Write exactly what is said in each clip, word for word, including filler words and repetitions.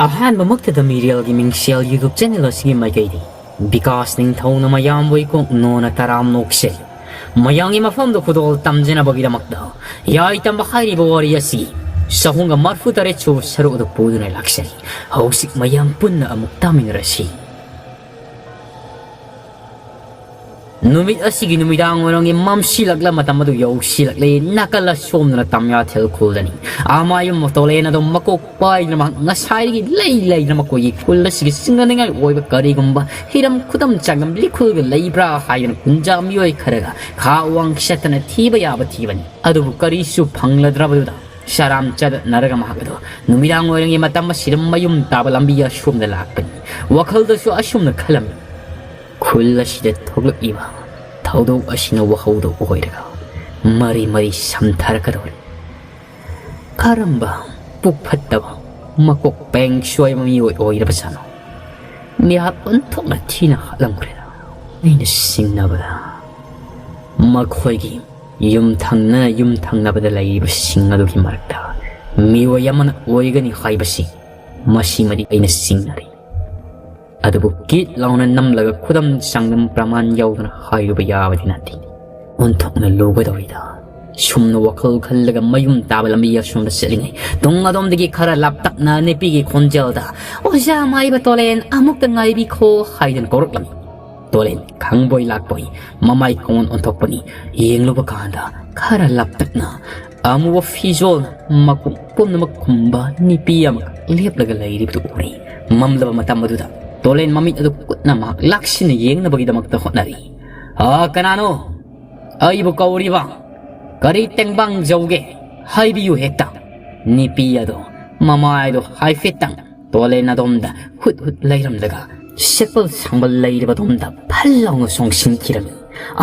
ꯑꯍꯥꯟꯕꯃꯛꯇꯗ ꯃꯤꯔꯦꯜꯒꯤ ꯃꯤꯡꯁꯦꯜ YouTube channel ꯑꯁꯤꯒꯤ ꯃꯥꯏꯀꯩꯗꯤ ꯕꯤꯀꯥꯁ ꯅꯤꯡꯊꯧꯅ ꯃꯌꯥꯝꯕꯨ ꯏꯀꯣꯛ ꯅꯣꯟꯅ ꯇꯔꯥꯝ ꯅꯣꯛꯆꯔꯤ꯫ ꯃꯌꯥꯝꯒꯤ ꯃꯐꯝꯗ ꯈꯨꯗꯣꯜ ꯇꯝꯖꯅꯕꯒꯤꯗꯃꯛꯇ ꯌꯥꯏ ꯇꯝꯕ ꯍꯥꯏꯔꯤꯕ ꯋꯥꯔꯤ ꯑꯁꯤ ꯆꯍꯨꯝꯒ ꯃꯔꯤꯐꯨ ꯇꯔꯦꯠ ꯁꯨꯕ ꯁꯔꯨꯛ ꯑꯗꯨ ꯄꯨꯗꯨꯅ ꯂꯥꯛꯆꯔꯤ꯫ ꯍꯧꯖꯤꯛ ꯃꯌꯥꯝ ꯄꯨꯟꯅ ꯑꯃꯨꯛ ꯇꯥꯃꯤꯟꯅꯔꯁꯤ꯫ ꯅꯨꯃꯤꯠ ꯑꯁꯤꯒꯤ ꯅꯨꯃꯤꯗꯥꯡ ꯋꯥꯏꯔꯝꯒꯤ ꯃꯝꯁꯤꯜꯂꯛꯂ ꯃꯇꯝ ꯑꯗꯨ ꯌꯧꯁꯤꯜꯂꯛꯂꯦ꯫ ꯅꯥꯀꯜ ꯑꯁꯣꯝꯗꯅ ꯇꯝꯌꯥꯊꯦꯜ ꯈꯨꯜꯗꯅꯤ꯫ ꯑꯃꯥꯏꯕ ꯃꯇꯣꯂꯦꯟ ꯑꯗꯨ ꯃꯀꯣꯛ ꯄꯥꯏꯗꯨꯅ ꯃꯍꯥꯛ ꯉꯁꯥꯏꯗꯒꯤ ꯂꯩ ꯂꯩꯗꯅ ꯃꯈꯣꯏꯒꯤ ꯈꯨꯜ ꯑꯁꯤꯒꯤ ꯁꯤꯡꯅꯅꯤꯡꯉꯥꯏ ꯑꯣꯏꯕ ꯀꯔꯤꯒꯨꯝꯕ ꯍꯤꯔꯝ ꯈꯨꯗꯝ ꯆꯥꯡꯗꯝ ꯂꯤꯈꯨꯜꯒ ꯂꯩꯕ꯭ꯔꯥ ꯍꯥꯏꯗꯨꯅ ꯀꯨꯟꯖꯥ ꯃꯤꯑꯣꯏ ꯈꯔꯒ ꯈꯥ ꯋꯥꯡ ꯆꯠꯇꯅ ꯊꯤꯕ ꯌꯥꯕ ꯊꯤꯕꯅꯤ꯫ ꯑꯗꯨꯕꯨ ꯀꯔꯤꯁꯨ ꯐꯪꯂꯗ꯭ꯔꯕꯗꯨꯗ ꯆꯔꯥꯝ ꯆꯗꯠꯅꯔꯒ ꯃꯍꯥꯛ ꯑꯗꯨ ꯅꯨꯃꯤꯗꯥꯡ ꯋꯥꯏꯔꯝꯒꯤ ꯃꯇꯝ ꯑꯁꯤꯗ ꯃꯌꯨꯝ ꯇꯥꯕ ꯂꯝꯕꯤ ꯑꯁꯣꯝꯗ ꯂꯥꯛꯄꯅꯤ꯫ ꯋꯥꯈꯜꯗꯁꯨ ꯑꯁꯨꯝꯅ ꯈꯜꯂꯝꯃꯤ, "ꯈꯨꯜ ꯑꯁꯤꯗ ꯊꯣꯛꯂꯛꯂꯤꯕ ꯊꯧꯗꯣꯛ ꯑꯁꯤꯅ ꯋꯥꯍꯧꯗꯣ ꯑꯣꯏꯔꯒ ꯃꯔꯤ ꯃꯔꯤ ꯁꯝꯊꯔꯛꯀꯗꯧꯔꯤ꯫ ꯀꯔꯝꯕ ꯄꯨꯛ ꯐꯠꯇꯕ, ꯃꯀꯣꯛ ꯄꯦꯡ ꯁꯣꯏꯕ ꯃꯤꯑꯣꯏ ꯑꯣꯏꯔꯕꯖꯥꯠꯅꯣ? ꯃꯤꯍꯥꯠ ꯑꯣꯟꯊꯣꯛꯅ ꯊꯤꯅ ꯍꯥꯠꯂꯝꯈ꯭ꯔꯦꯗ꯫ ꯑꯩꯅ ꯆꯤꯡꯅꯕꯗ ꯃꯈꯣꯏꯒꯤ ꯌꯨꯝꯊꯪꯅ ꯌꯨꯝꯊꯪꯅꯕꯗ ꯂꯩꯔꯤꯕꯁꯤꯡ ꯑꯗꯨꯒꯤ ꯃꯔꯛꯇ ꯃꯤꯑꯣꯏ ꯑꯃꯅ ꯑꯣꯏꯒꯅꯤ ꯍꯥꯏꯕꯁꯤ ꯃꯁꯤꯃꯗꯤ ꯑꯩꯅ ꯆꯤꯡꯅꯔꯤ꯫ ꯑꯗꯨꯕꯨ ꯀꯤꯠ ꯂꯥꯎꯅ ꯅꯝꯂꯒ ꯈꯨꯗꯝ ꯆꯥꯡꯗꯝ ꯄ꯭ꯔꯃꯥꯟ ꯌꯥꯎꯗꯅ ꯍꯥꯏꯔꯨꯕ ꯌꯥꯕꯗꯤ ꯅꯠꯇꯦ꯫ ꯑꯣꯟꯊꯣꯛꯅ ꯂꯨꯒꯗꯧꯔꯤꯗ꯫" ꯁꯨꯝꯅ ꯋꯥꯈꯜ ꯈꯜꯂꯒ ꯃꯌꯨꯝ ꯇꯥꯕ ꯂꯝꯕꯤ ꯑꯁꯣꯝꯗ ꯆꯠꯂꯤꯉꯩ, ꯇꯨꯡ ꯑꯗꯣꯝꯗꯒꯤ ꯈꯔ ꯂꯥꯞꯇꯛꯅ ꯅꯨꯄꯤꯒꯤ ꯈꯣꯟꯖꯦꯜꯗ, "ꯑꯣꯖꯥ ꯃꯥꯏꯕ ꯇꯣꯂꯦꯟ, ꯑꯃꯨꯛꯇ ꯉꯥꯏꯕꯤꯈꯣ" ꯍꯥꯏꯗꯨꯅ ꯀꯧꯔꯛꯂꯝꯃꯤ꯫ ꯇꯣꯂꯦꯟ ꯈꯪꯕꯣꯏ ꯂꯥꯛꯄꯣꯏ ꯃꯃꯥꯏ ꯀꯣꯟ ꯑꯣꯟꯊꯣꯛꯄꯅꯤ꯫ ꯌꯦꯡꯂꯨꯕ ꯀꯥꯟꯗ ꯈꯔ ꯂꯥꯞꯇꯛꯅ ꯑꯃꯨꯕ ꯐꯤꯖꯣꯜ ꯃꯀꯣꯛ ꯄꯨꯝꯅꯃꯛ ꯈꯨꯝꯕ ꯅꯨꯄꯤ ꯑꯃꯈꯛ ꯂꯦꯞꯂꯒ ꯂꯩꯔꯤꯕꯗꯨ ꯎꯔꯤ꯫ ꯃꯝꯂꯕ ꯃꯇꯝ ꯑꯗꯨꯗ ꯇꯣꯂꯦꯟ ꯃꯃꯤꯠ ꯑꯗꯨ ꯀꯨꯠꯅ ꯃꯍꯥꯛ ꯂꯥꯛꯁꯤꯟꯅ ꯌꯦꯡꯅꯕꯒꯤꯗꯃꯛꯇ ꯍꯣꯠꯅꯔꯤ꯫ "ꯑ, ꯀꯅꯥꯅꯣ? ꯑꯩꯕꯨ ꯀꯧꯔꯤꯕ? ꯀꯔꯤ ꯇꯦꯡꯕꯥꯡ ꯌꯧꯒꯦ? ꯍꯥꯏꯕꯤꯌꯨ ꯍꯦꯛꯇ꯫" ꯅꯨꯄꯤ ꯑꯗꯣ ꯃꯃꯥꯏꯗꯣ ꯍꯥꯏꯐꯦꯠꯇꯪ ꯇꯣꯂꯦꯟ ꯑꯗꯣꯝꯗ ꯍꯨꯠ ꯍꯨꯠ ꯂꯩꯔꯝꯂꯒ ꯁꯦꯛꯄꯜ ꯁꯥꯡꯕ ꯂꯩꯔꯤꯕ ꯑꯗꯣꯝꯗ ꯐꯜ ꯂꯥꯎꯅ ꯆꯣꯡꯁꯤꯟꯈꯤꯔꯝꯃꯤ꯫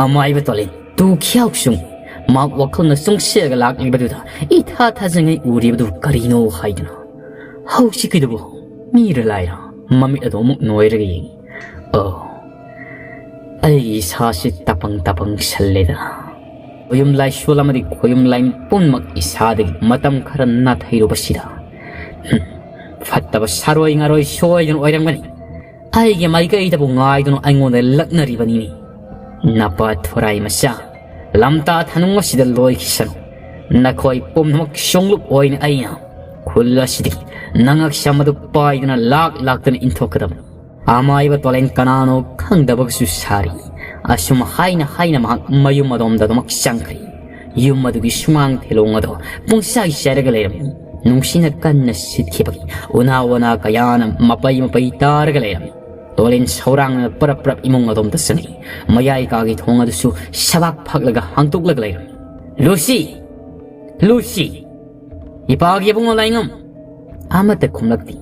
ꯑꯃꯥꯏꯕ ꯇꯣꯂꯦꯟ ꯇꯨ ꯈꯤꯌꯥꯎꯁꯨꯡ ꯃꯍꯥꯛ ꯋꯥꯈꯜꯅ ꯆꯣꯡꯁꯤꯜꯂꯒ ꯂꯥꯛꯂꯤꯕꯗꯨꯗ ꯏꯊꯥ ꯊꯥꯖꯉꯩ ꯎꯔꯤꯕꯗꯨ ꯀꯔꯤꯅꯣ ꯍꯥꯏꯗꯨꯅ꯫ "ꯍꯧꯖꯤꯛꯀꯤꯗꯨꯕꯨ ꯃꯤꯔ ꯂꯥꯏꯔ?" ꯃꯃꯤꯠ ꯑꯗꯨ ꯑꯃꯨꯛ ꯅꯣꯏꯔꯒ ꯌꯦꯡꯉꯤ꯫ "ꯑꯣ, ꯑꯩꯒꯤ ꯏꯁꯥꯁꯤ ꯇꯄꯪ ꯇꯄꯪ ꯁꯜꯂꯦꯗ꯫ ꯈꯣꯌꯨꯝ ꯂꯥꯏꯁꯣꯜ ꯑꯃꯗꯤ ꯈꯣꯌꯨꯝ ꯂꯥꯏ ꯄꯨꯝꯅꯃꯛ ꯏꯁꯥꯗꯒꯤ ꯃꯇꯝ ꯈꯔ ꯅꯥꯊꯩꯔꯨꯕꯁꯤꯗ, ꯍꯨꯝ, ꯐꯠꯇꯕ ꯁꯥꯔꯣꯏ ꯉꯥꯔꯣꯏ ꯁꯣꯏꯗꯅ ꯑꯣꯏꯔꯝꯒꯅꯤ꯫ ꯑꯩꯒꯤ ꯃꯥꯏꯀꯩꯗꯕꯨ ꯉꯥꯏꯗꯨꯅ ꯑꯩꯉꯣꯟꯗ ꯂꯛꯅꯔꯤꯕꯅꯤꯅꯦ꯫ ꯅꯄꯥ ꯊꯣꯔꯥꯏ ꯃꯆꯥ, ꯂꯝꯇꯥ ꯊꯅꯨꯡ ꯑꯁꯤꯗ ꯂꯣꯏꯈꯤꯁꯅꯨ꯫ ꯅꯈꯣꯏ ꯄꯨꯝꯅꯃꯛ ꯁꯣꯡꯂꯨꯞ ꯑꯣꯏꯅ ꯑꯩꯅ ꯈꯨꯜ ꯑꯁꯤꯗꯒꯤ ꯅꯉꯛꯁꯝ ꯑꯗꯨ ꯄꯥꯏꯗꯨꯅ ꯂꯥꯛ ꯂꯥꯛꯇꯅ ꯏꯟꯊꯣꯛꯀꯗꯕꯅꯤ꯫ ꯑꯃꯥꯏꯕ ꯇꯣꯂꯦꯟ ꯀꯅꯥꯅꯣ ꯈꯪꯗꯕꯒꯁꯨ ꯁꯥꯔꯤ꯫ ꯑꯁꯨꯝ ꯍꯥꯏꯅ ꯍꯥꯏꯅ ꯃꯍꯥꯛ ꯃꯌꯨꯝ ꯑꯗꯣꯝꯗ ꯑꯗꯨꯃꯛ ꯆꯪꯈ꯭ꯔꯦ꯫ ꯌꯨꯝ ꯑꯗꯨꯒꯤ ꯁꯨꯃꯥꯡ ꯊꯦꯂꯣꯡ ꯑꯗꯣ ꯄꯨꯡꯆꯥꯏ ꯆꯥꯏꯔꯒ ꯂꯩꯔꯝꯃꯤ꯫ ꯅꯨꯡꯁꯤꯠꯅ ꯀꯟꯅ ꯁꯤꯠꯈꯤꯕꯒꯤ ꯎꯅꯥ ꯋꯥꯅꯥ ꯀꯌꯥꯅ ꯃꯄꯩ ꯃꯄꯩ ꯇꯥꯔꯒ ꯂꯩꯔꯝꯃꯤ꯫ ꯇꯣꯂꯦꯟ ꯁꯧꯔꯥꯡꯅ ꯄꯔꯞ ꯄꯔꯞ ꯏꯃꯨꯡ ꯑꯗꯣꯝꯗ ꯆꯪꯉꯛꯏ꯫ ꯃꯌꯥꯏ ꯀꯥꯒꯤ ꯊꯣꯡ ꯑꯗꯨꯁꯨ ꯁꯕꯥꯛ ꯐꯛꯂꯒ ꯍꯥꯡꯇꯣꯛꯂꯒ ꯂꯩꯔꯝꯃꯤ꯫ "ꯂꯨꯁꯤ! ꯂꯨꯁꯤ! ꯏꯄꯥꯒꯤ ꯏꯕꯨꯡꯉꯣ ꯂꯥꯏꯉꯝ!" ꯑꯃꯠꯇ ꯈꯨꯝꯂꯛꯇꯦ꯫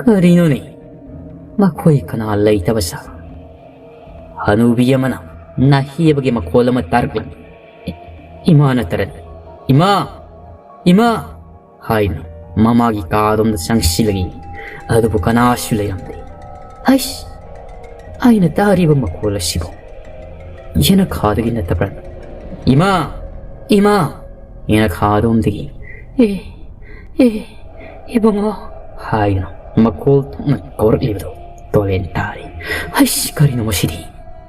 ꯀꯔꯤꯅꯣꯅꯦ? ꯃꯈꯣꯏ ꯀꯅꯥ ꯂꯩꯇꯕ ꯁꯥ? ꯍꯅꯨꯕꯤ ꯑꯃꯅ ꯅꯥꯍꯦꯕꯒꯤ ꯃꯈꯣꯜ ꯑꯃ ꯇꯥꯔꯛꯂꯝꯃꯤ꯫ "ꯏꯃꯥ ꯅꯠꯇ꯭ꯔꯅꯦ? ꯏꯃꯥ! ꯏꯃꯥ!" ꯍꯥꯏꯅ ꯃꯃꯥꯒꯤ ꯀꯥ ꯑꯗꯣꯝꯗ ꯆꯪꯁꯤꯜꯂꯛꯏ꯫ ꯑꯗꯨꯕꯨ ꯀꯅꯥꯁꯨ ꯂꯩꯔꯝꯗꯦ꯫ "ꯍꯩꯁ! ꯑꯩꯅ ꯇꯥꯔꯤꯕ ꯃꯈꯣꯜ ꯑꯁꯤꯕꯨ ꯌꯦꯅꯈꯥꯗꯒꯤ ꯅꯠꯇꯕ꯭ꯔꯥ? ꯏꯃꯥ! ꯏꯃꯥ!" ꯌꯦꯅꯈꯥ ꯑꯗꯣꯝꯗꯒꯤ, "ꯑꯦ, ꯑꯦ, ꯏꯕꯨꯡꯉꯣ!" ꯍꯥꯏꯗꯨꯅ ꯃꯈꯣꯜ ꯊꯣꯛꯅ ꯀꯧꯔꯛꯂꯤꯕꯗꯨ ꯇꯣꯂꯦꯟ ꯇꯥꯔꯤ꯫ "ꯍꯩꯁ, ꯀꯔꯤꯅꯣ ꯃꯁꯤꯗꯤ?"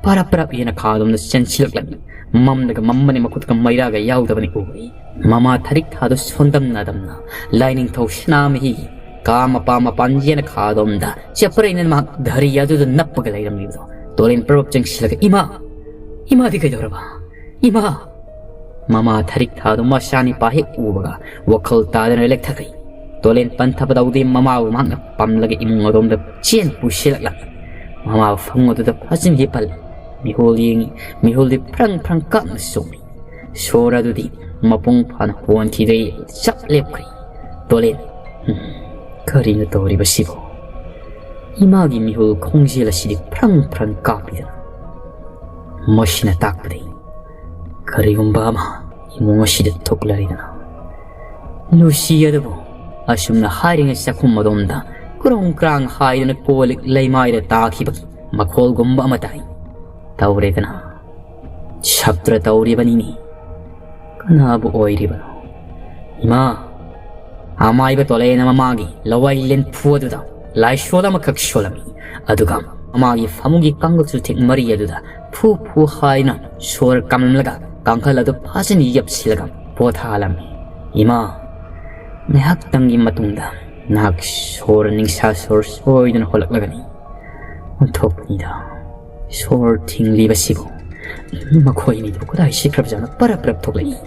ꯄꯔꯞ ꯄꯔꯞ ꯌꯦꯅꯈꯥ ꯑꯗꯣꯝꯗ ꯆꯦꯟꯁꯤꯜꯂꯛꯂꯝꯃꯤ꯫ ꯃꯝꯂꯒ ꯃꯝꯕꯅꯤ, ꯃꯈꯨꯠꯀ ꯃꯩꯔꯥꯒ ꯌꯥꯎꯗꯕꯅꯤ ꯎꯔꯤ꯫ ꯃꯃꯥ ꯊꯔꯤꯛ ꯊꯥꯗꯨ ꯁꯣꯟꯗꯝꯅ ꯑꯗꯝꯅ ꯂꯥꯏꯅꯤꯡꯊꯧ ꯁꯅꯥꯃꯍꯤꯒꯤ ꯀꯥ ꯃꯄꯥ ꯃꯄꯥꯟ ꯌꯦꯅꯈꯥ ꯑꯗꯣꯝꯗ ꯆꯦꯞꯄꯔꯩꯅ ꯃꯍꯥꯛ ꯙꯔꯤ ꯑꯗꯨꯗ ꯅꯞꯄꯒ ꯂꯩꯔꯝꯂꯤꯕꯗꯣ ꯇꯣꯂꯦꯟ ꯄꯔꯞ ꯆꯪꯁꯤꯜꯂꯒ, "ꯏꯃꯥ! ꯏꯃꯥꯗꯤ ꯀꯩꯗꯧꯔꯕ? ꯏꯃꯥ!" ꯃꯃꯥ ꯊꯔꯤꯛ ꯊꯥꯗꯨ ꯃꯆꯥꯅꯤꯄꯥ ꯍꯦꯛ ꯎꯕꯒ ꯋꯥꯈꯜ ꯇꯥꯗꯅ ꯂꯦꯛꯊꯈ꯭ꯔꯦ꯫ ꯇꯣꯂꯦꯟ ꯄꯟꯊꯕ ꯇꯧꯗꯦ, ꯃꯃꯥꯕꯨ ꯃꯍꯥꯛꯅ ꯄꯝꯂꯒ ꯏꯃꯨꯡ ꯑꯗꯣꯝꯗ ꯆꯦꯟ ꯄꯨꯁꯤꯜꯂꯛꯂꯝꯃꯤ꯫ ꯃꯃꯥ ꯐꯃꯨꯡ ꯑꯗꯨꯗ ꯐꯖꯅ ꯍꯤꯞꯍꯜꯂꯤ꯫ ꯃꯤꯍꯨꯜ ꯌꯦꯡꯉꯤ꯫ ꯃꯤꯍꯨꯜꯗꯤ ꯐ꯭ꯔꯪ ꯐ꯭ꯔꯪ ꯀꯥꯞꯅ ꯆꯣꯡꯏ꯫ ꯁꯣꯔ ꯑꯗꯨꯗꯤ ꯃꯄꯨꯡ ꯐꯥꯅ ꯍꯣꯟꯈꯤꯗ꯭ꯔꯦ, ꯆꯞ ꯂꯦꯞꯈ꯭ꯔꯦ꯫ ꯇꯣꯂꯦꯟ, "ꯎꯝ, ꯀꯔꯤꯅꯣ ꯇꯧꯔꯤꯕꯁꯤꯕꯣ? ꯏꯃꯥꯒꯤ ꯃꯤꯍꯨꯜ ꯈꯣꯡꯖꯦꯜ ꯑꯁꯤꯗꯤ ꯐ꯭ꯔꯪ ꯐ꯭ꯔꯪ ꯀꯥꯞꯄꯤꯗꯅ꯫ ꯃꯁꯤꯅ ꯇꯥꯛꯄꯗꯤ ꯀꯔꯤꯒꯨꯝꯕ ꯑꯃ ꯏꯃꯨꯡ ꯑꯁꯤꯗ ꯊꯣꯛꯂꯔꯤꯗꯅ?" ꯂꯨꯁꯤ ꯑꯗꯨꯕꯨ ꯑꯁꯨꯝꯅ ꯍꯥꯏꯔꯤꯉꯩ ꯆꯥꯛꯈꯨꯝ ꯑꯗꯣꯝꯗ ꯀ꯭ꯔꯣꯡ ꯀ꯭ꯔꯥꯡ ꯍꯥꯏꯗꯨꯅ ꯀꯣꯜ ꯂꯤꯛ ꯂꯩꯃꯥꯏꯗ ꯇꯥꯈꯤꯕꯒꯤ ꯃꯈꯣꯜꯒꯨꯝꯕ ꯑꯃ ꯇꯥꯏ꯫ ꯇꯧꯔꯦꯗꯅ꯫ ꯁꯞꯇ꯭ꯔ ꯇꯧꯔꯤꯕꯅꯤꯅꯦ꯫ ꯀꯅꯥꯕꯨ ꯑꯣꯏꯔꯤꯕꯅꯣ? "ꯏꯃꯥ! ꯑꯃꯥꯏꯕ ꯇꯣꯂꯦꯟꯅ ꯃꯃꯥꯒꯤ ꯂꯋꯥꯏ ꯂꯦꯟꯐꯨ ꯑꯗꯨꯗ ꯂꯥꯏꯁꯣꯜ ꯑꯃꯈꯛ ꯁꯣꯜꯂꯝꯃꯤ꯫ ꯑꯗꯨꯒ ꯃꯃꯥꯒꯤ ꯐꯃꯨꯡꯒꯤ ꯀꯥꯡꯒꯜꯁꯨ ꯊꯦꯛ ꯃꯔꯤ ꯑꯗꯨꯗ ꯐꯨ ꯐꯨ ꯍꯥꯏꯅ ꯁꯣꯔ ꯀꯥꯝꯂꯝꯂꯒ ꯀꯥꯡꯈꯜ ꯑꯗꯨ ꯐꯖꯅ ꯌꯞꯁꯤꯜꯂꯒ ꯄꯣꯊꯥꯍꯜꯂꯝꯃꯤ꯫ "ꯏꯃꯥ, ꯉꯥꯏꯍꯥꯛꯇꯪꯒꯤ ꯃꯇꯨꯡꯗ ꯅꯍꯥꯛ ꯁꯣꯔ ꯅꯤꯡꯁꯥ ꯁꯣꯔ ꯁꯣꯏꯗꯅ ꯍꯣꯜꯂꯛꯂꯒꯅꯤ꯫ ꯑꯣꯟꯊꯣꯛꯄꯅꯤꯗ ꯁꯣꯔ ꯊꯤꯡꯂꯤꯕꯁꯤꯕꯨ꯫ ꯃꯈꯣꯏ ꯑꯅꯤꯗꯨ ꯀꯗꯥꯏ ꯆꯠꯈ꯭ꯔꯕꯖꯥꯠꯅꯣ?" ꯄꯔꯞ ꯄꯔꯞ ꯊꯣꯛꯂꯛꯏ꯫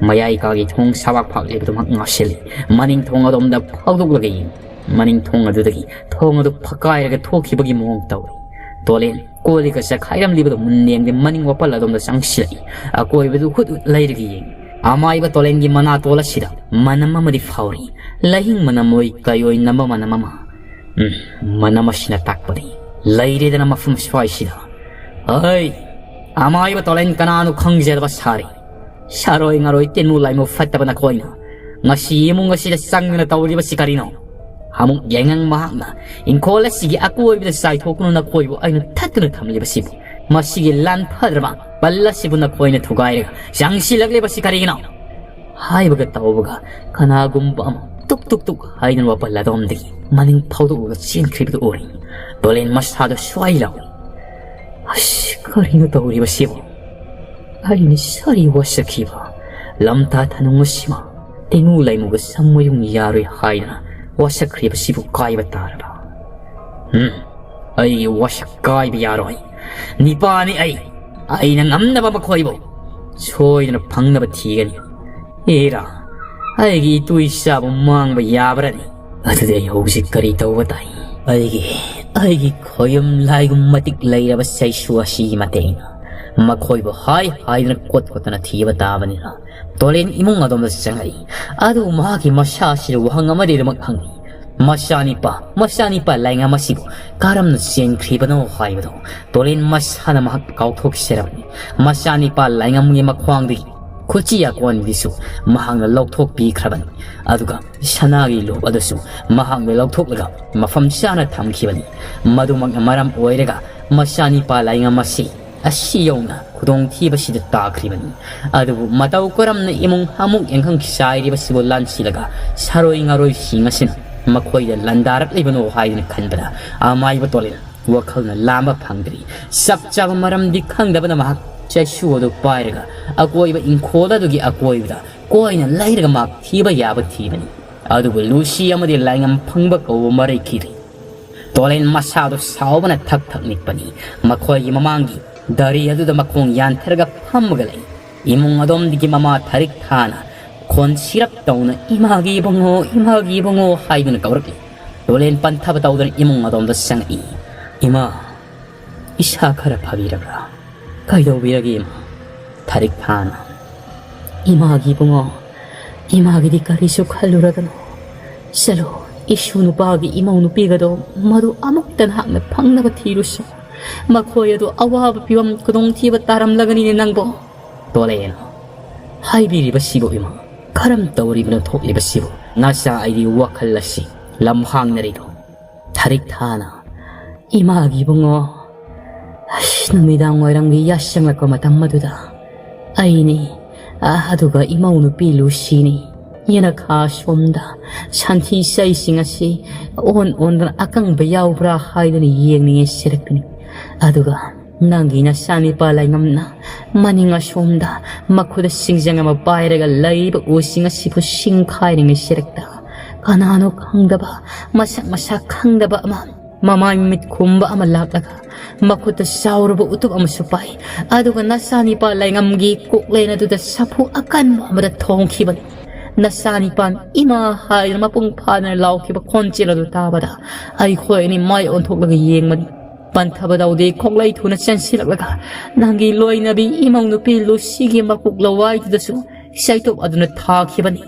ꯃꯌꯥꯏ ꯀꯥꯒꯤ ꯊꯣꯡ ꯁꯕꯥꯛ ꯐꯥꯛꯂꯤꯕꯗꯨꯃꯛ ꯉꯥꯁꯤꯜꯂꯤ꯫ ꯃꯅꯤꯡ ꯊꯣꯡ ꯑꯗꯣꯝꯗ ꯐꯥꯎꯗꯣꯛꯂꯒ ꯌꯦꯡꯏ꯫ ꯃꯅꯤꯡ ꯊꯣꯡ ꯑꯗꯨꯗꯒꯤ ꯊꯣꯡ ꯑꯗꯨ ꯐꯛꯀꯥꯏꯔꯒ ꯊꯣꯛꯈꯤꯕꯒꯤ ꯃꯑꯣꯡ ꯇꯧꯏ꯫ ꯇꯣꯂꯦꯟ ꯀꯣꯜꯂꯤꯒ ꯆꯈꯥꯏꯔꯝꯂꯤꯕꯗꯨ ꯃꯨꯟꯅ ꯌꯦꯡꯗꯦ, ꯃꯅꯤꯡ ꯋꯥꯄꯜ ꯑꯗꯣꯝꯗ ꯆꯪꯁꯤꯜꯂꯛꯏ꯫ ꯑꯀꯣꯏꯕꯗꯨ ꯍꯨꯠ ꯍꯨꯠ ꯂꯩꯔꯒ ꯌꯦꯡꯏ꯫ ꯑꯃꯥꯏꯕ ꯇꯣꯂꯦꯟꯒꯤ ꯃꯅꯥꯇꯣꯜ ꯑꯁꯤꯗ ꯃꯅꯝ ꯑꯃꯗꯤ ꯐꯥꯎꯔꯤ꯫ ꯂꯍꯤꯡ ꯃꯅꯝ ꯑꯣꯏ ꯀꯩ ꯑꯣꯏ ꯅꯝꯕ ꯃꯅꯝ ꯑꯃ꯫ ꯎꯝ, ꯃꯅꯝ ꯑꯁꯤꯅ ꯇꯥꯛꯄꯗꯤ ꯂꯩꯔꯦꯗꯅ ꯃꯐꯝ ꯁ꯭ꯋꯥꯏꯁꯤꯗ꯫ "ꯑꯩ, ꯑꯃꯥꯏꯕ ꯇꯣꯂꯦꯟ ꯀꯅꯥꯅꯣ ꯈꯪꯖꯗꯕ ꯁꯥꯔꯤ꯫ ꯁꯥꯔꯣꯏ ꯉꯥꯔꯣꯏ ꯇꯤꯟꯃꯨ ꯂꯥꯏꯃꯨ ꯐꯠꯇꯕ ꯅꯈꯣꯏꯅ ꯉꯁꯤ ꯏꯃꯨꯡ ꯑꯁꯤꯗ ꯆꯪꯗꯨꯅ ꯇꯧꯔꯤꯕꯁꯤ ꯀꯔꯤꯅꯣ? ꯑꯃꯨꯛ ꯌꯥꯏꯉꯪ ꯃꯍꯥꯛꯅ ꯏꯪꯈꯣꯜ ꯑꯁꯤꯒꯤ ꯑꯀꯣꯏꯕꯗ ꯆꯥꯏꯊꯣꯛꯇꯨꯅ ꯅꯈꯣꯏꯕꯨ ꯑꯩꯅ ꯊꯠꯇꯨꯅ ꯊꯝꯂꯤꯕꯁꯤꯕꯨ, ꯃꯁꯤꯒꯤ ꯂꯥꯟ ꯐꯗ꯭ꯔꯕ ꯄꯜ ꯑꯁꯤꯕꯨ ꯅꯈꯣꯏꯅ ꯊꯨꯒꯥꯏꯔꯒ ꯆꯪꯁꯤꯜꯂꯛꯂꯤꯕꯁꯤ ꯀꯔꯤꯒꯤꯅꯣ?" ꯍꯥꯏꯕꯒ ꯇꯧꯕꯒ ꯀꯅꯥꯒꯨꯝꯕ ꯑꯃ ꯇꯨꯛ ꯇꯨꯛ ꯇꯨꯛ ꯍꯥꯏꯗꯨꯅ ꯋꯥꯄꯜ ꯑꯗꯣꯝꯗꯒꯤ ꯃꯅꯤꯡ ꯐꯥꯎꯗꯣꯛꯂꯒ ꯆꯦꯟꯈ꯭ꯔꯤꯕꯗꯨ ꯎꯔꯤ꯫ ꯇꯣꯂꯦꯟ ꯃꯁꯥꯗ ꯁ꯭ꯋꯥꯏ ꯂꯥꯎꯏ꯫ "ꯑꯁ, ꯀꯔꯤꯅꯣ ꯇꯧꯔꯤꯕꯁꯤꯕꯨ? ꯑꯩꯅ ꯁꯥꯔꯤ ꯋꯥꯁꯛꯈꯤꯕ ꯂꯝꯇꯥ ꯊꯅꯨꯡ ꯑꯁꯤꯃ ꯇꯦꯡꯉꯨ ꯂꯩꯃꯨꯒ ꯁꯝꯃꯣꯏꯔꯨꯡ ꯌꯥꯔꯣꯏ ꯍꯥꯏꯗꯅ ꯋꯥꯁꯛꯈ꯭ꯔꯤꯕꯁꯤꯕꯨ ꯀꯥꯏꯕ ꯇꯥꯔꯕ? ꯎꯝ, ꯑꯩꯒꯤ ꯋꯥꯁꯛ ꯀꯥꯏꯕ ꯌꯥꯔꯣꯏ꯫ ꯅꯤꯄꯥꯅꯤ ꯑꯩ, ꯑꯩꯅ ꯉꯝꯅꯕ ꯃꯈꯣꯏꯕꯨ ꯁꯣꯏꯗꯅ ꯐꯪꯅꯕ ꯊꯤꯒꯅꯤ꯫ ꯑꯦꯔꯥ, ꯑꯩꯒꯤ ꯏꯇꯨ ꯏꯆꯥꯕꯨ ꯃꯥꯡꯕ ꯌꯥꯕ꯭ꯔꯅꯤ? ꯑꯗꯨꯗꯤ ꯑꯩ ꯍꯧꯖꯤꯛ ꯀꯔꯤ ꯇꯧꯕ ꯇꯥꯏ? ꯑꯩꯒꯤ, ꯑꯩꯒꯤ ꯈꯣꯌꯨꯝ ꯂꯥꯏꯒꯨꯝ ꯃꯇꯤꯛ ꯂꯩꯔꯕ ꯆꯩꯁꯨ ꯑꯁꯤꯒꯤ ꯃꯇꯦꯡꯅ ꯃꯈꯣꯏꯕꯨ ꯍꯥꯏ ꯍꯥꯏꯗꯨꯅ ꯀꯣꯠ ꯀꯣꯠꯇꯅ ꯊꯤꯕ ꯇꯥꯕꯅꯤꯅ ꯇꯣꯂꯦꯟ ꯏꯃꯨꯡ ꯑꯗꯣꯝꯗ ꯆꯪꯂꯛꯏ꯫ ꯑꯗꯨꯕꯨ ꯃꯍꯥꯛꯀꯤ ꯃꯁꯥ ꯑꯁꯤꯗ ꯋꯥꯍꯪ ꯑꯃꯗꯤ ꯑꯗꯨꯃꯛ ꯍꯪꯏ꯫ ꯃꯆꯥꯅꯤꯄꯥ, ꯃꯆꯥꯅꯤꯄꯥ ꯂꯥꯏꯉꯝ ꯑꯁꯤꯕꯨ ꯀꯔꯝꯅ ꯆꯦꯟꯈ꯭ꯔꯤꯕꯅꯣ ꯍꯥꯏꯕꯗꯣ ꯇꯣꯂꯦꯟ ꯃꯁꯥꯅ ꯃꯍꯥꯛ ꯀꯥꯎꯊꯣꯛꯆꯔꯕꯅꯤ꯫ ꯃꯆꯥꯅꯤꯄꯥ ꯂꯥꯏꯉꯝꯒꯤ ꯃꯈ꯭ꯋꯥꯡꯗꯒꯤ ꯈꯨꯠꯆꯤ ꯑꯀꯣꯟꯕꯤꯗꯨꯁꯨ ꯃꯍꯥꯛꯅ ꯂꯧꯊꯣꯛꯄꯤꯈ꯭ꯔꯕꯅꯤ꯫ ꯑꯗꯨꯒ ꯁꯅꯥꯒꯤ ꯂꯨꯞ ꯑꯗꯨꯁꯨ ꯃꯍꯥꯛꯅ ꯂꯧꯊꯣꯛꯂꯒ ꯃꯐꯝ ꯆꯥꯅ ꯊꯝꯈꯤꯕꯅꯤ꯫ ꯃꯗꯨꯃꯛꯅ ꯃꯔꯝ ꯑꯣꯏꯔꯒ ꯃꯆꯥꯅꯤꯄꯥ ꯂꯥꯏꯉꯝ ꯑꯁꯤ ꯑꯁꯤ ꯌꯧꯅ ꯈꯨꯗꯣꯡꯊꯤꯕꯁꯤꯗ ꯇꯥꯈ꯭ꯔꯤꯕꯅꯤ꯫ ꯑꯗꯨꯕꯨ ꯃꯇꯧ ꯀꯔꯝꯅ ꯏꯃꯨꯡ ꯑꯃꯨꯛ ꯌꯦꯡꯈꯪ ꯆꯥꯏꯔꯤꯕꯁꯤꯕꯨ ꯂꯥꯟꯁꯤꯜꯂꯒ ꯁꯥꯔꯣꯏ ꯉꯥꯔꯣꯏꯁꯤꯡ ꯑꯁꯤꯅ ꯃꯈꯣꯏꯗ ꯂꯥꯟꯗꯥꯔꯛꯂꯤꯕꯅꯣ ꯍꯥꯏꯗꯨꯅ ꯈꯟꯕꯗ ꯑꯃꯥꯏꯕ ꯇꯣꯂꯦꯟ ꯋꯥꯈꯜꯅ ꯂꯥꯝꯕ ꯐꯪꯗ꯭ꯔꯤ꯫ ꯆꯞ ꯆꯥꯕ ꯃꯔꯝꯗꯤ ꯈꯪꯗꯕꯅ ꯃꯍꯥꯛ ꯆꯩꯁꯨ ꯑꯗꯨ ꯄꯥꯏꯔꯒ ꯑꯀꯣꯏꯕ ꯏꯪꯈꯣꯜ ꯑꯗꯨꯒꯤ ꯑꯀꯣꯏꯕꯗ ꯀꯣꯏꯅ ꯂꯩꯔꯒ ꯃꯍꯥꯛ ꯊꯤꯕ ꯌꯥꯕ ꯊꯤꯕꯅꯤ꯫ ꯑꯗꯨꯕꯨ ꯂꯨꯁꯤ ꯑꯃꯗꯤ ꯂꯥꯏꯉꯝ ꯐꯪꯕ ꯀꯧꯕ ꯃꯔꯩꯈꯤꯗ꯭ꯔꯤ꯫ ꯇꯣꯂꯦꯟ ꯃꯁꯥꯗꯨ ꯁꯥꯎꯕꯅ ꯊꯛ ꯊꯛ ꯅꯤꯛꯄꯅꯤ꯫ ꯃꯈꯣꯏꯒꯤ ꯃꯃꯥꯡꯒꯤ ꯗꯔꯤ ꯑꯗꯨꯗ ꯃꯈꯣꯡ ꯌꯥꯟꯊꯔꯒ ꯐꯝꯃꯒ ꯂꯩ꯫ ꯏꯃꯨꯡ ꯑꯗꯣꯝꯗꯒꯤ ꯃꯃꯥ ꯊꯥꯔꯤꯛ ꯊꯥꯅ ꯈꯣꯟ ꯁꯤꯔꯞ ꯇꯧꯅ "ꯏꯃꯥꯒꯤ ꯏꯕꯨꯡꯉꯣ, ꯏꯃꯥꯒꯤ ꯏꯕꯨꯡꯉꯣ" ꯍꯥꯏꯗꯨꯅ ꯀꯧꯔꯛꯂꯤ꯫ ꯇꯣꯂꯦꯟ ꯄꯟꯊꯕ ꯇꯧꯗꯨꯅ ꯏꯃꯨꯡ ꯑꯗꯣꯝꯗ ꯆꯪꯉꯛꯏ꯫ "ꯏꯃꯥ, ꯏꯁꯥ ꯈꯔ ꯐꯕꯤꯔꯕ꯭ꯔꯥ? ꯀꯩꯗꯧꯕꯤꯔꯒꯦ ꯏꯃꯥ?" ꯊꯥꯔꯤꯛ ꯊꯥꯅ "ꯏꯃꯥꯒꯤ ꯏꯕꯨꯡꯉꯣ, ꯏꯃꯥꯒꯤꯗꯤ ꯀꯔꯤꯁꯨ ꯈꯜꯂꯨꯔꯒꯅꯨ꯫ ꯆꯠꯂꯣ, ꯏꯁꯨ ꯅꯨꯄꯥꯒꯤ ꯏꯃꯧ ꯅꯨꯄꯤꯒꯗꯣ ꯃꯗꯨ ꯑꯃꯨꯛꯇ ꯅꯍꯥꯛꯅ ꯐꯪꯅꯕ ꯊꯤꯔꯨꯁꯨ꯫ ꯃꯈꯣꯏ ꯑꯗꯨ ꯑꯋꯥꯕ ꯐꯤꯕꯝ ꯈꯨꯗꯣꯡꯊꯤꯕ ꯇꯥꯔꯝꯂꯒꯅꯤꯅꯦ ꯅꯪꯕꯣ꯫" ꯇꯣꯂꯦꯟ ꯍꯥꯏꯕꯤꯔꯤꯕꯁꯤꯕꯨ ꯏꯃꯥ, ꯀꯔꯝ ꯇꯧꯔꯤꯕꯅꯣ ꯊꯣꯛꯂꯤꯕꯁꯤꯕꯨ? ꯅꯆꯥ ꯑꯩꯗꯤ ꯋꯥꯈꯜ ꯑꯁꯤ ꯂꯝꯍꯥꯡꯅꯔꯤꯗꯣ꯫ ꯊꯥꯔꯤꯛ ꯊꯥꯅ "ꯏꯃꯥꯒꯤ ꯏꯕꯨꯡꯉꯣ, ꯑꯁ, ꯅꯨꯃꯤꯗꯥꯡ ꯋꯥꯏꯔꯝꯒꯤ ꯌꯥꯆꯪꯂꯛꯄ ꯃꯇꯝ ꯑꯗꯨꯗ ꯑꯩꯅꯤ, ꯑ, ꯑꯗꯨꯒ ꯏꯃꯧ ꯅꯨꯄꯤ ꯂꯨꯁꯤꯅꯤ ꯌꯦꯅꯈꯥ ꯁꯣꯝꯗ ꯁꯟꯊꯤ ꯆꯩꯁꯤꯡ ꯑꯁꯤ ꯑꯣꯟ ꯑꯣꯟꯗꯨꯅ ꯑꯀꯪꯕ ꯌꯥꯎꯕ꯭ꯔꯥ ꯍꯥꯏꯗꯨꯅ ꯌꯦꯡꯅꯤꯡꯉꯦ ꯁꯤꯔꯛꯄꯅꯤ꯫ ꯑꯗꯨꯒ ꯅꯪꯒꯤ ꯅꯆꯥꯅꯤꯄꯥ ꯂꯩꯉꯝꯅ ꯃꯅꯤꯡ ꯑꯁꯣꯝꯗ ꯃꯈꯨꯠꯇ ꯁꯤꯡꯖꯪ ꯑꯃ ꯄꯥꯏꯔꯒ ꯂꯩꯔꯤꯕ ꯎꯁꯤꯡ ꯑꯁꯤꯕꯨ ꯁꯤꯡꯈꯥꯏꯔꯤꯉꯩ ꯁꯤꯔꯛꯇ ꯀꯅꯥꯅꯣ ꯈꯪꯗꯕ, ꯃꯁꯛ ꯃꯁꯥ ꯈꯪꯗꯕ ꯑꯃ ꯃꯃꯥꯏ ꯃꯃꯤꯠ ꯈꯨꯝꯕ ꯑꯃ ꯂꯥꯛꯂꯒ ꯃꯈꯨꯠꯇ ꯆꯥꯎꯔꯕ ꯎꯇꯨꯞ ꯑꯃꯁꯨ ꯄꯥꯏ꯫ ꯑꯗꯨꯒ ꯅꯆꯥꯅꯤꯄꯥ ꯂꯩꯉꯝꯒꯤ ꯀꯣꯛꯂꯦꯟ ꯑꯗꯨꯗ ꯁꯥꯐꯨ ꯑꯀꯟꯕ ꯑꯃꯗ ꯊꯣꯡꯈꯤꯕꯅꯤ꯫ ꯅꯆꯥꯅꯤꯄꯥ ꯏꯃꯥ ꯍꯥꯏꯗꯨꯅ ꯃꯄꯨꯡ ꯐꯥꯗꯅ ꯂꯥꯎꯈꯤꯕ ꯈꯣꯟꯖꯦꯜ ꯑꯗꯨ ꯇꯥꯕꯗ ꯑꯩꯈꯣꯏ ꯑꯅꯤ ꯃꯥꯏ ꯑꯣꯟꯊꯣꯛꯂꯒ ꯌꯦꯡꯕꯅꯤ꯫ ꯄꯟꯊꯕ ꯇꯧꯗꯦ ꯈꯣꯛꯂꯩ ꯊꯨꯅ ꯆꯦꯟꯁꯤꯜꯂꯛꯂꯒ ꯅꯪꯒꯤ ꯂꯣꯏꯅꯕꯤ ꯏꯃꯧ ꯅꯨꯄꯤ ꯂꯨꯁꯤꯒꯤ ꯃꯀꯣꯛ ꯂꯋꯥꯏꯗꯨꯗꯁꯨ ꯆꯩꯇꯨꯞ ꯑꯗꯨꯅ ꯊꯥꯈꯤꯕꯅꯤ꯫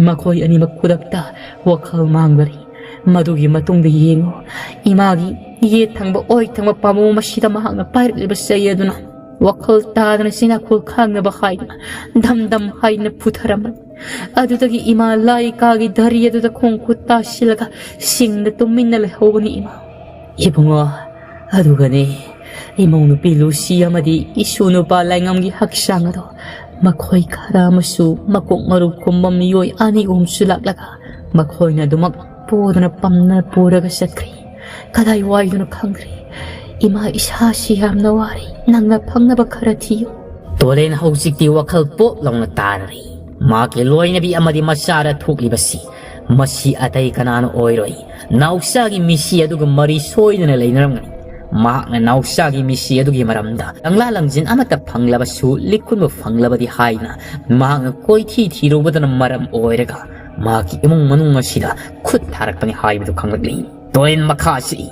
ꯃꯈꯣꯏ ꯑꯅꯤꯃꯛ ꯈꯨꯗꯛꯇ ꯋꯥꯈꯜ ꯃꯥꯡꯂꯔꯤ꯫ ꯃꯗꯨꯒꯤ ꯃꯇꯨꯡꯗ ꯌꯦꯡꯉꯨ, ꯏꯃꯥꯒꯤ ꯌꯦꯠ ꯊꯪꯕ ꯑꯣꯏ ꯊꯪꯕ ꯄꯥꯝꯕꯣꯝ ꯑꯁꯤꯗ ꯃꯍꯥꯛꯅ ꯄꯥꯏꯔꯛꯂꯤꯕ ꯆꯩ ꯑꯗꯨꯅ ꯋꯥꯈꯜ ꯇꯥꯗꯅ ꯆꯩꯅꯥꯈꯣꯜ ꯈꯥꯡꯅꯕ ꯍꯥꯏꯗꯨꯅ ꯙꯝ ꯙꯝ ꯍꯥꯏꯗꯨꯅ ꯐꯨꯊꯔꯝꯕꯅꯤ꯫ ꯑꯗꯨꯗꯒꯤ ꯏꯃꯥ ꯂꯥꯏ ꯀꯥꯒꯤ ꯙꯔꯤ ꯑꯗꯨꯗ ꯈꯣꯡ ꯈꯨꯠ ꯇꯥꯁꯤꯜꯂꯒ ꯁꯤꯡꯗ ꯇꯨꯃꯤꯟꯅ ꯂꯩꯍꯧꯕꯅꯤ ꯏꯃꯥ꯫ ꯏꯕꯨꯡꯉꯣ, ꯑꯗꯨꯒꯅꯦ, ꯏꯃꯧ ꯅꯨꯄꯤ ꯂꯨꯁꯤ ꯑꯃꯗꯤ ꯏꯁꯨ ꯅꯨꯄꯥ ꯂꯥꯏꯉꯝꯒꯤ ꯍꯛꯆꯥꯡ ꯑꯗꯣ ꯃꯈꯣꯏ ꯈꯔ ꯑꯃꯁꯨ ꯃꯀꯣꯛ ꯃꯔꯨ ꯀꯨꯝꯕ ꯃꯤꯑꯣꯏ ꯑꯅꯤ ꯑꯍꯨꯝꯁꯨ ꯂꯥꯛꯂꯒ ꯃꯈꯣꯏꯅ ꯑꯗꯨꯃꯛ ꯄꯨꯗꯨꯅ ꯄꯝꯅ ꯄꯨꯔꯒ ꯆꯠꯈ꯭ꯔꯦ꯫ ꯀꯗꯥꯏ ꯋꯥꯏꯗꯨꯅ ꯈꯪꯗ꯭ꯔꯦ꯫ ꯏꯃꯥ, ꯏꯁꯥꯁꯤ ꯌꯥꯝꯅ ꯋꯥꯔꯦ꯫ ꯅꯪꯅ ꯐꯪꯅꯕ ꯈꯔ ꯊꯤꯌꯨ꯫ ꯇꯣꯂꯦꯟ ꯍꯧꯖꯤꯛꯇꯤ ꯋꯥꯈꯜ ꯄꯣꯞ ꯂꯥꯎꯅ ꯇꯥꯔꯔꯤ꯫ ꯃꯍꯥꯛꯀꯤ ꯂꯣꯏꯅꯕꯤ ꯑꯃꯗꯤ ꯃꯆꯥꯗ ꯊꯣꯛꯂꯤꯕꯁꯤ ꯃꯁꯤ ꯑꯇꯩ ꯀꯅꯥꯅ ꯑꯣꯏꯔꯣꯏ꯫ ꯅꯥꯎꯆꯥꯒꯤ ꯃꯤꯁꯤ ꯑꯗꯨꯒ ꯃꯔꯤ ꯁꯣꯏꯗꯅ ꯂꯩꯅꯔꯝꯒꯅꯤ꯫ ꯃꯍꯥꯛꯅ ꯅꯥꯎꯆꯥꯒꯤ ꯃꯤꯁꯤ ꯑꯗꯨꯒꯤ ꯃꯔꯝꯗ ꯂꯪꯂꯥ ꯂꯪꯖꯤꯟ ꯑꯃꯠꯇ ꯐꯪꯂꯕꯁꯨ ꯂꯤꯛꯈꯨꯟꯕ ꯐꯪꯂꯕꯗꯤ ꯍꯥꯏꯗꯨꯅ ꯃꯍꯥꯛꯅ ꯀꯣꯏꯊꯤ ꯊꯤꯔꯨꯕꯗꯅ ꯃꯔꯝ ꯑꯣꯏꯔꯒ ꯃꯍꯥꯛꯀꯤ ꯏꯃꯨꯡ ꯃꯅꯨꯡ ꯑꯁꯤꯗ ꯈꯨꯠ ꯊꯥꯔꯛꯄꯅꯤ ꯍꯥꯏꯕꯗꯨ ꯈꯪꯂꯛꯂꯤ꯫ ꯇꯣꯂꯦꯟ ꯃꯈꯥ ꯆꯠꯏ꯫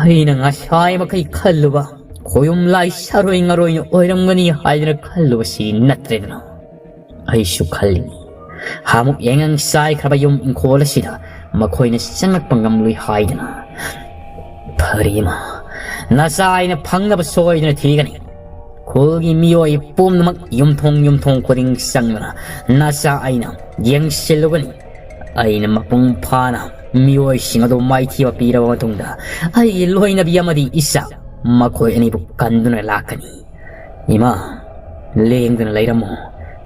ꯑꯩꯅ ꯉꯁꯥꯏ ꯃꯈꯩ ꯈꯜꯂꯨꯕ ꯈꯣꯌꯨꯝ ꯂꯥꯏ ꯁꯥꯔꯣꯏ ꯉꯥꯔꯣꯏꯅ ꯑꯣꯏꯔꯝꯒꯅꯤ ꯍꯥꯏꯗꯅ ꯈꯜꯂꯨꯕꯁꯤ ꯅꯠꯇ꯭ꯔꯦꯗꯅ꯫ ꯑꯩꯁꯨ ꯈꯜꯂꯤꯅꯤ, ꯍꯥꯃꯨꯛ ꯌꯥꯏꯉꯪ ꯆꯥꯏꯈ꯭ꯔꯕ ꯌꯨꯝ ꯏꯪꯈꯣꯜ ꯑꯁꯤꯗ ꯃꯈꯣꯏꯅ ꯆꯪꯂꯛꯄ ꯉꯝꯂꯣꯏ ꯍꯥꯏꯗꯅ꯫ ꯐꯔꯦ ꯏꯃꯥ, ꯅꯆꯥ ꯑꯩꯅ ꯐꯪꯅꯕ ꯁꯣꯏꯗꯅ ꯊꯤꯒꯅꯤ꯫ ꯈꯨꯜꯒꯤ ꯃꯤꯑꯣꯏ ꯄꯨꯝꯅꯃꯛ ꯌꯨꯝꯊꯣꯡ ꯌꯨꯝꯊꯣꯡ ꯈꯨꯗꯤꯡ ꯆꯪꯗꯨꯅ ꯅꯆꯥ ꯑꯩꯅ ꯌꯦꯡꯁꯤꯜꯂꯨꯒꯅꯤ꯫ ꯑꯩꯅ ꯃꯄꯨꯡ ꯐꯥꯅ ꯃꯤꯑꯣꯏꯁꯤꯡ ꯑꯗꯨ ꯃꯥꯏꯊꯤꯕ ꯄꯤꯔꯕ ꯃꯇꯨꯡꯗ ꯑꯩꯒꯤ ꯂꯣꯏꯅꯕꯤ ꯑꯃꯗꯤ ꯏꯆꯥ ꯃꯈꯣꯏ ꯑꯅꯤꯕꯨ ꯀꯟꯗꯨꯅ ꯂꯥꯛꯀꯅꯤ꯫ ꯏꯃꯥ, ꯂꯦꯡꯗꯨꯅ ꯂꯩꯔꯝꯃꯨ꯫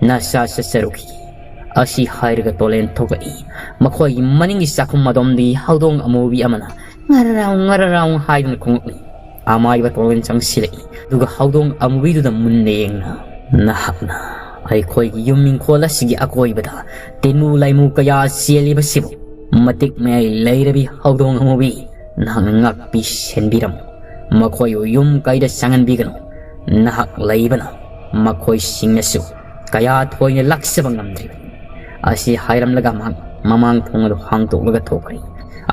ꯅꯆꯥ ꯆꯠꯆꯔꯨꯈꯤꯒꯦ꯫ ꯑꯁꯤ ꯍꯥꯏꯔꯒ ꯇꯣꯂꯦꯟ ꯊꯣꯛꯂꯛꯏ꯫ ꯃꯈꯣꯏꯒꯤ ꯃꯅꯤꯡꯒꯤ ꯆꯥꯛꯈꯨꯝ ꯑꯗꯣꯝꯗꯒꯤ ꯍꯧꯗꯣꯡ ꯑꯃꯨꯕꯤ ꯑꯃꯅ ꯉꯔꯔꯥꯎ ꯉꯔꯔꯥꯎ ꯍꯥꯏꯗꯨꯅ ꯈꯣꯡꯂꯛꯂꯤ꯫ ꯑꯃꯥꯏꯕ ꯇꯣꯂꯦꯟ ꯆꯪꯁꯤꯜꯂꯛꯏ꯫ ꯑꯗꯨꯒ ꯍꯧꯗꯣꯡ ꯑꯃꯨꯕꯤꯗꯨꯗ ꯃꯨꯟꯅ ꯌꯦꯡꯅ, "ꯅꯍꯥꯛꯅ ꯑꯩꯈꯣꯏꯒꯤ ꯌꯨꯝ ꯏꯪꯈꯣꯜ ꯑꯁꯤꯒꯤ ꯑꯀꯣꯏꯕꯗ ꯇꯤꯟꯃꯨ ꯂꯥꯏꯃꯨ ꯀꯌꯥ ꯆꯦꯜꯂꯤꯕꯁꯤꯕꯨ ꯃꯇꯤꯛ ꯃꯌꯥꯏ ꯂꯩꯔꯕꯤ ꯍꯧꯗꯣꯡ ꯑꯃꯨꯕꯤ, ꯅꯍꯥꯛꯅ ꯉꯥꯛꯄꯤ ꯁꯦꯟꯕꯤꯔꯝꯃꯨ꯫ ꯃꯈꯣꯏꯕꯨ ꯌꯨꯝ ꯀꯩꯗ ꯆꯪꯍꯟꯕꯤꯒꯅꯨ꯫ ꯅꯍꯥꯛ ꯂꯩꯕꯅ ꯃꯈꯣꯏꯁꯤꯡꯅꯁꯨ ꯀꯌꯥ ꯊꯣꯏꯅ ꯂꯥꯛꯆꯕ ꯉꯝꯗ꯭ꯔꯤꯕꯅꯤ"꯫ ꯑꯁꯤ ꯍꯥꯏꯔꯝꯂꯒ ꯃꯍꯥꯛ ꯃꯃꯥꯡ ꯊꯣꯡ ꯑꯗꯨ ꯍꯥꯡꯗꯣꯛꯂꯒ ꯊꯣꯛꯈ꯭ꯔꯦ꯫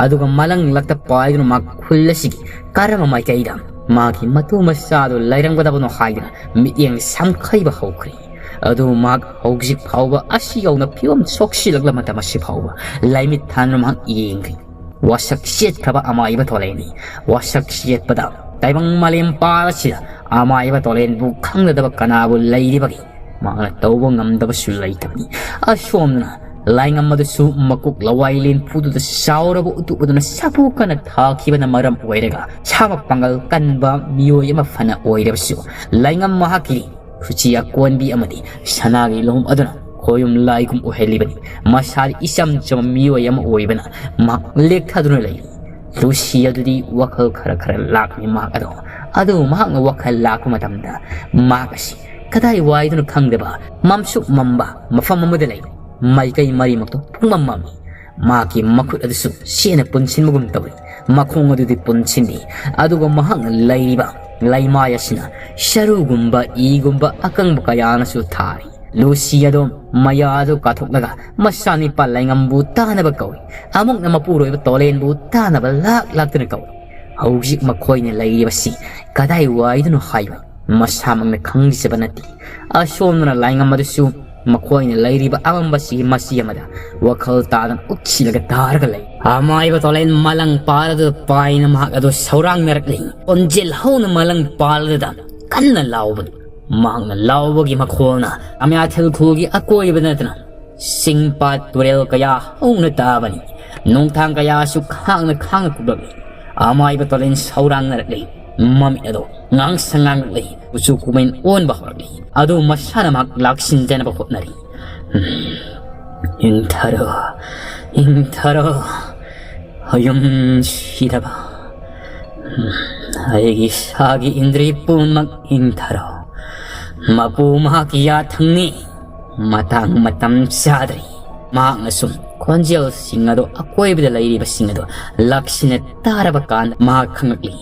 ꯑꯗꯨꯒ ꯃꯂꯪꯂꯛꯇ ꯄꯥꯏꯗꯨꯅ ꯃꯍꯥꯛ ꯈꯨꯜ ꯑꯁꯤꯒꯤ ꯀꯔꯝꯕ ꯃꯥꯏꯀꯩꯗ ꯃꯍꯥꯛꯀꯤ ꯃꯇꯨ ꯃꯆꯥꯗꯨ ꯂꯩꯔꯝꯒꯗꯕꯅꯣ ꯍꯥꯏꯗꯨꯅ ꯃꯤꯠꯌꯦꯡ ꯁꯝꯈꯩꯕ ꯍꯧꯈ꯭ꯔꯦ꯫ ꯑꯗꯨꯕꯨ ꯃꯍꯥꯛ ꯍꯧꯖꯤꯛ ꯐꯥꯎꯕ ꯑꯁꯤ ꯌꯧꯅ ꯐꯤꯕꯝ ꯁꯣꯛꯁꯤꯜꯂꯛꯂꯕ ꯃꯇꯝ ꯑꯁꯤ ꯐꯥꯎꯕ ꯂꯥꯏꯃꯤꯠ ꯊꯥꯟꯗꯨꯅ ꯃꯍꯥꯛ ꯌꯦꯡꯈ꯭ꯔꯦ꯫ ꯋꯥꯁꯛ ꯆꯦꯠꯈ꯭ꯔꯕ ꯑꯃꯥꯏꯕ ꯇꯣꯂꯦꯟꯅꯤ꯫ ꯋꯥꯁꯛ ꯆꯦꯠꯄꯗ ꯇꯥꯏꯕꯪ ꯃꯥꯂꯦꯝ ꯄꯥꯜ ꯑꯁꯤꯗ ꯑꯃꯥꯏꯕ ꯇꯣꯂꯦꯟꯕꯨ ꯈꯪꯅꯗꯕ ꯀꯅꯥꯕꯨ ꯂꯩꯔꯤꯕꯒꯦ? ꯃꯍꯥꯛꯅ ꯇꯧꯕ ꯉꯝꯗꯕꯁꯨ ꯂꯩꯇꯕꯅꯤ꯫ ꯑꯁꯣꯝꯗꯅ ꯂꯥꯏꯉꯝ ꯑꯗꯨꯁꯨ ꯃꯀꯣꯛ ꯂꯋꯥꯏ ꯂꯦꯝꯐꯨꯗꯨꯗ ꯆꯥꯎꯔꯕ ꯎꯇꯨꯞ ꯑꯗꯨꯅ ꯁꯥꯐꯨ ꯀꯟꯅ ꯊꯥꯈꯤꯕꯅ ꯃꯔꯝ ꯑꯣꯏꯔꯒ, ꯁꯥꯕ ꯄꯥꯡꯒꯜ ꯀꯟꯕ ꯃꯤꯑꯣꯏ ꯑꯃ ꯐꯅ ꯑꯣꯏꯔꯕꯁꯨ, ꯂꯥꯏꯉꯝ ꯃꯍꯥꯛꯀꯤ ꯈꯨꯆꯤ ꯑꯀꯣꯟꯕꯤ ꯑꯃꯗꯤ ꯁꯅꯥꯒꯤ ꯂꯣꯡ ꯑꯗꯨꯅ ꯈꯣꯌꯨꯝ ꯂꯥꯏꯒꯨꯝ ꯑꯣꯏꯍꯜꯂꯤꯕꯅꯤ꯫ ꯃꯁꯥꯗꯤ ꯏꯆꯝ ꯆꯝꯕ ꯃꯤꯑꯣꯏ ꯑꯃ ꯑꯣꯏꯕꯅ ꯃꯍꯥꯛ ꯂꯦꯛꯊꯗꯨꯅ ꯂꯩꯔꯤ꯫ ꯂꯨꯁꯤ ꯑꯗꯨꯗꯤ ꯋꯥꯈꯜ ꯈꯔ ꯈꯔ ꯂꯥꯛꯂꯤ ꯃꯍꯥꯛ ꯑꯗꯣ꯫ ꯑꯗꯨꯕꯨ ꯃꯍꯥꯛꯅ ꯋꯥꯈꯜ ꯂꯥꯛꯄ ꯃꯇꯝꯗ ꯃꯍꯥꯛ ꯑꯁꯤ ꯀꯗꯥꯏ ꯋꯥꯏꯗꯅꯣ ꯈꯪꯗꯕ ꯃꯝꯁꯨꯛ ꯃꯝꯕ ꯃꯐꯝ ꯑꯃꯗ ꯂꯩ꯫ ꯃꯥꯏꯀꯩ ꯃꯔꯤꯃꯛꯇꯣ ꯄꯨꯡꯃꯝ ꯃꯝꯃꯤ꯫ ꯃꯍꯥꯛꯀꯤ ꯃꯈꯨꯠ ꯑꯗꯨꯁꯨ ꯆꯦꯠꯅ ꯄꯨꯟꯁꯤꯟꯕꯒꯨꯝ ꯇꯧꯏ꯫ ꯃꯈꯣꯡ ꯑꯗꯨꯗꯤ ꯄꯨꯟꯁꯤꯟꯗꯦ, ꯑꯗꯨꯒ ꯃꯍꯥꯛꯅ ꯂꯩꯔꯤꯕ ꯂꯩꯃꯥꯏ ꯑꯁꯤꯅ ꯁꯔꯨꯒꯨꯝꯕ, ꯏꯒꯨꯝꯕ ꯑꯀꯪꯕ ꯀꯌꯥꯅꯁꯨ ꯊꯥꯔꯤ꯫ ꯂꯨꯁꯤ ꯑꯗꯣ ꯃꯌꯥꯗꯨ ꯀꯥꯊꯣꯛꯂꯒ ꯃꯆꯥꯅꯤꯄꯥ ꯂꯥꯏꯉꯝꯕꯨ ꯇꯥꯅꯕ ꯀꯧꯏ꯫ ꯑꯃꯨꯛꯅ ꯃꯄꯨꯔꯣꯏꯕ ꯇꯣꯂꯦꯟꯕꯨ ꯇꯥꯅꯕ ꯂꯥꯛ ꯂꯥꯛꯇꯨꯅ ꯀꯧꯏ꯫ ꯍꯧꯖꯤꯛ ꯃꯈꯣꯏꯅ ꯂꯩꯔꯤꯕꯁꯤ ꯀꯗꯥꯏ ꯋꯥꯏꯗꯅꯣ ꯍꯥꯏꯕ ꯃꯁꯥꯃꯛꯅ ꯈꯪꯖꯕ ꯅꯠꯇꯦ꯫ ꯑꯁꯣꯝꯗꯅ ꯂꯥꯏꯉꯝ ꯑꯗꯨꯁꯨ ꯃꯈꯣꯏꯅ ꯂꯩꯔꯤꯕ ꯑꯉꯝꯕꯁꯤꯒꯤ ꯃꯆꯤ ꯑꯃꯗ ꯋꯥꯈꯜ ꯇꯥꯗꯅ ꯎꯛꯁꯤꯜꯂꯒ ꯇꯥꯔꯒ ꯂꯩ꯫ ꯑꯃꯥꯏꯕ ꯇꯣꯂꯦꯟ ꯃꯂꯪ ꯄꯥꯜꯂꯗꯨꯗ ꯄꯥꯏꯅ ꯃꯍꯥꯛ ꯑꯗꯨ ꯁꯧꯔꯥꯡꯅꯔꯛꯂꯤ꯫ ꯈꯣꯟꯖꯦꯜ ꯍꯧꯅ ꯃꯂꯪ ꯄꯥꯜꯂꯗꯨꯗ ꯀꯟꯅ ꯂꯥꯎꯕꯅꯤ꯫ ꯃꯍꯥꯛꯅ ꯂꯥꯎꯕꯒꯤ ꯃꯈꯣꯜꯅ ꯑꯃꯌꯥꯊꯤꯜ ꯈꯨꯜꯒꯤ ꯑꯀꯣꯏꯕꯗ ꯅꯠꯇꯅ ꯆꯤꯡ ꯄꯥꯠ ꯇꯨꯔꯦꯜ ꯀꯌꯥ ꯍꯧꯅ ꯇꯥꯕꯅꯤ꯫ ꯅꯣꯡꯊꯥꯡ ꯀꯌꯥꯁꯨ ꯈꯥꯡꯅ ꯈꯥꯡꯅ ꯀꯨꯞꯂꯛꯂꯤ꯫ ꯑꯃꯥꯏꯕ ꯇꯣꯂꯦꯟ ꯁꯧꯔꯥꯡꯅꯔꯛꯂꯤ꯫ ꯃꯃꯤꯠ ꯑꯗꯨ ꯉꯥꯡꯁꯪ ꯉꯥꯡꯂꯛꯂꯤ꯫ ꯀꯨꯆꯨ ꯀꯨꯃꯦꯟ ꯑꯣꯟꯕ ꯍꯧꯔꯛꯂꯤ꯫ ꯑꯗꯨ ꯃꯁꯥꯅ ꯃꯍꯥꯛ ꯂꯥꯛꯁꯤꯟꯖꯅꯕ ꯍꯣꯠꯅꯔꯤ꯫ ꯎꯝ, ꯏꯪꯊꯔꯣ, ꯏꯪꯊꯔꯣ, ꯌꯨꯝ ꯁꯤꯗꯕ꯫ ꯎꯝ, ꯑꯩꯒꯤ ꯏꯁꯥꯒꯤ ꯏꯟꯗ꯭ꯔꯤ ꯄꯨꯝꯅꯃꯛ ꯏꯪꯊꯔꯣ꯫ ꯃꯄꯨ ꯃꯍꯥꯛꯀꯤ ꯌꯥꯊꯪꯅꯤ꯫ ꯃꯇꯥꯡ ꯃꯇꯝ ꯆꯥꯗ꯭ꯔꯤ꯫ ꯃꯍꯥꯛꯅ ꯁꯨꯝ ꯈꯣꯟꯖꯦꯜꯁꯤꯡ ꯑꯗꯨ ꯑꯀꯣꯏꯕꯗ ꯂꯩꯔꯤꯕꯁꯤꯡ ꯑꯗꯨ ꯂꯥꯛꯁꯤꯟꯅ ꯇꯥꯔꯕ ꯀꯥꯟꯗ ꯃꯍꯥꯛ ꯈꯪꯂꯛꯂꯤ꯫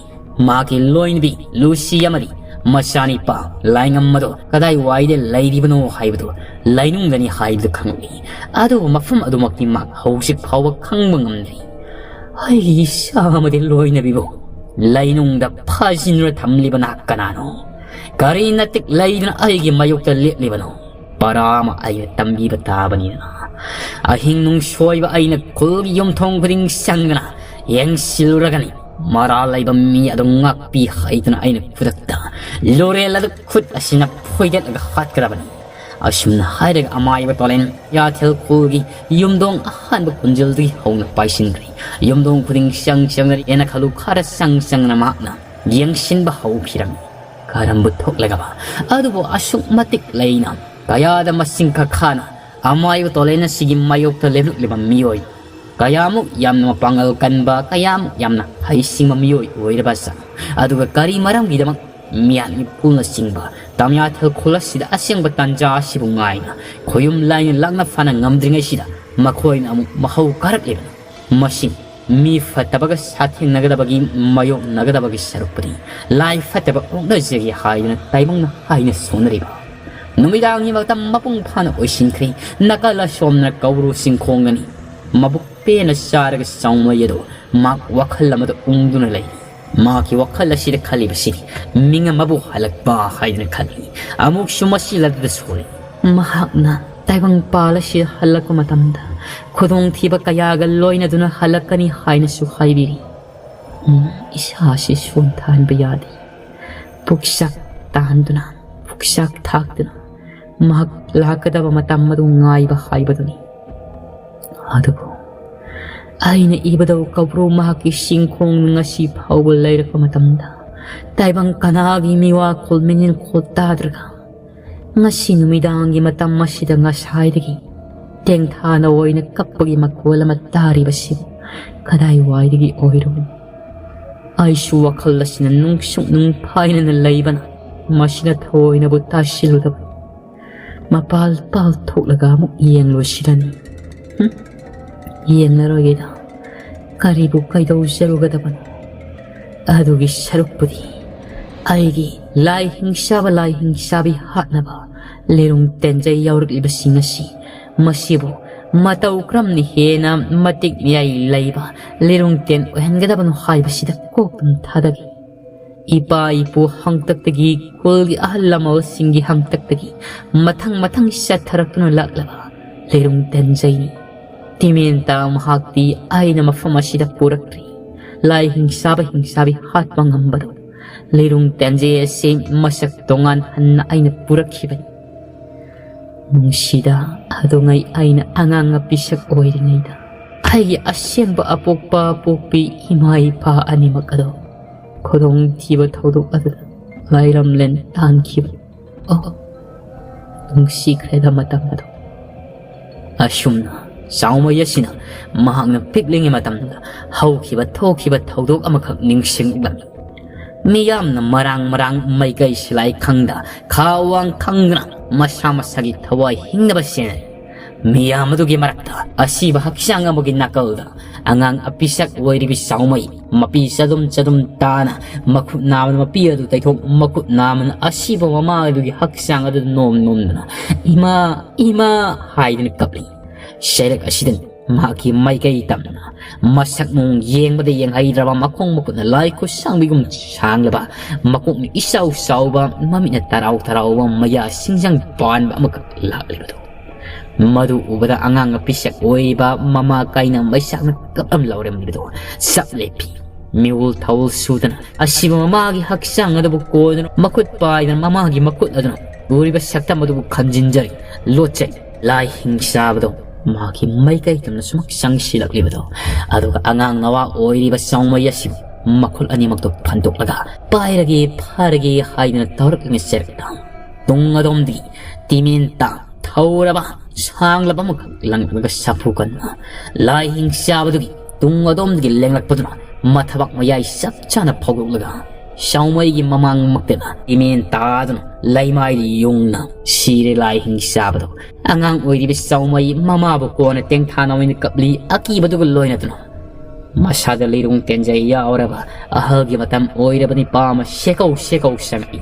ꯃꯍꯥꯛꯀꯤ ꯂꯣꯏꯅꯕꯤ ꯂꯨꯁꯤ ꯑꯃꯗꯤ ꯃꯆꯥꯅꯤꯄꯥ ꯂꯥꯏꯉꯝ ꯑꯗꯨ ꯀꯗꯥꯏ ꯋꯥꯏꯗ ꯂꯩꯔꯤꯕꯅꯣ ꯍꯥꯏꯕꯗꯨ ꯂꯩꯅꯨꯡꯗꯅꯤ ꯍꯥꯏꯕꯗꯨ ꯈꯪꯂꯛꯂꯤ꯫ ꯑꯗꯨꯕꯨ ꯃꯐꯝ ꯑꯗꯨꯃꯛꯇꯤ ꯃꯍꯥꯛ ꯍꯧꯖꯤꯛ ꯐꯥꯎꯕ ꯈꯪꯕ ꯉꯝꯗ꯭ꯔꯤ꯫ ꯑꯩꯒꯤ ꯏꯆꯥ ꯑꯃꯗꯤ ꯂꯣꯏꯅꯕꯤꯕꯨ ꯂꯩꯅꯨꯡꯗ ꯐꯥꯖꯤꯟꯗꯨꯅ ꯊꯝꯂꯤꯕ ꯅꯍꯥꯛ ꯀꯅꯥꯅꯣ? ꯀꯔꯤ ꯅꯇꯤꯛ ꯂꯩꯗꯨꯅ ꯑꯩꯒꯤ ꯃꯥꯌꯣꯛꯇ ꯂꯦꯞꯂꯤꯕꯅꯣ? ꯄꯔꯥ ꯑꯃ ꯑꯩꯅ ꯇꯝꯕꯤꯕ ꯇꯥꯕꯅꯤꯗꯅ꯫ ꯑꯍꯤꯡ ꯅꯨꯡꯁꯣꯏꯕ ꯑꯩꯅ ꯈꯨꯜꯒꯤ ꯌꯨꯝꯊꯣꯡ ꯈꯨꯗꯤꯡ ꯆꯪꯗꯨꯅ ꯌꯦꯡꯁꯤꯜꯂꯨꯔꯒꯅꯤ꯫ ꯃꯔꯥꯜ ꯂꯩꯕ ꯃꯤ ꯑꯗꯨ ꯉꯥꯛꯄꯤ ꯍꯥꯏꯗꯨꯅ ꯑꯩꯅ ꯈꯨꯗꯛꯇ ꯂꯣꯔꯦꯜ ꯑꯗꯨ ꯈꯨꯠ ꯑꯁꯤꯅ ꯐꯣꯏꯗꯠꯂꯒ ꯍꯥꯠꯀꯗꯕꯅꯤ꯫ ꯑꯁꯨꯝꯅ ꯍꯥꯏꯔꯒ ꯑꯃꯥꯏꯕ ꯇꯣꯂꯦꯟ ꯌꯥꯊꯦꯜ ꯈꯨꯜꯒꯤ ꯌꯨꯝꯗꯣꯡ ꯑꯍꯥꯟꯕ ꯈꯨꯟꯖꯤꯜꯗꯒꯤ ꯍꯧꯅ ꯄꯥꯏꯁꯤꯟꯈ꯭ꯔꯦ꯫ ꯌꯨꯝꯗꯣꯡ ꯈꯨꯗꯤꯡ ꯆꯪ ꯆꯪꯅ ꯌꯦꯅꯈꯥꯂꯨ ꯈꯔ ꯆꯪ ꯆꯪꯅ ꯃꯍꯥꯛꯅ ꯌꯦꯡꯁꯤꯟꯕ ꯍꯧꯈꯤꯔꯝꯃꯤ꯫ ꯀꯔꯝꯕ ꯊꯣꯛꯂꯒꯕ ꯑꯗꯨꯕꯨ ꯑꯁꯨꯛ ꯃꯇꯤꯛ ꯂꯩꯅ ꯀꯌꯥꯗ ꯃꯁꯤꯡ ꯈꯛ ꯈꯥꯅ ꯑꯃꯥꯏꯕ ꯇꯣꯂꯦꯟ ꯑꯁꯤꯒꯤ ꯃꯥꯌꯣꯛꯇ ꯂꯦꯞꯂꯛꯂꯤꯕ ꯃꯤꯑꯣꯏ ꯀꯌꯥꯃꯨꯛ ꯌꯥꯝꯅ ꯃꯄꯥꯡꯒꯜ ꯀꯟꯕ, ꯀꯌꯥꯃꯨꯛ ꯌꯥꯝꯅ ꯍꯩꯁꯤꯡꯕ ꯃꯤꯑꯣꯏ ꯑꯣꯏꯔꯕ ꯖꯥꯠꯅꯣ? ꯑꯗꯨꯒ ꯀꯔꯤ ꯃꯔꯝꯒꯤꯗꯃꯛ ꯃꯤꯌꯥꯠ ꯃꯤꯄꯨꯅꯆꯤꯡꯕ ꯇꯝꯌꯥꯊꯦꯜ ꯈꯨꯜ ꯑꯁꯤꯗ ꯑꯁꯦꯡꯕ ꯇꯥꯟꯖꯥ ꯑꯁꯤꯕꯨ ꯉꯥꯏꯅ ꯈꯣꯌꯨꯝ ꯂꯥꯏꯅ ꯂꯥꯛꯅ ꯐꯥꯅ ꯉꯝꯗ꯭ꯔꯤꯉꯩꯁꯤꯗ ꯃꯈꯣꯏꯅ ꯑꯃꯨꯛ ꯃꯍꯧ ꯀꯥꯔꯛꯂꯤꯕꯅꯣ? ꯃꯁꯤ ꯃꯤ ꯐꯠꯇꯕꯒ ꯁꯥꯊꯦꯡꯅꯒꯗꯕꯒꯤ, ꯃꯥꯌꯣꯛꯅꯒꯗꯕꯒꯤ ꯁꯔꯨꯛꯄꯨꯗꯤ ꯂꯥꯏ ꯐꯠꯇꯕ ꯑꯣꯛꯅꯖꯒꯦ ꯍꯥꯏꯗꯨꯅ ꯇꯥꯏꯕꯪꯅ ꯍꯥꯏꯅ ꯁꯣꯟꯅꯔꯤꯕ꯫ ꯅꯨꯃꯤꯗꯥꯡꯒꯤ ꯃꯇꯝ ꯃꯄꯨꯡ ꯐꯥꯅ ꯑꯣꯏꯁꯤꯟꯈ꯭ꯔꯦ꯫ ꯅꯥꯀꯜ ꯑꯁꯣꯝꯅ ꯀꯧꯕ꯭ꯔꯨ ꯆꯤꯡꯈꯣꯡꯗꯅꯤ꯫ ꯃꯕꯨꯛ ꯄꯦꯟꯅ ꯆꯥꯔꯒ ꯆꯥꯎꯃꯩ ꯑꯗꯨ ꯃꯍꯥꯛ ꯋꯥꯈꯜ ꯑꯃꯗ ꯎꯪꯗꯨꯅ ꯂꯩ꯫ ꯃꯍꯥꯛꯀꯤ ꯋꯥꯈꯜ ꯑꯁꯤꯗ ꯈꯜꯂꯤꯕꯁꯤꯗꯤ ꯃꯤꯡ ꯑꯃꯕꯨ ꯍꯜꯂꯛꯄ ꯍꯥꯏꯗꯨꯅ ꯈꯜꯂꯤ꯫ ꯑꯃꯨꯛꯁꯨ ꯃꯁꯤ ꯂꯥꯏꯕꯛꯇ ꯁꯣꯜꯂꯤ꯫ ꯃꯍꯥꯛꯅ ꯇꯥꯏꯕꯪꯄꯥꯜ ꯑꯁꯤꯗ ꯍꯜꯂꯛꯄ ꯃꯇꯝꯗ ꯈꯨꯗꯣꯡꯊꯤꯕ ꯀꯌꯥꯒ ꯂꯣꯏꯅꯗꯨꯅ ꯍꯜꯂꯛꯀꯅꯤ ꯍꯥꯏꯅꯁꯨ ꯍꯥꯏꯕꯤꯔꯤ꯫ ꯎꯝ, ꯏꯁꯥꯁꯤ ꯁꯣꯟꯊꯍꯟꯕ ꯌꯥꯗꯦ꯫ ꯄꯨꯛꯆꯥꯛ ꯇꯥꯍꯟꯗꯨꯅ, ꯄꯨꯛꯆꯥꯛ ꯊꯥꯛꯇꯨꯅ ꯃꯍꯥꯛ ꯂꯥꯛꯀꯗꯕ ꯃꯇꯝ ꯑꯗꯨ ꯉꯥꯏꯕ ꯍꯥꯏꯕꯗꯨꯅꯤ꯫ ꯑꯗꯨꯕꯨ ꯑꯩꯅ ꯏꯕꯗꯧ ꯀꯧꯕ꯭ꯔꯨ ꯃꯍꯥꯛꯀꯤ ꯆꯤꯡꯈꯣꯡ ꯉꯁꯤ ꯐꯥꯎꯕ ꯂꯩꯔꯛꯄ ꯃꯇꯝꯗ ꯇꯥꯏꯕꯪ ꯀꯅꯥꯒꯤ ꯃꯤꯋꯥ ꯈꯣꯜ ꯃꯤꯅꯤꯜ ꯈꯣꯜ ꯇꯥꯗ꯭ꯔꯒ ꯉꯁꯤ ꯅꯨꯃꯤꯗꯥꯡꯒꯤ ꯃꯇꯝ ꯑꯁꯤꯗ ꯉꯁꯥꯏꯗꯒꯤ ꯇꯦꯡꯊꯥꯅ ꯑꯣꯏꯅ ꯀꯞꯄꯒꯤ ꯃꯈꯣꯜ ꯑꯃ ꯇꯥꯔꯤꯕꯁꯤꯕꯨ ꯀꯗꯥꯏꯋꯥꯏꯗꯒꯤ ꯑꯣꯏꯔꯨꯕꯅꯣ? ꯑꯩꯁꯨ ꯋꯥꯈꯜ ꯑꯁꯤꯅ ꯅꯨꯡꯁꯨꯛ ꯅꯨꯡꯐꯥꯏꯅꯅ ꯂꯩꯕꯅ ꯃꯁꯤꯅ ꯊꯑꯣꯏꯅꯕꯨ ꯇꯥꯁꯤꯜꯂꯨꯗꯕ꯫ ꯃꯄꯥꯜ ꯄꯥꯜ ꯊꯣꯛꯂꯒ ꯑꯃꯨꯛ ꯌꯦꯡꯂꯨꯁꯤꯔꯅꯤ꯫ ꯍꯨꯝ, ꯌꯦꯡꯂꯔꯣꯏꯒꯦꯗ꯫ ꯀꯔꯤꯕꯨ ꯀꯩꯗꯧꯖꯔꯨꯒꯗꯕꯅꯣ? ꯑꯗꯨꯒꯤ ꯁꯔꯨꯛꯄꯨꯗꯤ ꯑꯩꯒꯤ ꯂꯥꯏ ꯍꯤꯡꯁꯥꯕ ꯂꯥꯏ ꯍꯤꯡꯁꯥꯕꯤ ꯍꯥꯠꯅꯕ ꯂꯤꯔꯨꯡ ꯇꯦꯟꯖꯩ ꯌꯥꯎꯔꯛꯂꯤꯕꯁꯤꯡ ꯑꯁꯤ, ꯃꯁꯤꯕꯨ ꯃꯇꯧ ꯀꯔꯝꯅ ꯍꯦꯟꯅ ꯃꯇꯤꯛ ꯃꯌꯥꯏ ꯂꯩꯕ ꯂꯤꯔꯨꯡ ꯇꯦꯟ ꯑꯣꯏꯍꯟꯒꯗꯕꯅꯣ ꯍꯥꯏꯕꯁꯤꯗ ꯀꯣꯛ ꯑꯗꯨꯝ ꯊꯥꯗꯒꯦ꯫ ꯏꯄꯥ ꯏꯄꯨ ꯍꯥꯡꯇꯛꯇꯒꯤ, ꯈꯨꯜꯒꯤ ꯑꯍꯜ ꯂꯃꯟꯁꯤꯡꯒꯤ ꯍꯥꯡꯇꯛꯇꯒꯤ ꯃꯊꯪ ꯃꯊꯪ ꯆꯠꯊꯔꯛꯇꯨꯅ ꯂꯥꯛꯂꯕ ꯂꯩꯔꯨꯡ ꯇꯦꯟꯖꯩꯅꯤ꯫ ꯇꯤꯃꯦꯟꯇ ꯃꯍꯥꯛꯇꯤ ꯑꯩꯅ ꯃꯐꯝ ꯑꯁꯤꯗ ꯄꯨꯔꯛꯇ꯭ꯔꯤ꯫ ꯂꯥꯏ ꯍꯤꯡꯁꯥꯕ ꯍꯤꯡꯁꯥꯕꯤ ꯍꯥꯠꯄ ꯉꯝꯕꯗꯨ ꯂꯩꯔꯨꯡ ꯇꯦꯟꯖꯩ ꯑꯁꯤ ꯃꯁꯛ ꯇꯣꯉꯥꯟ ꯍꯟꯅ ꯑꯩꯅ ꯄꯨꯔꯛꯈꯤꯕꯅꯤ꯫ ꯅꯨꯡꯁꯤꯗ, ꯑꯗꯨꯉꯩ ꯑꯩꯅ ꯑꯉꯥꯡ ꯃꯄꯤꯁꯛ ꯑꯣꯏꯔꯤꯉꯩꯗ ꯑꯩꯒꯤ ꯑꯁꯦꯡꯕ ꯑꯄꯣꯛꯄ ꯄꯣꯛꯄꯤ ꯏꯃꯥ ꯏꯄꯥ ꯑꯅꯤꯃꯛ ꯑꯗꯣ ꯈꯨꯗꯣꯡꯊꯤꯕ ꯊꯧꯗꯣꯛ ꯑꯗꯨꯗ ꯂꯥꯏꯔꯝꯂꯦꯟ ꯇꯥꯟꯈꯤꯕ꯫ ꯑꯣ, ꯅꯨꯡꯁꯤꯈ꯭ꯔꯦꯗ ꯃꯇꯝ ꯑꯗꯣ꯫ ꯑꯁꯨꯝꯅ ꯆꯥꯎꯃꯩ ꯑꯁꯤꯅ ꯃꯍꯥꯛꯅ ꯄꯤꯛꯂꯤꯉꯩ ꯃꯇꯝꯗ ꯍꯧꯈꯤꯕ ꯊꯣꯛꯈꯤꯕ ꯊꯧꯗꯣꯛ ꯑꯃꯈꯛ ꯅꯤꯡꯁꯤꯡꯂꯛꯂꯝꯃꯤ꯫ ꯃꯤꯌꯥꯝꯅ ꯃꯔꯥꯡ ꯃꯔꯥꯡ ꯃꯥꯏꯀꯩ ꯁꯤꯂꯥꯏ ꯈꯪꯗ ꯈꯥ ꯋꯥꯡ ꯈꯪꯗꯅ ꯃꯁꯥ ꯃꯁꯥꯒꯤ ꯊꯋꯥꯏ ꯍꯤꯡꯅꯕ ꯁꯦꯟꯅꯔꯤ꯫ ꯃꯤꯌꯥꯝ ꯑꯗꯨꯒꯤ ꯃꯔꯛꯇ ꯑꯁꯤꯕ ꯍꯛꯆꯥꯡ ꯑꯃꯒꯤ ꯅꯥꯀꯜꯗ ꯑꯉꯥꯡ ꯑꯄꯤꯁꯛ ꯑꯣꯏꯔꯤꯕꯤ ꯆꯥꯎꯃꯩ, ꯃꯄꯤ ꯆꯗꯨꯝ ꯆꯗꯨꯝ ꯇꯥꯅ ꯃꯈꯨꯠ ꯅꯥꯝꯃꯅ ꯃꯄꯤ ꯑꯗꯨ ꯇꯩꯊꯣꯛ, ꯃꯈꯨꯠ ꯅꯥꯝꯃꯅ ꯑꯁꯤꯕ ꯃꯃꯥ ꯑꯗꯨꯒꯤ ꯍꯛꯆꯥꯡ ꯑꯗꯨꯗ ꯅꯣꯝ ꯅꯣꯝꯗꯨꯅ "ꯏꯃꯥ, ꯏꯃꯥ" ꯍꯥꯏꯗꯨꯅ ꯀꯞꯂꯤ꯫ ꯁꯩꯔꯦꯛ ꯑꯁꯤꯗ ꯃꯍꯥꯛꯀꯤ ꯃꯥꯏꯀꯩ ꯇꯝꯅ ꯃꯁꯛ ꯃꯑꯣꯡ ꯌꯦꯡꯕꯗ ꯌꯦꯡꯍꯩꯗ꯭ꯔꯕ, ꯃꯈꯣꯡ ꯃꯈꯨꯠꯅ ꯂꯥꯏ ꯈꯨꯠꯁꯥꯡꯕꯤꯒꯨꯝ ꯁꯥꯡꯂꯕ, ꯃꯀꯣꯛꯅ ꯏꯆꯥꯎ ꯆꯥꯎꯕ, ꯃꯃꯤꯠꯅ ꯇꯔꯥꯎ ꯇꯔꯥꯎꯕ, ꯃꯌꯥ ꯁꯤꯡꯖꯪ ꯄꯥꯟꯕ ꯑꯃꯈꯛ ꯂꯥꯛꯂꯤꯕꯗꯨ, ꯃꯗꯨ ꯎꯕꯗ ꯑꯉꯥꯡ ꯑꯄꯤꯁꯛ ꯑꯣꯏꯔꯤꯕ ꯃꯃꯥ ꯀꯥꯏꯅ ꯃꯩꯁꯥꯛꯅ ꯀꯞꯂꯝ ꯂꯥꯎꯔꯝꯂꯤꯕꯗꯨ ꯆꯞ ꯂꯦꯞꯄꯤ꯫ ꯃꯤꯎꯜ ꯊꯧꯎꯜ ꯁꯨꯗꯅ ꯑꯁꯤꯕ ꯃꯃꯥꯒꯤ ꯍꯛꯆꯥꯡ ꯑꯗꯨꯕꯨ ꯀꯣꯟꯗꯨꯅ ꯃꯈꯨꯠ ꯄꯥꯏꯗꯨꯅ ꯃꯃꯥꯒꯤ ꯃꯈꯨꯠ ꯑꯗꯨꯅ ꯎꯔꯤꯕ ꯁꯛꯇꯝ ꯑꯗꯨꯕꯨ ꯈꯟꯖꯤꯟꯖꯔꯤ꯫ ꯂꯣꯠꯆꯩ꯫ ꯂꯥꯏ ꯍꯤꯡꯆꯥꯕꯗꯣ ꯃꯍꯥꯛꯀꯤ ꯃꯥꯏꯀꯩ ꯇꯝꯅ ꯁꯨꯃꯛ ꯆꯪꯁꯤꯜꯂꯛꯂꯤꯕꯗꯣ, ꯑꯗꯨꯒ ꯑꯉꯥꯡ ꯅꯋꯥ ꯑꯣꯏꯔꯤꯕ ꯆꯥꯎꯃꯩ ꯑꯁꯤꯕꯨ ꯃꯈꯨꯜ ꯑꯅꯤꯃꯛꯇꯣ ꯐꯟꯗꯣꯛꯂꯒ "ꯄꯥꯏꯔꯒꯦ, ꯐꯥꯔꯒꯦ" ꯍꯥꯏꯗꯨꯅ ꯇꯧꯔꯛꯂꯤꯉꯩ ꯆꯦꯔꯛꯇ ꯇꯨꯡ ꯑꯗꯣꯝꯗꯒꯤ ꯇꯤꯃꯦꯟ ꯇꯥ ꯊꯧꯔꯕ ꯁꯥꯡꯂꯕ ꯑꯃꯈꯛ ꯂꯪꯂꯛꯂꯒ ꯁꯥꯐꯨ ꯀꯟꯅ ꯂꯥꯏ ꯍꯤꯡꯆꯥꯕꯗꯨꯒꯤ ꯇꯨꯡ ꯑꯗꯣꯝꯗꯒꯤ ꯂꯦꯡꯂꯛꯄꯗꯨꯅ ꯃꯊꯕꯥꯛ ꯃꯌꯥꯏ ꯆꯞ ꯆꯥꯅ ꯐꯧꯗꯣꯛꯂꯒ ꯆꯥꯎꯃꯩꯒꯤ ꯃꯃꯥꯡꯃꯛꯇꯗ ꯏꯃꯦꯟ ꯇꯥꯗꯨꯅ ꯂꯩꯃꯥꯏꯗ ꯌꯨꯡꯅ ꯁꯤꯔꯦ ꯂꯥꯏ ꯍꯤꯡꯆꯥꯕꯗꯣ꯫ ꯑꯉꯥꯡ ꯑꯣꯏꯔꯤꯕ ꯆꯥꯎꯃꯩ ꯃꯃꯥꯕꯨ ꯀꯣꯟꯅ ꯇꯦꯡꯊꯥ ꯅꯥꯎꯃꯩꯅ ꯀꯞꯂꯤ ꯑꯀꯤꯕꯗꯨꯒ ꯂꯣꯏꯅꯗꯨꯅ꯫ ꯃꯁꯥꯗ ꯂꯤꯔꯨꯡ ꯇꯦꯟꯖꯩ ꯌꯥꯎꯔꯕ ꯑꯍꯜꯒꯤ ꯃꯇꯝ ꯑꯣꯏꯔꯕ ꯅꯤꯄꯥ ꯑꯃ ꯁꯦꯀꯧ ꯁꯦꯀꯧ ꯆꯪꯉꯛꯏ꯫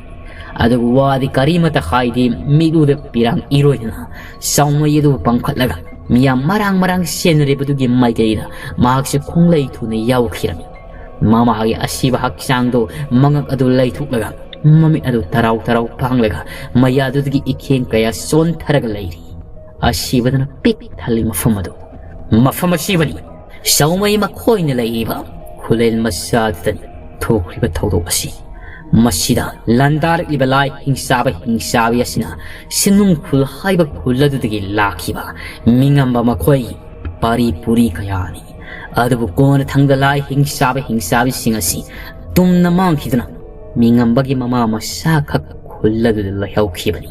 ꯑꯗꯨꯕꯨ ꯋꯥꯗꯤ ꯀꯔꯤꯃꯠꯇ ꯍꯥꯏꯗꯦ, ꯃꯤꯠꯂꯨꯗ ꯄꯤꯔꯥꯡ ꯏꯔꯣꯏꯗꯅ ꯆꯥꯎꯃꯩ ꯑꯗꯨꯕꯨ ꯄꯥꯡꯈꯠꯂꯒ ꯃꯤꯌꯥꯝ ꯃꯔꯥꯡ ꯃꯔꯥꯡ ꯆꯦꯟꯅꯔꯤꯕꯗꯨꯒꯤ ꯃꯥꯏꯀꯩꯗ ꯃꯍꯥꯛꯁꯨ ꯈꯣꯡꯂꯩ ꯊꯨꯅ ꯌꯥꯎꯈꯤꯔꯝꯃꯤ꯫ ꯃꯃꯥꯒꯤ ꯑꯁꯤꯕ ꯍꯛꯆꯥꯡꯗꯨ ꯃꯉꯛ ꯑꯗꯨ ꯂꯩꯊꯣꯛꯂꯒ ꯃꯃꯤꯠ ꯑꯗꯨ ꯇꯔꯥꯎ ꯇꯔꯥꯎ ꯄꯥꯡꯂꯒ ꯃꯌꯥꯗꯨꯗꯒꯤ ꯏꯈꯦꯡ ꯀꯌꯥ ꯆꯣꯟꯊꯔꯒ ꯂꯩꯔꯤ꯫ ꯑꯁꯤꯕꯗꯨꯅ ꯄꯤꯛ ꯊꯜꯂꯤ ꯃꯐꯝ ꯑꯗꯨ꯫ ꯃꯐꯝ ꯑꯁꯤꯕꯅꯤ ꯆꯥꯎꯃꯩ ꯃꯈꯣꯏꯅ ꯂꯩꯔꯤꯕ ꯈꯨꯂꯦꯟ ꯃꯆꯥꯗꯨꯗꯅꯤ ꯊꯣꯛꯈ꯭ꯔꯤꯕ ꯊꯧꯗꯣꯛ ꯑꯁꯤ꯫ ꯃꯁꯤꯗ ꯂꯥꯟꯗꯥꯔꯛꯂꯤꯕ ꯂꯥꯏ ꯍꯤꯡꯆꯥꯕ ꯍꯤꯡꯆꯥꯕꯤ ꯑꯁꯤꯅ ꯁꯤꯅꯨꯡꯈꯨꯜ ꯍꯥꯏꯕ ꯈꯨꯜ ꯑꯗꯨꯗꯒꯤ ꯂꯥꯛꯈꯤꯕ ꯃꯤꯉꯝꯕ ꯃꯈꯣꯏꯒꯤ ꯄꯥꯔꯤ ꯄꯨꯔꯤ ꯀꯌꯥꯅꯤ꯫ ꯑꯗꯨꯕꯨ ꯀꯣꯟꯅꯊꯪꯗ ꯂꯥꯏ ꯍꯤꯡꯆꯥꯕ ꯍꯤꯡꯆꯥꯕꯤꯁꯤꯡ ꯑꯁꯤ ꯇꯨꯝꯅ ꯃꯥꯡꯈꯤꯗꯨꯅ ꯃꯤꯉꯝꯕꯒꯤ ꯃꯃꯥ ꯃꯆꯥꯈꯛ ꯈꯨꯜ ꯑꯗꯨꯗ ꯂꯩꯍꯧꯈꯤꯕꯅꯤ꯫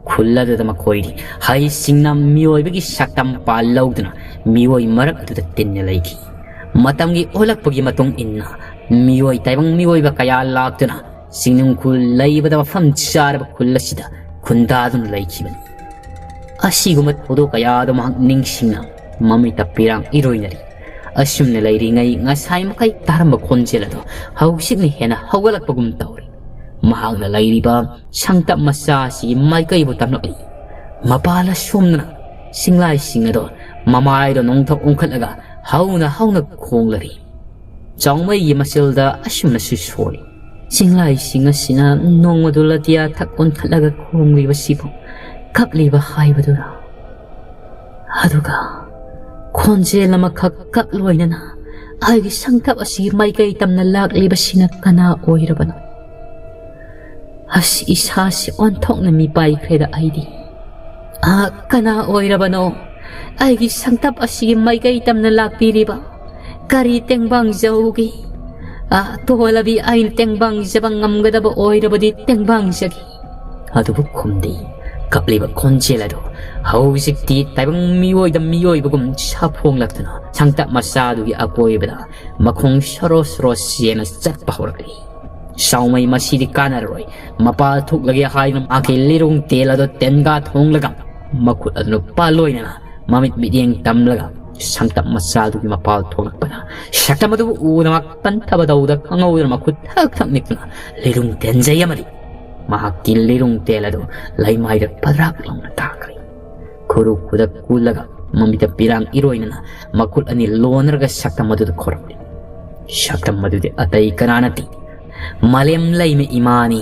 ꯈꯨꯜ ꯑꯗꯨꯗ ꯃꯈꯣꯏꯗꯤ ꯍꯩꯁꯤꯡꯅ ꯃꯤꯑꯣꯏꯕꯒꯤ ꯁꯛꯇꯝ ꯄꯥꯜ ꯂꯧꯗꯨꯅ ꯃꯤꯑꯣꯏ ꯃꯔꯛ ꯑꯗꯨꯗ ꯇꯤꯟꯅ ꯂꯩꯈꯤ꯫ ꯃꯇꯝꯒꯤ ꯑꯣꯜꯂꯛꯄꯒꯤ ꯃꯇꯨꯡ ꯏꯟꯅ ꯃꯤꯑꯣꯏ ꯇꯥꯏꯕꯪ ꯃꯤꯑꯣꯏꯕ ꯀꯌꯥ ꯂꯥꯛꯇꯨꯅ ꯁꯤꯡꯅꯨꯡꯈꯨꯜ ꯂꯩꯕꯗ ꯃꯐꯝ ꯆꯥꯔꯕ ꯈꯨꯜ ꯑꯁꯤꯗ ꯈꯨꯟꯗꯥꯗꯨꯅ ꯂꯩꯈꯤꯕꯅꯤ꯫ ꯑꯁꯤꯒꯨꯝꯕ ꯊꯧꯗꯣꯛ ꯀꯌꯥꯗꯨ ꯃꯍꯥꯛ ꯅꯤꯡꯁꯤꯡꯅ ꯃꯃꯤꯠꯇ ꯄꯤꯔꯥꯡ ꯏꯔꯣꯏꯅꯔꯤ꯫ ꯑꯁꯨꯝꯅ ꯂꯩꯔꯤꯉꯩ ꯉꯁꯥꯏ ꯃꯈꯩ ꯇꯥꯔꯝꯕ ꯈꯣꯟꯖꯦꯜ ꯑꯗꯨ ꯍꯧꯖꯤꯛꯅ ꯍꯦꯟꯅ ꯍꯧꯒꯠꯂꯛꯄꯒꯨꯝ ꯇꯧꯔꯤ꯫ ꯃꯍꯥꯛꯅ ꯂꯩꯔꯤꯕ ꯁꯪꯇꯞ ꯃꯆꯥ ꯑꯁꯤꯒꯤ ꯃꯥꯏꯀꯩꯕꯨ ꯇꯝꯂꯛꯂꯤ꯫ ꯃꯄꯥꯜ ꯑꯁꯣꯝꯗꯅ ꯆꯤꯡꯂꯥꯏꯁꯤꯡ ꯑꯗꯨ ꯃꯃꯥꯏꯗ ꯅꯣꯡꯊꯛ ꯑꯣꯟꯈꯠꯂꯒ ꯍꯧꯅ ꯍꯧꯅ ꯈꯣꯡꯂꯔꯤ꯫ ꯆꯥꯎꯃꯩꯒꯤ ꯃꯆꯤꯜꯗ ꯑꯁꯨꯝꯅꯁꯨ ꯁꯣꯜꯂꯤ꯫ ꯆꯤꯡꯂꯥꯏꯁꯤꯡ ꯑꯁꯤꯅ ꯅꯣꯡꯃꯗꯨ ꯂꯇꯤꯌꯥ ꯊꯛ ꯑꯣꯟꯈꯠꯂꯒ ꯈꯣꯡꯂꯤꯕꯁꯤꯕꯨ ꯀꯞꯂꯤꯕ ꯍꯥꯏꯕꯗꯨꯔꯥ? ꯑꯗꯨꯒ ꯈꯣꯟꯖꯦꯜ ꯑꯃꯈꯛ ꯀꯛ ꯂꯣꯏꯅꯅ ꯑꯩꯒꯤ ꯁꯪꯇꯞ ꯑꯁꯤꯒꯤ ꯃꯥꯏꯀꯩ ꯇꯝꯅ ꯂꯥꯛꯂꯤꯕꯁꯤꯅ ꯀꯅꯥ ꯑꯣꯏꯔꯕꯅꯣ? ꯑꯁ, ꯏꯁꯥꯁꯤ ꯑꯣꯟꯊꯣꯛꯅ ꯃꯤꯄꯥꯏꯈ꯭ꯔꯦꯗ ꯑꯩꯗꯤ꯫ ꯑꯥ, ꯀꯅꯥ ꯑꯣꯏꯔꯕꯅꯣ ꯑꯩꯒꯤ ꯁꯪꯇꯞ ꯑꯁꯤꯒꯤ ꯃꯥꯏꯀꯩ ꯇꯝꯅ ꯂꯥꯛꯄꯤꯔꯤꯕ? ꯀꯔꯤ ꯇꯦꯡꯕꯥꯡꯖꯧꯒꯦ? ꯑꯥ, ꯇꯣꯜꯂꯕꯤ ꯑꯩꯅ ꯇꯦꯡꯕꯥꯡꯖꯕ ꯉꯝꯒꯗꯕ ꯑꯣꯏꯔꯕꯗꯤ ꯇꯦꯡꯕꯥꯡꯖꯒꯦ꯫ ꯑꯗꯨꯕꯨ ꯈꯨꯝꯗꯦ꯫ ꯀꯞꯂꯤꯕ ꯈꯣꯟꯖꯦꯜ ꯑꯗꯨ ꯍꯧꯖꯤꯛꯇꯤ ꯇꯥꯏꯕꯪ ꯃꯤꯑꯣꯏꯗ ꯃꯤꯑꯣꯏꯕꯒꯨꯝ ꯁꯥꯐꯣꯡꯂꯛꯇꯨꯅ ꯁꯪꯇꯞ ꯃꯆꯥꯗꯨꯒꯤ ꯑꯀꯣꯏꯕꯗ ꯃꯈꯣꯡ ꯁꯣꯔꯣ ꯁꯣꯔꯣ ꯆꯦꯅ ꯆꯠꯄ ꯍꯧꯔꯛꯂꯤ꯫ ꯆꯥꯎꯃꯩ, ꯃꯁꯤꯗꯤ ꯀꯥꯟꯅꯔꯔꯣꯏ꯫ ꯃꯄꯥꯜ ꯊꯣꯛꯂꯒꯦ ꯍꯥꯏꯗꯨꯅ ꯃꯍꯥꯛꯀꯤ ꯂꯤꯔꯨꯡ ꯇꯦꯜ ꯑꯗꯨ ꯇꯦꯟꯒꯥ ꯊꯣꯡꯂꯒ ꯃꯈꯨꯠ ꯑꯗꯨ ꯅꯨꯄꯥ ꯂꯣꯏꯅꯅ ꯃꯃꯤꯠ ꯃꯤꯠꯌꯦꯡ ꯇꯝꯂꯒ ꯁꯪꯇꯞ ꯃꯆꯥꯗꯨꯒꯤ ꯃꯄꯥꯜ ꯊꯣꯛꯂꯛꯄꯗ ꯁꯛꯇꯝ ꯑꯗꯨꯕꯨ ꯎꯗꯨꯅ ꯃꯍꯥꯛ ꯄꯟꯊꯕ ꯇꯧꯗ ꯈꯪꯍꯧꯗꯅ ꯃꯈꯨꯠ ꯊꯛ ꯊꯛ ꯅꯤꯛꯇꯨꯅ ꯂꯤꯔꯨꯡ ꯇꯦꯟꯖꯩ ꯑꯃꯗꯤ ꯃꯍꯥꯛꯀꯤ ꯂꯤꯔꯨꯡ ꯇꯦꯜ ꯑꯗꯨ ꯂꯩꯃꯥꯏꯗ ꯄꯗ꯭ꯔꯥꯛ ꯂꯥꯎꯅ ꯇꯥꯈ꯭ꯔꯦ꯫ ꯈꯨꯔꯨ ꯈꯨꯗꯛ ꯀꯨꯜꯂꯒ ꯃꯃꯤꯠꯇ ꯄꯤꯔꯥꯡ ꯏꯔꯣꯏꯅꯅ ꯃꯈꯨꯠ ꯑꯅꯤ ꯂꯣꯟꯅꯔꯒ ꯁꯛꯇꯝ ꯑꯗꯨꯗ ꯈꯣꯔꯝꯂꯤ꯫ ꯁꯛꯇꯝ ꯑꯗꯨꯗꯤ ꯑꯇꯩ ꯀꯅꯥ ꯅꯠꯇꯦ, ꯃꯥꯂꯦꯝ ꯂꯩꯃ ꯏꯃꯥꯅꯤ꯫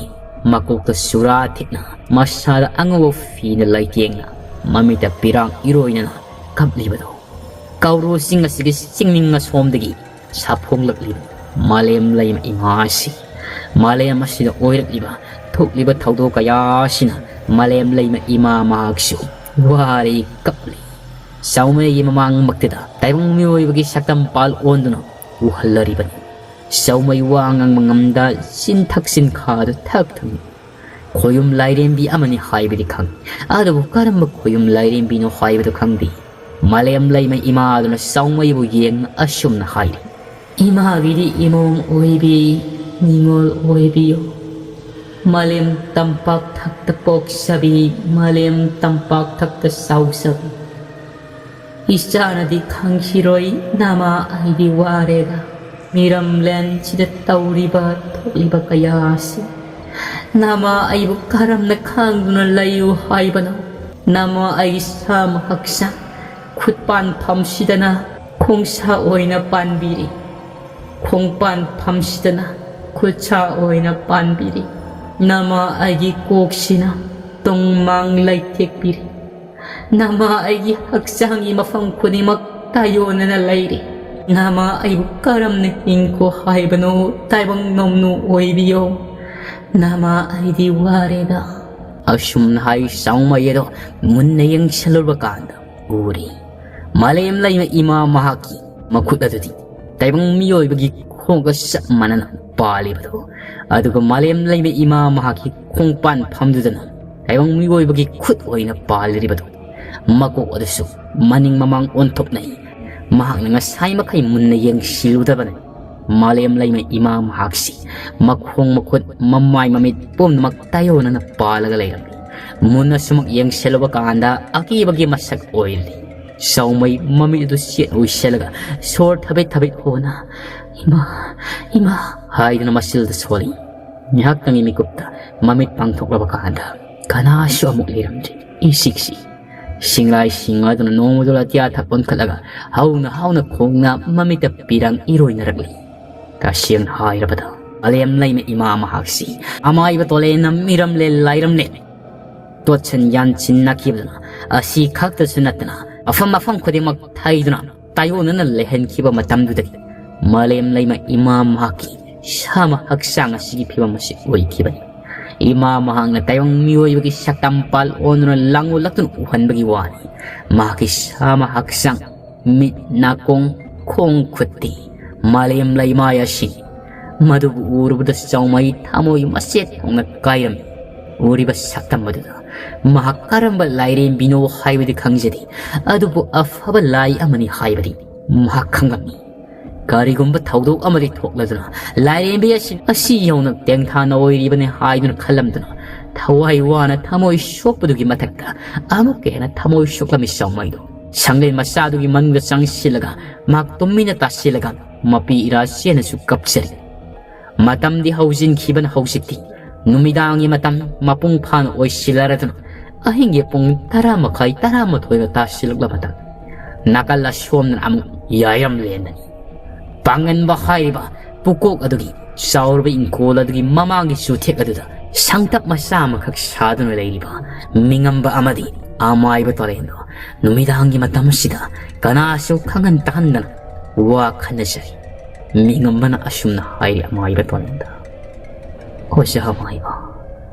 ꯃꯀꯣꯛꯇ ꯆꯨꯔꯥ ꯊꯤꯠꯅ, ꯃꯁꯥꯗ ꯑꯉꯧꯕ ꯐꯤꯅ ꯂꯩꯇꯦꯡꯅ, ꯃꯃꯤꯠꯇ ꯄꯤꯔꯥꯡ ꯏꯔꯣꯏꯅꯅ ꯀꯞꯂꯤꯕꯗꯨ꯫ ꯀꯧꯔꯨꯁꯤꯡ ꯑꯁꯤꯒꯤ ꯆꯤꯡꯅꯤꯡ ꯑꯁꯣꯝꯗꯒꯤ ꯁꯥꯐꯣꯡꯂꯛꯂꯤꯕ ꯃꯥꯂꯦꯝ ꯂꯩꯃ ꯏꯃꯥ ꯑꯁꯤ ꯃꯥꯂꯦꯝ ꯑꯁꯤꯗ ꯑꯣꯏꯔꯛꯂꯤꯕ ꯊꯣꯛꯂꯤꯕ ꯊꯧꯗꯣꯛ ꯀꯌꯥ ꯑꯁꯤꯅ ꯃꯥꯂꯦꯝ ꯂꯩꯃ ꯏꯃꯥ ꯃꯍꯥꯛꯁꯨ ꯋꯥꯔꯦ, ꯀꯞꯂꯦ꯫ ꯁꯥꯎꯃꯩꯒꯤ ꯃꯃꯥꯡꯃꯛꯇꯗ ꯇꯥꯏꯕꯪ ꯃꯤꯑꯣꯏꯕꯒꯤ ꯁꯛꯇꯝ ꯄꯥꯜ ꯑꯣꯟꯗꯨꯅ ꯎꯍꯜꯂꯔꯤꯕꯅꯤ꯫ ꯁꯥꯎꯃꯩ ꯋꯥ ꯉꯥꯡꯕ ꯉꯝꯗ, ꯆꯤꯟꯊꯛ ꯆꯤꯟꯈꯥꯗꯨ ꯊꯛ ꯊꯛꯅꯤ꯫ ꯈꯣꯌꯨꯝ ꯂꯥꯏꯔꯦꯝꯕꯤ ꯑꯃꯅꯤ ꯍꯥꯏꯕꯗꯤ ꯈꯪꯏ, ꯑꯗꯨꯕꯨ ꯀꯔꯝꯕ ꯈꯣꯌꯨꯝ ꯂꯥꯏꯔꯦꯝꯕꯤꯅꯣ ꯍꯥꯏꯕꯗꯨ ꯈꯪꯗꯦ꯫ ꯃꯥꯂꯦꯝ ꯂꯩꯃ ꯏꯃꯥꯗꯨꯅ ꯁꯥꯎꯃꯩꯕꯨ ꯌꯦꯡꯅ ꯑꯁꯨꯝꯅ ꯍꯥꯏꯔꯤ, "ꯏꯃꯥꯒꯤꯗꯤ ꯏꯃꯣꯝ ꯑꯣꯏꯕꯤ, ꯅꯤꯉꯣꯜ ꯑꯣꯏꯕꯤꯌꯣ꯫ ꯃꯥꯂꯦꯝ ꯇꯝꯄꯥꯛ ꯊꯛꯇ ꯄꯣꯛꯆꯕꯤ, ꯃꯥꯂꯦꯝ ꯇꯝꯄꯥꯛ ꯊꯛꯇ ꯆꯥꯎꯖꯕꯤ꯫ ꯏꯆꯥꯅꯗꯤ ꯈꯪꯈꯤꯔꯣꯏ, ꯅꯃꯥ ꯑꯩꯗꯤ ꯋꯥꯔꯦꯗ꯫ ꯃꯤꯔꯝꯂꯦꯟꯁꯤꯗ ꯇꯧꯔꯤꯕ ꯊꯣꯛꯂꯤꯕ ꯀꯌꯥ ꯑꯁꯤ ꯅꯃꯥ ꯑꯩꯕꯨ ꯀꯔꯝꯅ ꯈꯪꯗꯨꯅ ꯂꯩꯌꯨ ꯍꯥꯏꯕꯅꯣ? ꯅꯃꯥ ꯑꯩꯒꯤ ꯁꯥꯃ ꯍꯛꯆꯥꯡ ꯈꯨꯠꯄꯥꯟ ꯐꯝꯁꯤꯗꯅ ꯈꯣꯡꯁꯥ ꯑꯣꯏꯅ ꯄꯥꯟꯕꯤꯔꯤ, ꯈꯣꯡꯄꯥꯟ ꯐꯝꯁꯤꯗꯅ ꯈꯨꯠꯁꯥ ꯑꯣꯏꯅ ꯄꯥꯟꯕꯤꯔꯤ꯫ ꯅꯃꯥ ꯑꯩꯒꯤ ꯀꯣꯛꯁꯤꯅ ꯇꯨꯡ ꯃꯥꯡ ꯂꯩꯊꯦꯛꯄꯤꯔꯤ꯫ ꯅꯃꯥ ꯑꯩꯒꯤ ꯍꯛꯆꯥꯡꯒꯤ ꯃꯐꯝ ꯈꯨꯗꯤꯡꯃꯛ ꯇꯥꯏꯌꯣꯟꯅꯅ ꯂꯩꯔꯤ꯫ ꯅꯃꯥ ꯑꯩꯕꯨ ꯀꯔꯝꯅ ꯍꯤꯡꯈꯣ ꯍꯥꯏꯕꯅꯣ? ꯇꯥꯏꯕꯪ ꯅꯣꯝꯅꯨ ꯑꯣꯏꯕꯤꯌꯣ꯫ ꯅꯃꯥ ꯑꯩꯗꯤ ꯋꯥꯔꯦꯗ꯫" ꯑꯁꯨꯝꯅ ꯍꯥꯏ ꯁꯥꯎꯃꯩ ꯑꯗꯣ ꯃꯨꯟꯅ ꯌꯦꯡꯁꯤꯜꯂꯨꯔꯕ ꯀꯥꯟꯗ ꯎꯔꯤ꯫ ꯃꯥꯂꯦꯝ ꯂꯩꯃ ꯏꯃꯥ ꯃꯍꯥꯛꯀꯤ ꯃꯈꯨꯠ ꯑꯗꯨꯗꯤ ꯇꯥꯏꯕꯪ ꯃꯤꯑꯣꯏꯕꯒꯤ ꯈꯣꯡꯒ ꯆꯞ ꯃꯥꯟꯅꯅ ꯄꯥꯜꯂꯤꯕꯗꯨ, ꯑꯗꯨꯒ ꯃꯥꯂꯦꯝ ꯂꯩꯃ ꯏꯃꯥ ꯃꯍꯥꯛꯀꯤ ꯈꯣꯡꯄꯥꯟ ꯐꯝꯗꯨꯗꯅ ꯇꯥꯏꯕꯪ ꯃꯤꯑꯣꯏꯕꯒꯤ ꯈꯨꯠ ꯑꯣꯏꯅ ꯄꯥꯜꯂꯤꯕꯗꯨ, ꯃꯀꯣꯛ ꯑꯗꯨꯁꯨ ꯃꯅꯤꯡ ꯃꯃꯥꯡ ꯑꯣꯟꯊꯣꯛꯅꯩ꯫ ꯃꯍꯥꯛꯅ ꯉꯁꯥꯏ ꯃꯈꯩ ꯃꯨꯟꯅ ꯌꯦꯡꯁꯤꯜꯂꯨꯗꯕꯅꯤ꯫ ꯃꯥꯂꯦꯝ ꯂꯩꯃ ꯏꯃꯥ ꯃꯍꯥꯛꯁꯤ ꯃꯈꯣꯡ ꯃꯈꯨꯠ ꯃꯃꯥꯏ ꯃꯃꯤꯠ ꯄꯨꯝꯅꯃꯛ ꯇꯥꯏꯌꯣꯟꯅꯅ ꯄꯥꯜꯂꯒ ꯂꯩꯔꯝꯃꯤ꯫ ꯃꯨꯟꯅ ꯁꯨꯃꯛ ꯌꯦꯡꯁꯤꯜꯂꯨꯕ ꯀꯥꯟꯗ ꯑꯀꯤꯕꯒꯤ ꯃꯁꯛ ꯑꯣꯏꯔꯤ꯫ ꯁꯥꯎꯃꯩ ꯃꯃꯤꯠ ꯑꯗꯨ ꯆꯦꯠ ꯑꯣꯏꯁꯤꯜꯂꯒ ꯁꯣꯔ ꯊꯕꯦꯠ ꯊꯕꯦꯠ ꯍꯣꯅ "ꯏꯃꯥ, ꯏꯃꯥ" ꯍꯥꯏꯗꯨꯅ ꯃꯆꯤꯜꯗ ꯁꯣꯜꯂꯤ꯫ ꯉꯥꯏꯍꯥꯛꯇꯪꯒꯤ ꯃꯤꯀꯨꯞꯇ ꯃꯃꯤꯠ ꯄꯥꯡꯊꯣꯛꯂꯕ ꯀꯥꯟꯗ ꯀꯅꯥꯁꯨ ꯑꯃꯨꯛ ꯂꯩꯔꯝꯗ꯭ꯔꯦ꯫ ꯏꯁꯤꯛꯁꯤ ꯁꯤꯡꯂꯥꯏ ꯁꯤꯡꯉꯗꯨꯅ ꯅꯣꯡꯃꯗꯨ ꯑꯇꯤꯌꯥ ꯊꯛ ꯑꯣꯟꯈꯠꯂꯒ ꯍꯧꯅ ꯍꯧꯅ ꯈꯣꯡꯅ ꯃꯃꯤꯠꯇ ꯄꯤꯔꯪ ꯏꯔꯣꯏꯅꯔꯛꯂꯤ꯫ ꯇꯁꯦꯡꯅ ꯍꯥꯏꯔꯕꯗ ꯃꯥꯂꯦꯝ ꯂꯩꯃ ꯏꯃꯥ ꯃꯍꯥꯛꯁꯤ ꯑꯃꯥꯏꯕ ꯇꯣꯂꯦꯟꯅ ꯃꯤꯔꯝꯂꯦꯟ ꯂꯥꯏꯔꯝꯂꯦꯟ ꯇꯣꯠꯁꯟ ꯌꯥꯟꯁꯤꯟꯅꯈꯤꯕꯗꯨꯅ ꯑꯁꯤ ꯈꯛꯇꯁꯨ ꯅꯠꯇꯅ ꯃꯐꯝ ꯃꯐꯝ ꯈꯨꯗꯤꯡꯃꯛ ꯊꯩꯗꯨꯅ ꯇꯥꯏꯑꯣꯟꯅꯅ ꯂꯩꯍꯟꯈꯤꯕ ꯃꯇꯝꯗꯨꯗꯒꯤ ꯃꯥꯂꯦꯝ ꯂꯩꯃ ꯏꯃꯥ ꯃꯍꯥꯛꯀꯤ ꯁꯥꯃ ꯍꯛꯆꯥꯡ ꯑꯁꯤꯒꯤ ꯐꯤꯕꯝ ꯑꯁꯤ ꯑꯣꯏꯈꯤꯕꯅꯤ꯫ ꯏꯃꯥ ꯃꯍꯥꯛꯅ ꯇꯥꯏꯕꯪ ꯃꯤꯑꯣꯏꯕꯒꯤ ꯁꯛꯇꯝ ꯄꯥꯜ ꯑꯣꯟꯗꯨꯅ ꯂꯥꯡꯑꯣꯜꯂꯛꯇꯨꯅ ꯎꯍꯟꯕꯒꯤ ꯋꯥꯅꯤ꯫ ꯃꯍꯥꯛꯀꯤ ꯁꯥꯃ ꯍꯛꯆꯥꯡ, ꯃꯤꯠ, ꯅꯥꯀꯣꯡ, ꯈꯣꯡ ꯈꯨꯠꯇꯤ ꯃꯥꯂꯦꯝ ꯂꯩꯃꯥꯏ ꯑꯁꯤꯅꯤ꯫ ꯃꯗꯨꯕꯨ ꯎꯔꯨꯕꯗ ꯆꯥꯎꯃꯩ ꯊꯃꯣꯏ ꯃꯆꯦꯠ ꯊꯣꯛꯅ ꯀꯥꯏꯔꯝꯃꯤ꯫ ꯎꯔꯤꯕ ꯁꯛꯇꯝ ꯑꯗꯨꯗ ꯃꯍꯥꯛ ꯀꯔꯝꯕ ꯂꯥꯏꯔꯦꯝꯕꯤꯅꯣ ꯍꯥꯏꯕꯗꯤ ꯈꯪꯖꯗꯦ, ꯑꯗꯨꯕꯨ ꯑꯐꯕ ꯂꯥꯏ ꯑꯃꯅꯤ ꯍꯥꯏꯕꯗꯤ ꯃꯍꯥꯛ ꯈꯪꯂꯝꯃꯤ꯫ ꯀꯔꯤꯒꯨꯝꯕ ꯊꯧꯗꯣꯛ ꯑꯃꯗꯤ ꯊꯣꯛꯂꯗꯨꯅ ꯂꯥꯏꯔꯦꯝꯕꯤ ꯑꯁꯤ ꯑꯁꯤ ꯌꯧꯅ ꯇꯦꯡꯊꯥꯅ ꯑꯣꯏꯔꯤꯕꯅꯤ ꯍꯥꯏꯗꯨꯅ ꯈꯜꯂꯝꯗꯨꯅ ꯊꯋꯥꯏ ꯋꯥꯅ ꯊꯃꯣꯏ ꯁꯣꯛꯄꯗꯨꯒꯤ ꯃꯊꯛꯇ ꯑꯃꯨꯛꯀ ꯍꯦꯟꯅ ꯊꯃꯣꯏ ꯁꯣꯛꯂꯝꯃꯤ ꯆꯥꯎꯃꯩꯗꯣ꯫ ꯁꯪꯂꯦꯟ ꯃꯆꯥꯗꯨꯒꯤ ꯃꯅꯨꯡꯗ ꯆꯪꯁꯤꯜꯂꯒ ꯃꯍꯥꯛ ꯇꯨꯃꯤꯟꯅ ꯇꯥꯁꯤꯜꯂꯒ ꯃꯄꯤ ꯏꯔꯥ ꯆꯦꯟꯅꯁꯨ ꯀꯞꯆꯔꯤ꯫ ꯃꯇꯝꯗꯤ ꯍꯧꯖꯤꯟꯈꯤꯕꯅ ꯍꯧꯖꯤꯛꯇꯤ ꯅꯨꯃꯤꯗꯥꯡꯒꯤ ꯃꯇꯝ ꯃꯄꯨꯡ ꯐꯥꯅ ꯑꯣꯏꯁꯤꯜꯂꯔꯗꯨꯅ ꯑꯍꯤꯡꯒꯤ ꯄꯨꯡ ꯇꯔꯥ ꯃꯈꯥꯏ, ꯇꯔꯥꯃꯥꯊꯣꯏꯒ ꯇꯥꯁꯤꯜꯂꯛꯂꯕ ꯃꯇꯝ, ꯅꯥꯀꯜ ꯑꯁꯣꯝꯗꯅ ꯑꯃꯨꯛ ꯌꯥꯏꯔꯝꯂꯦꯟꯗꯅꯤ꯫ ꯄꯥꯡꯒꯟꯕ ꯍꯥꯏꯔꯤꯕ ꯄꯨꯀꯣꯛ ꯑꯗꯨꯒꯤ ꯆꯥꯎꯔꯕ ꯏꯪꯈꯣꯜ ꯑꯗꯨꯒꯤ ꯃꯃꯥꯡꯒꯤ ꯆꯨꯊꯦꯛ ꯑꯗꯨꯗ ꯁꯪꯇꯞ ꯃꯆꯥ ꯑꯃꯈꯛ ꯁꯥꯗꯨꯅ ꯂꯩꯔꯤꯕ ꯃꯤꯉꯝꯕ ꯑꯃꯗꯤ ꯑꯃꯥꯏꯕ ꯇꯣꯂꯦꯟꯗꯣ ꯅꯨꯃꯤꯗꯥꯡꯒꯤ ꯃꯇꯝ ꯑꯁꯤꯗ ꯀꯅꯥꯁꯨ ꯈꯪꯍꯟ ꯇꯥꯍꯟꯗꯅ ꯋꯥ ꯈꯟꯅꯖꯔꯤ꯫ ꯃꯤꯉꯝꯕꯅ ꯑꯁꯨꯝꯅ ꯍꯥꯏꯔꯤ ꯑꯃꯥꯏꯕ ꯇꯣꯂꯦꯟꯗ, "ꯑꯣꯖꯥ ꯑꯃꯥꯏꯕ,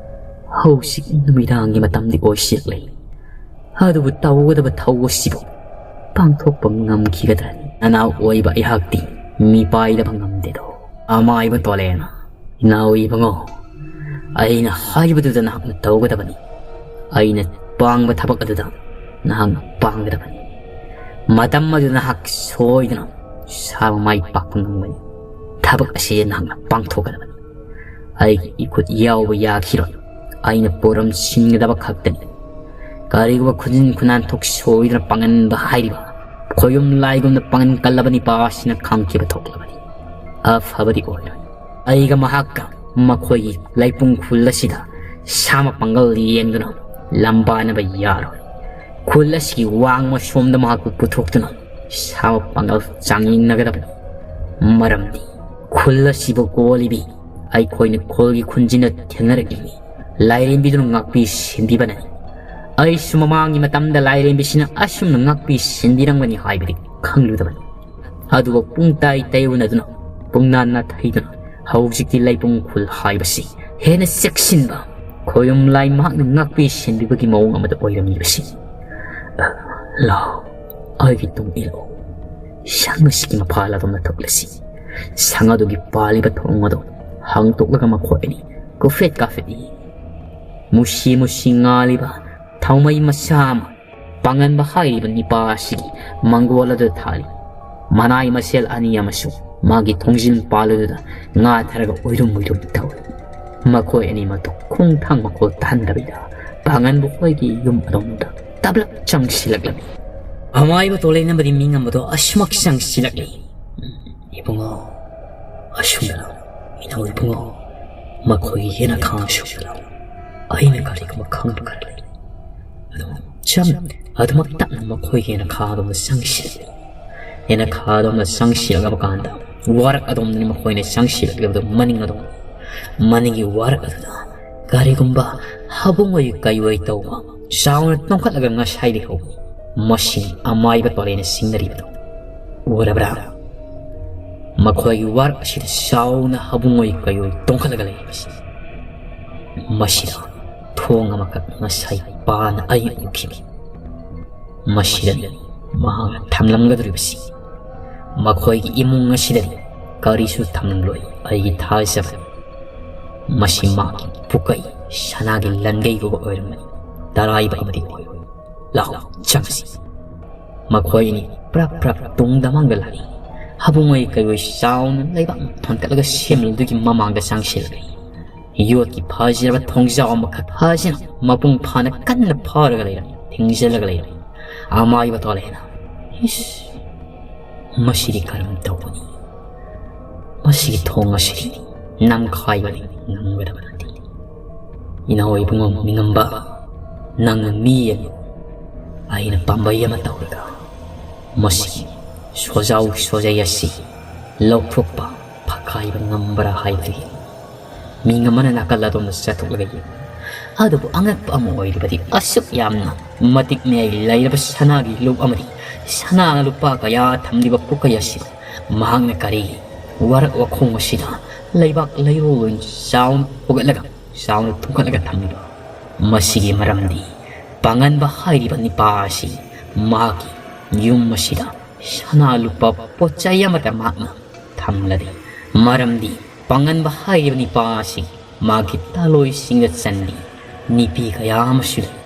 ꯍꯧꯖꯤꯛ ꯅꯨꯃꯤꯗꯥꯡꯒꯤ ꯃꯇꯝꯗꯤ ꯑꯣꯏꯁꯤꯜꯂꯛꯂꯦ꯫ ꯑꯗꯨꯕꯨ ꯇꯧꯒꯗꯕ ꯊꯧ ꯑꯁꯤꯕꯨ ꯄꯥꯡꯊꯣꯛꯄ ꯉꯝꯈꯤꯒꯗ꯭ꯔꯅꯤ? ꯅꯅꯥꯎ ꯑꯣꯏꯕ ꯑꯩꯍꯥꯛꯇꯤ ꯃꯤꯄꯥꯏꯗꯕ ꯉꯝꯗꯦꯗꯣ꯫ ꯑꯃꯥꯏꯕ ꯇꯣꯂꯦꯟ, ꯏꯅꯥꯎ ꯏꯕꯨꯡꯉꯣ, ꯑꯩꯅ ꯍꯥꯏꯕꯗꯨꯗ ꯅꯍꯥꯛꯅ ꯇꯧꯒꯗꯕꯅꯤ꯫ ꯑꯩꯅ ꯄꯥꯡꯕ ꯊꯕꯛ ꯑꯗꯨꯗ ꯅꯍꯥꯛꯅ ꯄꯥꯡꯒꯗꯕꯅꯤ꯫ ꯃꯇꯝ ꯑꯗꯨꯗ ꯅꯍꯥꯛ ꯁꯣꯏꯗꯅ ꯁꯥꯕ ꯃꯥꯏ ꯄꯥꯛꯄ ꯉꯝꯒꯅꯤ꯫ ꯊꯕꯛ ꯑꯁꯤ ꯅꯍꯥꯛꯅ ꯄꯥꯡꯊꯣꯛꯀꯗꯕꯅꯤ꯫ ꯑꯩꯒꯤ ꯏꯈꯨꯠ ꯌꯥꯎꯕ ꯌꯥꯈꯤꯔꯣꯏ꯫ ꯑꯩꯅ ꯄꯣꯔꯝ ꯁꯤꯟꯒꯗꯕ ꯈꯛꯇꯅꯤ꯫ ꯀꯔꯤꯒꯨꯝꯕ ꯈꯨꯖꯤꯟ ꯈꯨꯅꯥꯟ ꯊꯣꯛ ꯁꯣꯏꯗꯅ ꯄꯥꯡꯒꯟꯕ ꯍꯥꯏꯔꯤꯕ ꯈꯣꯌꯨꯝ ꯂꯥꯏꯒꯨꯝꯅ ꯄꯥꯡꯒꯟ ꯀꯜꯂꯕ ꯅꯤꯄꯥ ꯑꯁꯤꯅ ꯈꯪꯈꯤꯕ ꯊꯣꯛꯂꯕꯅꯤ꯫ ꯑꯐꯕꯗꯤ ꯑꯣꯏꯔꯣꯏ꯫ ꯑꯩꯒ ꯃꯍꯥꯛꯀ ꯃꯈꯣꯏꯒꯤ ꯂꯩꯄꯨꯡ ꯈꯨꯜ ꯑꯁꯤꯗ ꯁꯥꯃ ꯄꯥꯡꯒꯜ ꯌꯦꯡꯗꯨꯅ ꯂꯝꯕꯥꯅꯕ ꯌꯥꯔꯣꯏ꯫ ꯈꯨꯜ ꯑꯁꯤꯒꯤ ꯋꯥꯡꯃ ꯁꯣꯝꯗ ꯃꯍꯥꯛꯄꯨ ꯄꯨꯊꯣꯛꯇꯨꯅ ꯁꯥꯃ ꯄꯥꯡꯒꯜ ꯆꯥꯡꯌꯦꯡꯅꯒꯗꯕꯅꯤ꯫ ꯃꯔꯝꯗꯤ ꯈꯨꯜ ꯑꯁꯤꯕꯨ ꯀꯣꯜꯂꯤꯕꯤ ꯑꯩꯈꯣꯏꯅ ꯈꯨꯜꯒꯤ ꯈꯨꯟꯖꯤꯟꯅ ꯊꯦꯡꯅꯔꯛꯂꯤꯕꯤ ꯂꯥꯏꯔꯦꯝꯕꯤꯗꯨꯅ ꯉꯥꯛꯄꯤ ꯁꯦꯟꯕꯤꯕꯅꯅꯤ꯫ ꯑꯩꯁꯨ ꯃꯃꯥꯡꯒꯤ ꯃꯇꯝꯗ ꯂꯥꯏꯔꯦꯝꯕꯤꯁꯤꯅ ꯑꯁꯨꯝꯅ ꯉꯥꯛꯄꯤ ꯁꯦꯟꯕꯤꯔꯝꯒꯅꯤ ꯍꯥꯏꯕꯗꯤ ꯈꯪꯂꯨꯗꯕꯅꯤ꯫ ꯑꯗꯨꯕꯨ ꯄꯨꯡ ꯇꯥꯏ ꯇꯩꯎꯅꯗꯨꯅ, ꯄꯨꯡꯅꯥ ꯅꯥꯊꯩꯗꯨꯅ, ꯍꯧꯖꯤꯛꯇꯤ ꯂꯩꯄꯨꯡ ꯈꯨꯜ ꯍꯥꯏꯕꯁꯤ ꯍꯦꯟꯅ ꯆꯦꯛꯁꯤꯟꯕ, ꯈꯣꯌꯨꯝ ꯂꯥꯏ ꯃꯍꯥꯛꯅ ꯉꯥꯛꯄꯤ ꯁꯦꯟꯕꯤꯕꯒꯤ ꯃꯑꯣꯡ ꯑꯃꯗ ꯑꯣꯏꯔꯝꯂꯤꯕꯁꯤ꯫ "ꯂꯥꯎ, ꯑꯩꯒꯤ ꯇꯨꯡ ꯏꯜꯂꯛꯎ꯫ ꯁꯪ ꯑꯁꯤꯒꯤ ꯃꯄꯥꯜ ꯑꯗꯣꯝꯗ ꯊꯣꯛꯂꯁꯤ꯫" ꯁꯪ ꯑꯗꯨꯒꯤ ꯄꯥꯜꯂꯤꯕ ꯊꯣꯡ ꯑꯗꯨ ꯍꯥꯡꯗꯣꯛꯂꯒ ꯃꯈꯣꯏ ꯑꯅꯤ ꯀꯨꯐꯦꯠ ꯀꯥꯐꯦꯠ ꯏ꯫ ꯃꯨꯁꯤ ꯃꯨꯁꯤ ꯉꯥꯜꯂꯤꯕ ꯊꯥꯎꯃꯩ ꯃꯆꯥ ꯑꯃ ꯄꯥꯡꯒꯟꯕ ꯍꯥꯏꯔꯤꯕ ꯅꯤꯄꯥ ꯑꯁꯤꯒꯤ ꯃꯪꯒꯣꯜ ꯑꯗꯨꯗ ꯊꯥꯜꯂꯤ꯫ ꯃꯅꯥꯏ ꯃꯁꯦꯜ ꯑꯅꯤ ꯑꯃꯁꯨ ꯃꯥꯒꯤ ꯊꯣꯡꯖꯤꯟ ꯄꯥꯜ ꯑꯗꯨꯗ ꯉꯥꯊꯔꯒ ꯎꯏꯔꯨꯝ ꯎꯏꯔꯨꯝ ꯇꯧꯏ꯫ ꯃꯈꯣꯏ ꯑꯅꯤꯃꯛꯇꯨ ꯈꯣꯡꯊꯥꯡ ꯃꯈꯣꯜ ꯇꯥꯍꯟꯗꯕꯤꯗ ꯄꯥꯡꯒꯟꯕ ꯍꯣꯏꯒꯤ ꯌꯨꯝ ꯑꯗꯣꯝꯗ ꯇꯞꯂꯞ ꯆꯪꯁꯤꯜꯂꯛꯂꯝꯃꯤ꯫ "ꯑꯃꯥꯏꯕ ꯇꯣꯂꯩꯅꯕꯗꯤ ꯃꯤꯡ ꯑꯃꯗꯣ ꯑꯁꯨꯃꯛ ꯆꯪꯁꯤꯜꯂꯛꯂꯤ꯫" "ꯏꯕꯨꯡꯉꯣ, ꯑꯁꯨꯝꯅ ꯏꯅꯥꯎ ꯏꯕꯨꯡꯉꯣ, ꯃꯈꯣꯏꯒꯤ ꯌꯦꯅꯈꯥ ꯑꯁꯨꯝꯅ ꯑꯩꯅ ꯀꯔꯤꯒꯨꯝꯕ ꯈꯪꯕ ꯈꯔ ꯂꯩ꯫" ꯑꯗꯨꯝ ꯆꯝ ꯑꯗꯨꯃꯛ ꯇꯞꯅ ꯃꯈꯣꯏꯒꯤ ꯌꯦꯅꯈꯥ ꯑꯗꯣꯝꯗ ꯆꯪꯁꯤꯜꯂꯛꯂꯤ꯫ ꯌꯦꯅꯈꯥ ꯑꯗꯣꯝꯗ ꯆꯪꯁꯤꯜꯂꯛꯂꯕ ꯀꯥꯟꯗ ꯋꯥꯔꯛ ꯑꯗꯣꯝꯗꯅꯤ ꯃꯈꯣꯏꯅ ꯆꯪꯁꯤꯜꯂꯛꯂꯤꯕꯗꯨ ꯃꯅꯤꯡ ꯑꯗꯣꯝ꯫ ꯃꯅꯤꯡꯒꯤ ꯋꯥꯔꯛ ꯑꯗꯨꯗ ꯀꯔꯤꯒꯨꯝꯕ ꯍꯥꯕꯨꯡꯑꯣꯏ ꯀꯩꯑꯣꯏ ꯇꯧꯕ ꯆꯥꯎꯅ ꯇꯣꯡꯈꯠꯂꯒ ꯉꯁꯥꯏ ꯂꯩꯍꯧꯕꯅꯤ꯫ ꯃꯁꯤꯅꯤ ꯑꯃꯥꯏꯕ ꯇꯣꯂꯩꯅ ꯆꯤꯡꯅꯔꯤꯕꯗꯨ ꯎꯔꯕ꯭ꯔꯥ? ꯃꯈꯣꯏꯒꯤ ꯋꯥꯔꯛ ꯑꯁꯤꯗ ꯆꯥꯎꯅ ꯍꯥꯕꯨꯡꯑꯣꯏ ꯀꯩꯑꯣꯏ ꯇꯣꯡꯈꯠꯂꯒ ꯂꯩꯔꯤꯕꯁꯤ꯫ ꯃꯁꯤꯗ ꯊꯣꯡ ꯑꯃꯈꯛ ꯉꯁꯥꯏ ꯄꯥꯅ ꯑꯩ ꯎꯈꯤꯕꯅꯤ꯫ ꯃꯁꯤꯗꯅꯤ ꯃꯍꯥꯛꯅ ꯊꯝꯂꯝꯒꯗꯧꯔꯤꯕꯁꯤ꯫ ꯃꯈꯣꯏꯒꯤ ꯏꯃꯨꯡ ꯑꯁꯤꯗꯗꯤ ꯀꯔꯤꯁꯨ ꯊꯝꯂꯝꯂꯣꯏ ꯑꯩꯒꯤ ꯊꯥꯖꯕꯅꯤ꯫ ꯃꯁꯤ ꯃꯍꯥꯛꯀꯤ ꯄꯨꯀꯩ ꯁꯅꯥꯒꯤ ꯂꯟꯒꯩꯒꯨꯝꯕ ꯑꯣꯏꯔꯝꯒꯅꯤ꯫ ꯇꯔꯥꯏꯕ ꯑꯃꯗꯤ ꯑꯣꯏꯔꯣꯏ꯫ ꯂꯥꯛꯑꯣ, ꯆꯪꯁꯤ꯫ ꯃꯈꯣꯏ ꯑꯅꯤ ꯄ꯭ꯔꯞ ꯄ꯭ꯔꯞ ꯇꯨꯡꯗ ꯃꯥꯡꯗ ꯂꯥꯛꯏ꯫ ꯍꯥꯕꯨꯡꯑꯣꯏ ꯀꯩꯑꯣꯏ ꯆꯥꯎꯅ ꯂꯩꯕꯥꯛ ꯊꯣꯟꯀꯠꯂꯒ ꯁꯦꯝꯂꯤꯗꯨꯒꯤ ꯃꯃꯥꯡꯗ ꯆꯪꯁꯤꯜꯂꯛꯏ꯫ ꯌꯣꯠꯀꯤ ꯐꯖꯔꯕ ꯊꯣꯡꯖꯥꯎ ꯑꯃꯈꯛ ꯐꯖꯅ ꯃꯄꯨꯡ ꯐꯥꯅ ꯀꯟꯅ ꯐꯥꯔꯒ ꯂꯩꯔꯝꯃꯤ, ꯊꯤꯡꯖꯤꯜꯂꯒ ꯂꯩꯔꯝꯃꯤ꯫ ꯑꯃꯥꯏꯕ ꯇꯣꯂꯩꯅ, "ꯏꯁ, ꯃꯁꯤꯗꯤ ꯀꯔꯝ ꯇꯧꯕꯅꯤ? ꯃꯁꯤꯒꯤ ꯊꯣꯡ ꯑꯁꯤꯗꯤ ꯅꯝꯈꯥꯏꯕꯗꯤ ꯉꯝꯒꯗꯕ ꯅꯠꯇꯦ꯫ ꯏꯅꯥꯎ ꯏꯕꯨꯡꯉꯣ ꯃꯤꯉꯝꯕ, ꯅꯪꯅ ꯃꯤ ꯑꯃ ꯑꯩꯅ ꯄꯥꯝꯕꯩ ꯑꯃ ꯇꯧꯔꯒ ꯃꯁꯤ ꯁꯣꯖꯥꯎ ꯁꯣꯖꯩ ꯑꯁꯤ ꯂꯧꯊꯣꯛꯄ ꯐꯛꯈꯥꯏꯕ ꯉꯝꯕ꯭ꯔꯥ ꯍꯥꯏꯕꯗꯨ ꯌꯦꯡꯉꯨ꯫" ꯃꯤ ꯑꯃꯅ ꯅꯥꯀꯜ ꯑꯗꯣꯝꯗ ꯆꯠꯊꯣꯛꯂꯒ ꯌꯦꯡꯉꯤ꯫ ꯑꯗꯨꯕꯨ ꯑꯉꯛꯄ ꯑꯃ ꯑꯣꯏꯔꯤꯕꯗꯤ ꯑꯁꯨꯛ ꯌꯥꯝꯅ ꯃꯇꯤꯛ ꯃꯌꯥꯏ ꯂꯩꯔꯕ ꯁꯅꯥꯒꯤ ꯂꯨꯞ ꯑꯃꯗꯤ ꯁꯅꯥ ꯂꯨꯄꯥ ꯀꯌꯥ ꯊꯝꯂꯤꯕ ꯄꯨꯀꯩ ꯑꯁꯤꯗ ꯃꯍꯥꯛꯅ ꯀꯔꯤ ꯋꯥꯔꯛ ꯋꯥꯈꯣꯡ ꯑꯁꯤꯗ ꯂꯩꯕꯥꯛ ꯂꯩꯔꯣꯜ ꯑꯣꯏꯅ ꯆꯥꯎꯅ ꯐꯨꯒꯠꯂꯒ, ꯆꯥꯎꯅ ꯊꯨꯝꯒꯠꯂꯒ ꯊꯝꯂꯤꯕ꯫ ꯃꯁꯤꯒꯤ ꯃꯔꯝꯗꯤ ꯄꯥꯡꯒꯟꯕ ꯍꯥꯏꯔꯤꯕ ꯅꯤꯄꯥ ꯑꯁꯤ ꯃꯍꯥꯛꯀꯤ ꯌꯨꯝ ꯑꯁꯤꯗ ꯁꯅꯥ ꯂꯨꯄꯥ ꯄꯣꯠ ꯆꯩ ꯑꯃꯠꯇ ꯃꯍꯥꯛꯅ ꯊꯝꯂꯗꯦ꯫ ꯃꯔꯝꯗꯤ ꯄꯥꯡꯒꯟꯕ ꯍꯥꯏꯔꯤꯕ ꯅꯤꯄꯥ ꯑꯁꯤ ꯃꯥꯒꯤ ꯇꯥꯂꯣꯏꯁꯤꯡꯗ ꯆꯟꯕꯤ ꯅꯤꯄꯤ ꯀꯌꯥ ꯑꯃꯁꯨ ꯂꯩ꯫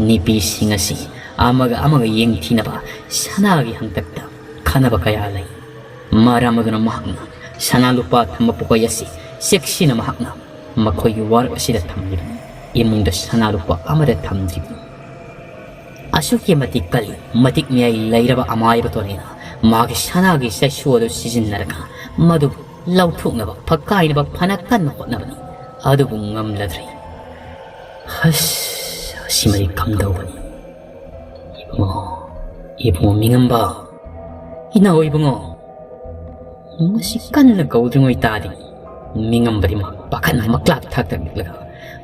ꯅꯤꯄꯤꯁꯤꯡ ꯑꯁꯤ ꯑꯃꯒ ꯑꯃꯒ ꯌꯦꯡꯊꯤꯅꯕ ꯁꯅꯥꯒꯤ ꯍꯪꯇꯛꯇ ꯈꯟꯅꯕ ꯀꯌꯥ ꯂꯩ꯫ ꯃꯔꯝ ꯑꯗꯨꯅ ꯃꯍꯥꯛꯅ ꯁꯅꯥ ꯂꯨꯄꯥ ꯊꯝꯕ ꯄꯣꯠꯀꯣꯏ ꯑꯁꯤ ꯆꯦꯛꯁꯤꯟꯅ ꯃꯍꯥꯛꯅ ꯃꯈꯣꯏꯒꯤ ꯋꯥꯔꯛ ꯑꯁꯤꯗ ꯊꯝꯂꯤꯕꯅꯤ꯫ ꯏꯃꯨꯡꯗ ꯁꯅꯥ ꯂꯨꯄꯥ ꯑꯃꯠꯇ ꯊꯝꯗ꯭ꯔꯤꯕꯅꯤ꯫ ꯑꯁꯨꯛꯀꯤ ꯃꯇꯤꯛ ꯀꯜꯂꯤ, ꯃꯇꯤꯛ ꯃꯌꯥꯏ ꯂꯩꯔꯕ ꯑꯃꯥꯏꯕ ꯇꯣꯂꯦꯅ ꯃꯥꯒꯤ ꯁꯅꯥꯒꯤ ꯆꯩꯁꯨ ꯑꯗꯨ ꯁꯤꯖꯤꯟꯅꯔꯒ ꯃꯗꯨ ꯂꯧꯊꯣꯛꯅꯕ ꯐꯛꯀꯥꯏꯅꯕ ꯐꯅ ꯀꯟꯅ ꯍꯣꯠꯅꯕꯅꯤ, ꯑꯗꯨꯕꯨ ꯉꯝꯂꯗ꯭ꯔꯦ꯫ ꯍꯁ, ꯑꯁꯤꯃꯗꯤ ꯀꯝꯗꯧꯕꯅꯤ? ꯏꯕꯨꯡꯉꯣ, ꯏꯕꯨꯡꯉꯣ ꯃꯤꯉꯝꯕ, ꯏꯅꯥꯎ ꯏꯕꯨꯡꯉꯣ, ꯃꯁꯤ ꯀꯟꯅ ꯀꯧꯗ꯭ꯔꯤꯉꯩ ꯇꯥꯗꯤ꯫ ꯃꯤꯉꯝꯕꯗꯤ ꯃꯍꯥꯛ ꯄꯥꯈꯠꯅ ꯃꯀ꯭ꯂꯥꯛ ꯊꯥꯛꯇꯛꯂꯒ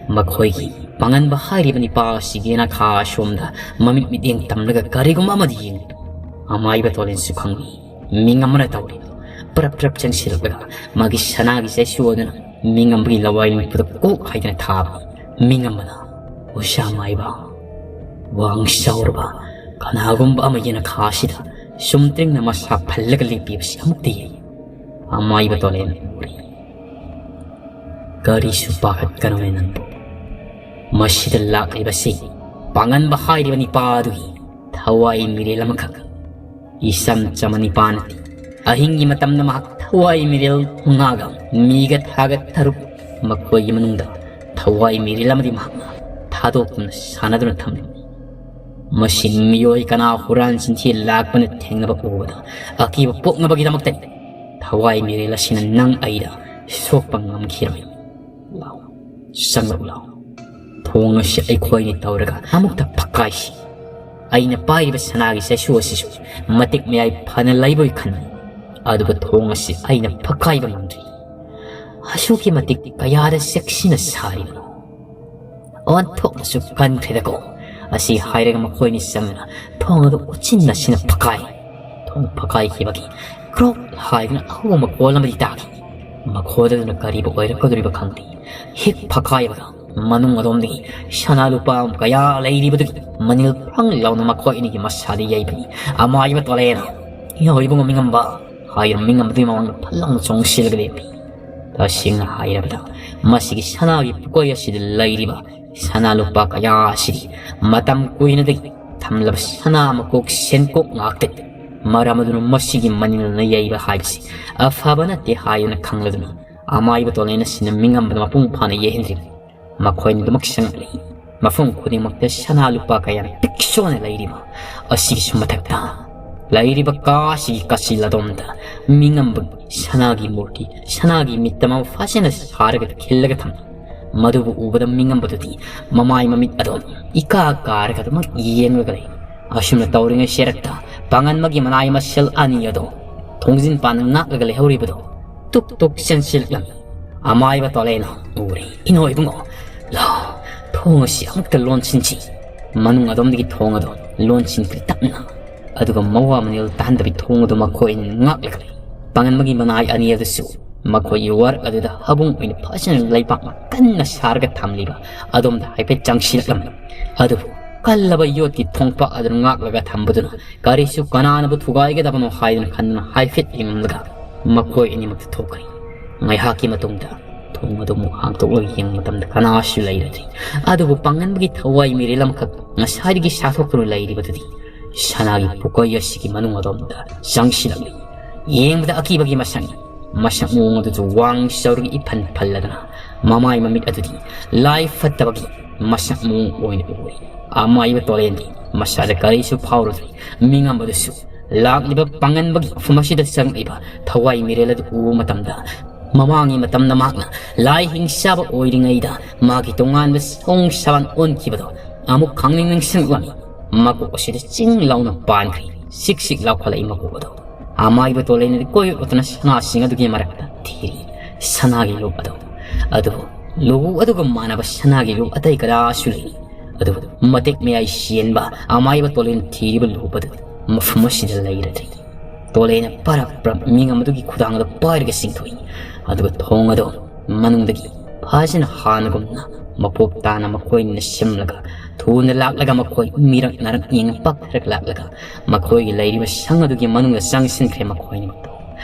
ꯃꯈꯣꯏꯒꯤ ꯄꯥꯡꯒꯟꯕ ꯍꯥꯏꯔꯤꯕ ꯅꯤꯄꯥ ꯑꯁꯤꯒꯤ ꯅꯥꯈꯥ ꯑꯁꯣꯝꯗ ꯃꯃꯤꯠ ꯃꯤꯠꯌꯦꯡ ꯇꯝꯂꯒ ꯀꯔꯤꯒꯨꯝꯕ ꯑꯃꯗꯤ ꯌꯦꯡꯂꯤ꯫ ꯑꯃꯥꯏꯕ ꯇꯣꯂꯦꯟꯁꯨ ꯈꯪꯂꯤ꯫ ꯃꯤꯉꯝꯕꯅ ꯇꯧꯔꯤꯕ ꯄ꯭ꯔꯞ ꯄ꯭ꯔꯞ ꯆꯪꯁꯤꯜꯂꯛꯂꯒ ꯃꯥꯒꯤ ꯁꯅꯥꯒꯤ ꯆꯩꯁꯨ ꯑꯗꯨꯅ ꯃꯤꯉꯝꯕꯒꯤ ꯂꯋꯥꯏ ꯅꯤꯡꯄꯨꯗ ꯀꯣꯛ ꯍꯥꯏꯗꯅ ꯊꯥꯕꯅꯤ꯫ ꯃꯤꯉꯝꯕꯅ ꯑꯣꯖꯥ ꯃꯥꯏꯕ, ꯋꯥꯡ ꯆꯥꯎꯔꯕ ꯀꯅꯥꯒꯨꯝꯕ ꯑꯃꯒꯤ ꯅꯥꯈꯥ ꯑꯁꯤꯗ ꯁꯨꯝꯇ꯭ꯔꯤꯡꯅ ꯃꯁꯥ ꯐꯜꯂꯒ ꯂꯦꯞꯄꯤꯕꯁꯤ ꯑꯃꯨꯛꯇ ꯌꯦꯡ꯫ ꯑꯃꯥꯏꯕ ꯇꯣꯂꯦꯟ ꯎꯔꯤ꯫ ꯀꯔꯤꯁꯨ ꯄꯥꯈꯠꯀꯅꯨꯅꯦ ꯅꯪꯕꯨ꯫ ꯃꯁꯤꯗ ꯂꯥꯛꯂꯤꯕꯁꯤ ꯄꯥꯡꯒꯟꯕ ꯍꯥꯏꯔꯤꯕ ꯅꯤꯄꯥ ꯑꯗꯨꯒꯤ ꯊꯋꯥꯏ ꯃꯤꯔꯦꯜ ꯑꯃꯈꯛ꯫ ꯏꯆꯝ ꯆꯝꯕ ꯅꯤꯄꯥ ꯅꯠꯇꯦ꯫ ꯑꯍꯤꯡꯒꯤ ꯃꯇꯝꯗ ꯃꯍꯥꯛ ꯊꯋꯥꯏ ꯃꯤꯔꯦꯜ ꯃꯉꯥꯒ ꯃꯤꯒ ꯊꯥꯒ ꯇꯔꯨꯛ, ꯃꯈꯣꯏꯒꯤ ꯃꯅꯨꯡꯗ ꯊꯋꯥꯏ ꯃꯤꯔꯦꯜ ꯑꯃꯗꯤ ꯃꯍꯥꯛꯅ ꯊꯥꯗꯣꯛꯇꯨꯅ ꯁꯥꯟꯅꯗꯨꯅ ꯊꯝꯂꯤ꯫ ꯃꯁꯤ ꯃꯤꯑꯣꯏ ꯀꯅꯥ ꯍꯨꯔꯥꯟ ꯆꯤꯟꯊꯤ ꯂꯥꯛꯄꯅ ꯊꯦꯡꯅꯕ ꯎꯕꯗ ꯑꯀꯤꯕ ꯄꯣꯛꯅꯕꯒꯤꯗꯃꯛꯇꯅꯤ꯫ ꯊꯋꯥꯏ ꯃꯤꯔꯦꯜ ꯑꯁꯤꯅ ꯅꯪ ꯑꯩꯗ ꯁꯣꯛꯄ ꯉꯝꯈꯤꯔꯣꯏ꯫ ꯂꯥꯎ, ꯆꯪꯂꯛꯎ ꯂꯥꯎ꯫ ꯊꯣꯡ ꯑꯁꯤ ꯑꯩꯈꯣꯏꯅꯤ ꯇꯧꯔꯒ ꯑꯃꯨꯛꯇ ꯐꯛꯀꯥꯏꯁꯤ꯫ ꯑꯩꯅ ꯄꯥꯏꯔꯤꯕ ꯁꯅꯥꯒꯤ ꯆꯩꯁꯨ ꯑꯁꯤꯁꯨ ꯃꯇꯤꯛ ꯃꯌꯥꯏ ꯐꯅ ꯂꯩꯕꯣꯏ ꯈꯟꯕꯅꯤ, ꯑꯗꯨꯕꯨ ꯊꯣꯡ ꯑꯁꯤ ꯑꯩꯅ ꯐꯛꯀꯥꯏꯕ ꯉꯝꯗ꯭ꯔꯤ꯫ ꯑꯁꯨꯛꯀꯤ ꯃꯇꯤꯛ ꯀꯌꯥꯗ ꯆꯦꯛꯁꯤꯟꯅ ꯁꯥꯔꯤꯕꯅꯣ꯫ ꯑꯣꯟꯊꯣꯛꯅꯁꯨ ꯀꯟꯈ꯭ꯔꯦꯗꯀꯣ꯫ ꯑꯁꯤ ꯍꯥꯏꯔꯒ ꯃꯈꯣꯏꯅꯤ ꯆꯪꯗꯨꯅ ꯊꯣꯡ ꯑꯗꯨ ꯎꯆꯤꯟ ꯅꯥꯆꯤꯟꯅ ꯐꯛꯀꯥꯏ꯫ ꯊꯣꯡ ꯐꯛꯀꯥꯏꯈꯤꯕꯒꯤ ꯀ꯭ꯔꯣꯛ ꯍꯥꯏꯗꯨꯅ ꯑꯍꯧꯕ ꯃꯈꯣꯜ ꯑꯃꯗꯤ ꯇꯥꯈꯤ꯫ ꯃꯈꯣꯜ ꯑꯗꯨꯅ ꯀꯔꯤꯕꯨ ꯑꯣꯏꯔꯛꯀꯗꯧꯔꯤꯕ ꯈꯪꯗꯦ꯫ ꯍꯦꯛ ꯐꯛꯀꯥꯏꯕꯒ ꯃꯅꯨꯡ ꯑꯗꯣꯝꯗꯒꯤ ꯁꯅꯥ ꯂꯨꯄꯥ ꯀꯌꯥ ꯂꯩꯔꯤꯕꯗꯨꯒꯤ ꯃꯅꯤꯜ ꯐ꯭ꯔꯪ ꯂꯥꯎꯅ ꯃꯈꯣꯏ ꯑꯅꯤꯒꯤ ꯃꯁꯥꯗ ꯌꯩꯕꯅꯤ꯫ ꯑꯃꯥꯏꯕ ꯇꯣꯂꯦꯅ, "ꯏꯍꯧ ꯏꯕꯨꯡꯉꯣ ꯃꯤꯉꯝꯕ" ꯍꯥꯏꯗꯨꯅ ꯃꯤꯉꯝꯕꯗꯨꯒꯤ ꯃꯃꯥꯡꯗ ꯐꯠ ꯂꯥꯎꯅ ꯆꯣꯡꯁꯤꯜꯂꯒ ꯂꯦꯞꯄꯤ꯫ ꯇꯁꯦꯡꯅ ꯍꯥꯏꯔꯕꯗ, ꯃꯁꯤꯒꯤ ꯁꯅꯥꯒꯤ ꯄꯨꯀꯣꯏ ꯑꯁꯤꯗ ꯂꯩꯔꯤꯕ ꯁꯅꯥ ꯂꯨꯄꯥ ꯀꯌꯥ ꯑꯁꯤꯗꯤ ꯃꯇꯝ ꯀꯨꯏꯅꯗꯒꯤ ꯊꯝꯂꯕ ꯁꯅꯥ ꯃꯀꯣꯛ ꯁꯦꯟꯀꯣꯛ ꯉꯥꯛꯇꯅꯤ꯫ ꯃꯔꯝ ꯑꯗꯨꯅ ꯃꯁꯤꯒꯤ ꯃꯅꯤꯜꯅ ꯌꯩꯕ ꯍꯥꯏꯕꯁꯤ ꯑꯐꯕ ꯅꯠꯇꯦ ꯍꯥꯏꯗꯨꯅ ꯈꯪꯂꯗꯨꯅ, ꯑꯃꯥꯏꯕ ꯇꯣꯂꯦꯟ ꯑꯁꯤꯅ ꯃꯤꯉꯝꯕꯗ ꯃꯄꯨꯡ ꯐꯥꯅ ꯌꯩꯍꯟꯗ꯭ꯔꯤ꯫ ꯃꯈꯣꯏꯅ ꯑꯗꯨꯃꯛ ꯁꯪꯂꯛꯏ꯫ ꯃꯐꯝ ꯈꯨꯗꯤꯡꯃꯛꯇ ꯁꯅꯥ ꯂꯨꯄꯥ ꯀꯌꯥꯅ ꯄꯤꯛ ꯁꯣꯟꯅ ꯂꯩꯔꯤꯕ ꯑꯁꯤꯒꯤꯁꯨ ꯃꯊꯛꯇ, ꯂꯩꯔꯤꯕ ꯀꯥ ꯑꯁꯤꯒꯤ ꯀꯥꯆꯤꯜ ꯑꯗꯣꯝꯗ ꯃꯤꯉꯝꯕꯒꯤ ꯁꯅꯥꯒꯤ ꯃꯨꯔꯇꯤ, ꯁꯅꯥꯒꯤ ꯃꯤꯠꯇ ꯑꯃ ꯐꯖꯅ ꯁꯥꯔꯒ ꯈꯤꯜꯂꯒ ꯊꯝꯃꯤ꯫ ꯃꯗꯨꯕꯨ ꯎꯕꯗ ꯃꯤꯉꯝꯕꯗꯨꯗꯤ ꯃꯃꯥꯏ ꯃꯃꯤꯠ ꯑꯗꯣ ꯏꯀꯥ ꯀꯥꯔꯒ ꯑꯗꯨꯃꯛ ꯌꯦꯡꯂꯒ ꯂꯩ꯫ ꯑꯁꯨꯝꯅ ꯇꯧꯔꯤꯉꯩ ꯁꯦꯔꯛꯇ ꯄꯥꯡꯒꯟꯕꯒꯤ ꯃꯅꯥꯏ ꯃꯁꯦꯜ ꯑꯅꯤ ꯑꯗꯣ ꯊꯣꯡꯖꯤꯟ ꯄꯥꯟꯗ ꯉꯥꯛꯂꯒ ꯂꯩꯍꯧꯔꯤꯕꯗꯣ ꯇꯨꯛ ꯇꯨꯛ ꯆꯦꯟꯁꯤꯜꯂꯛꯂꯝꯃꯤ꯫ ꯑꯃꯥꯏꯕ ꯇꯣꯂꯦꯅ ꯎꯔꯦ꯫ "ꯏꯅꯣ ꯏꯕꯨꯡꯉꯣ, ꯂꯥꯎ, ꯊꯣꯡ ꯑꯁꯤ ꯑꯃꯨꯛꯇ ꯂꯣꯟꯁꯤꯟꯁꯤ꯫" ꯃꯅꯨꯡ ꯑꯗꯣꯝꯗꯒꯤ ꯊꯣꯡ ꯑꯗꯣ ꯂꯣꯟꯁꯤꯟꯈ꯭ꯔꯦ ꯇꯞꯅ꯫ ꯑꯗꯨꯒ ꯃꯋꯥ ꯃꯅꯦꯜ ꯇꯥꯍꯟꯗꯕꯤ ꯊꯣꯡ ꯑꯗꯨ ꯃꯈꯣꯏ ꯑꯅꯤꯅ ꯉꯥꯛꯂꯒ ꯂꯩ꯫ ꯄꯥꯡꯒꯟꯕꯒꯤ ꯃꯅꯥꯏ ꯑꯅꯤ ꯑꯗꯨꯁꯨ ꯃꯈꯣꯏꯒꯤ ꯋꯥꯔꯛ ꯑꯗꯨꯗ ꯍꯥꯕꯨꯡ ꯑꯣꯏꯅ ꯐꯖꯅ ꯂꯩꯕꯥꯛꯅ ꯀꯟꯅ ꯁꯥꯔꯒ ꯊꯝꯂꯤꯕ ꯑꯗꯣꯝꯗ ꯍꯥꯏꯐꯦꯠ ꯆꯪꯁꯤꯜꯂꯛꯂꯝꯃꯤ꯫ ꯑꯗꯨꯕꯨ ꯀꯜꯂꯕ ꯌꯣꯠꯀꯤ ꯊꯣꯡꯄꯥꯛ ꯑꯗꯨꯅ ꯉꯥꯛꯂꯒ ꯊꯝꯕꯗꯨꯅ ꯀꯔꯤꯁꯨ ꯀꯅꯥꯅꯕꯨ ꯊꯨꯒꯥꯏꯒꯗꯕꯅꯣ ꯍꯥꯏꯗꯨꯅ ꯈꯟꯗꯨꯅ ꯍꯥꯏꯐꯦꯠ ꯌꯦꯡꯂꯝꯂꯒ ꯃꯈꯣꯏ ꯑꯅꯤꯃꯛꯇ ꯊꯣꯛꯈ꯭ꯔꯦ꯫ ꯉꯥꯏꯍꯥꯛꯀꯤ ꯃꯇꯨꯡꯗ ꯊꯣꯡ ꯑꯗꯨ ꯑꯃꯨꯛ ꯍꯥꯡꯗꯣꯛꯂꯒ ꯌꯦꯡꯕ ꯃꯇꯝꯗ ꯀꯅꯥꯁꯨ ꯂꯩꯔꯗ꯭ꯔꯤ꯫ ꯑꯗꯨꯕꯨ ꯄꯥꯡꯒꯟꯕꯒꯤ ꯊꯋꯥꯏ ꯃꯤꯔꯦꯜ ꯑꯃꯈꯛ ꯉꯁꯥꯏꯗꯒꯤ ꯁꯥꯊꯣꯛꯇꯨꯅ ꯂꯩꯔꯤꯕꯗꯨꯗꯤ ꯁꯅꯥꯒꯤ ꯄꯨꯀꯣꯏ ꯑꯁꯤꯒꯤ ꯃꯅꯨꯡ ꯑꯗꯣꯝꯗ ꯆꯪꯁꯤꯜꯂꯛꯂꯤ꯫ ꯌꯦꯡꯕꯗ ꯑꯀꯤꯕꯒꯤ ꯃꯁꯛꯅꯤ꯫ ꯃꯁꯛ ꯃꯑꯣꯡ ꯑꯗꯨꯁꯨ ꯋꯥꯡ ꯆꯥꯎꯔꯒ ꯏꯐꯟ ꯐꯜꯂꯗꯅ ꯃꯃꯥꯏ ꯃꯃꯤꯠ ꯑꯗꯨꯗꯤ ꯂꯥꯏ ꯐꯠꯇꯕꯒꯤ ꯃꯁꯛ ꯃꯑꯣꯡ ꯑꯣꯏꯅ ꯎꯔꯤ꯫ ꯑꯃꯥꯏꯕ ꯇꯣꯂꯦꯟꯗꯤ ꯃꯁꯥꯗ ꯀꯔꯤꯁꯨ ꯐꯥꯎꯔꯨꯗ꯭ꯔꯤ꯫ ꯃꯤꯉꯝꯕꯗꯨꯁꯨ ꯂꯥꯛꯂꯤꯕ ꯄꯥꯡꯒꯟꯕꯒꯤ ꯃꯐꯝ ꯑꯁꯤꯗ ꯆꯪꯂꯛꯂꯤꯕ ꯊꯋꯥꯏ ꯃꯤꯔꯦꯜ ꯑꯗꯨ ꯎꯕ ꯃꯇꯝꯗ, ꯃꯃꯥꯡꯒꯤ ꯃꯇꯝꯗ ꯃꯍꯥꯛꯅ ꯂꯥꯏ ꯍꯤꯡꯆꯥꯕ ꯑꯣꯏꯔꯤꯉꯩꯗ ꯃꯥꯒꯤ ꯇꯣꯉꯥꯟꯕ ꯁꯑꯣꯡ ꯁꯥꯗꯥꯟ ꯑꯣꯟꯈꯤꯕꯗꯣ ꯑꯃꯨꯛ ꯈꯪꯅꯤꯡ ꯅꯤꯡꯁꯤꯡꯂꯛꯂꯝꯃꯤ꯫ ꯃꯀꯣꯛ ꯑꯁꯤꯗ ꯆꯤꯡ ꯂꯥꯎꯅ ꯄꯥꯟꯈ꯭ꯔꯤ꯫ ꯁꯤꯛ ꯁꯤꯛ ꯂꯥꯎꯈꯠꯂꯛꯏ ꯃꯀꯣꯛ ꯑꯗꯣ꯫ ꯑꯃꯥꯏꯕ ꯇꯣꯂꯦꯟꯅꯗꯤ ꯀꯣꯏ ꯑꯣꯠꯇꯨꯅ ꯁꯅꯥꯁꯤꯡ ꯑꯗꯨꯒꯤ ꯃꯔꯛꯇ ꯊꯤꯔꯤ꯫ ꯁꯅꯥꯒꯤ ꯂꯨꯞ ꯑꯗꯣ꯫ ꯑꯗꯨꯕꯨ ꯂꯨ ꯑꯗꯨꯒ ꯃꯥꯟꯅꯕ ꯁꯅꯥꯒꯤ ꯂꯨꯞ ꯑꯇꯩ ꯀꯌꯥꯁꯨ ꯂꯩꯔꯤ꯫ ꯑꯗꯨꯕꯨ ꯃꯇꯦꯛ ꯃꯌꯥꯏ ꯆꯦꯟꯕ ꯑꯃꯥꯏꯕ ꯇꯣꯂꯦꯟ ꯊꯤꯔꯤꯕ ꯂꯨꯞ ꯑꯗꯨ ꯃꯐꯝ ꯑꯁꯤꯗ ꯂꯩꯔꯗ꯭ꯔꯤ꯫ ꯇꯣꯂꯦꯅ ꯄꯔꯞ ꯄꯔꯞ ꯃꯤꯡ ꯑꯃꯗꯨꯒꯤ ꯈꯨꯗꯥꯡ ꯑꯗꯨ ꯄꯥꯏꯔꯒ ꯆꯤꯡꯊꯣꯛꯏ꯫ ꯑꯗꯨꯒ ꯊꯣꯡ ꯑꯗꯨ ꯃꯅꯨꯡꯗꯒꯤ ꯐꯖꯅ ꯍꯥꯟꯅꯒꯨꯝꯅ ꯃꯄꯣꯞ ꯇꯥꯅ ꯃꯈꯣꯏꯅ ꯁꯤꯝꯂꯒ ꯊꯨꯅ ꯂꯥꯛꯂꯒ ꯃꯈꯣꯏ ꯃꯤꯔꯛ ꯅꯥꯔꯛ ꯌꯦꯡꯅ ꯄꯛꯊꯔꯛ ꯂꯥꯛꯂꯒ ꯃꯈꯣꯏꯒꯤ ꯂꯩꯔꯤꯕ ꯁꯪ ꯑꯗꯨꯒꯤ ꯃꯅꯨꯡꯗ ꯆꯪꯁꯤꯟꯈ꯭ꯔꯦ ꯃꯈꯣꯏꯅꯤꯃꯛꯇꯣ꯫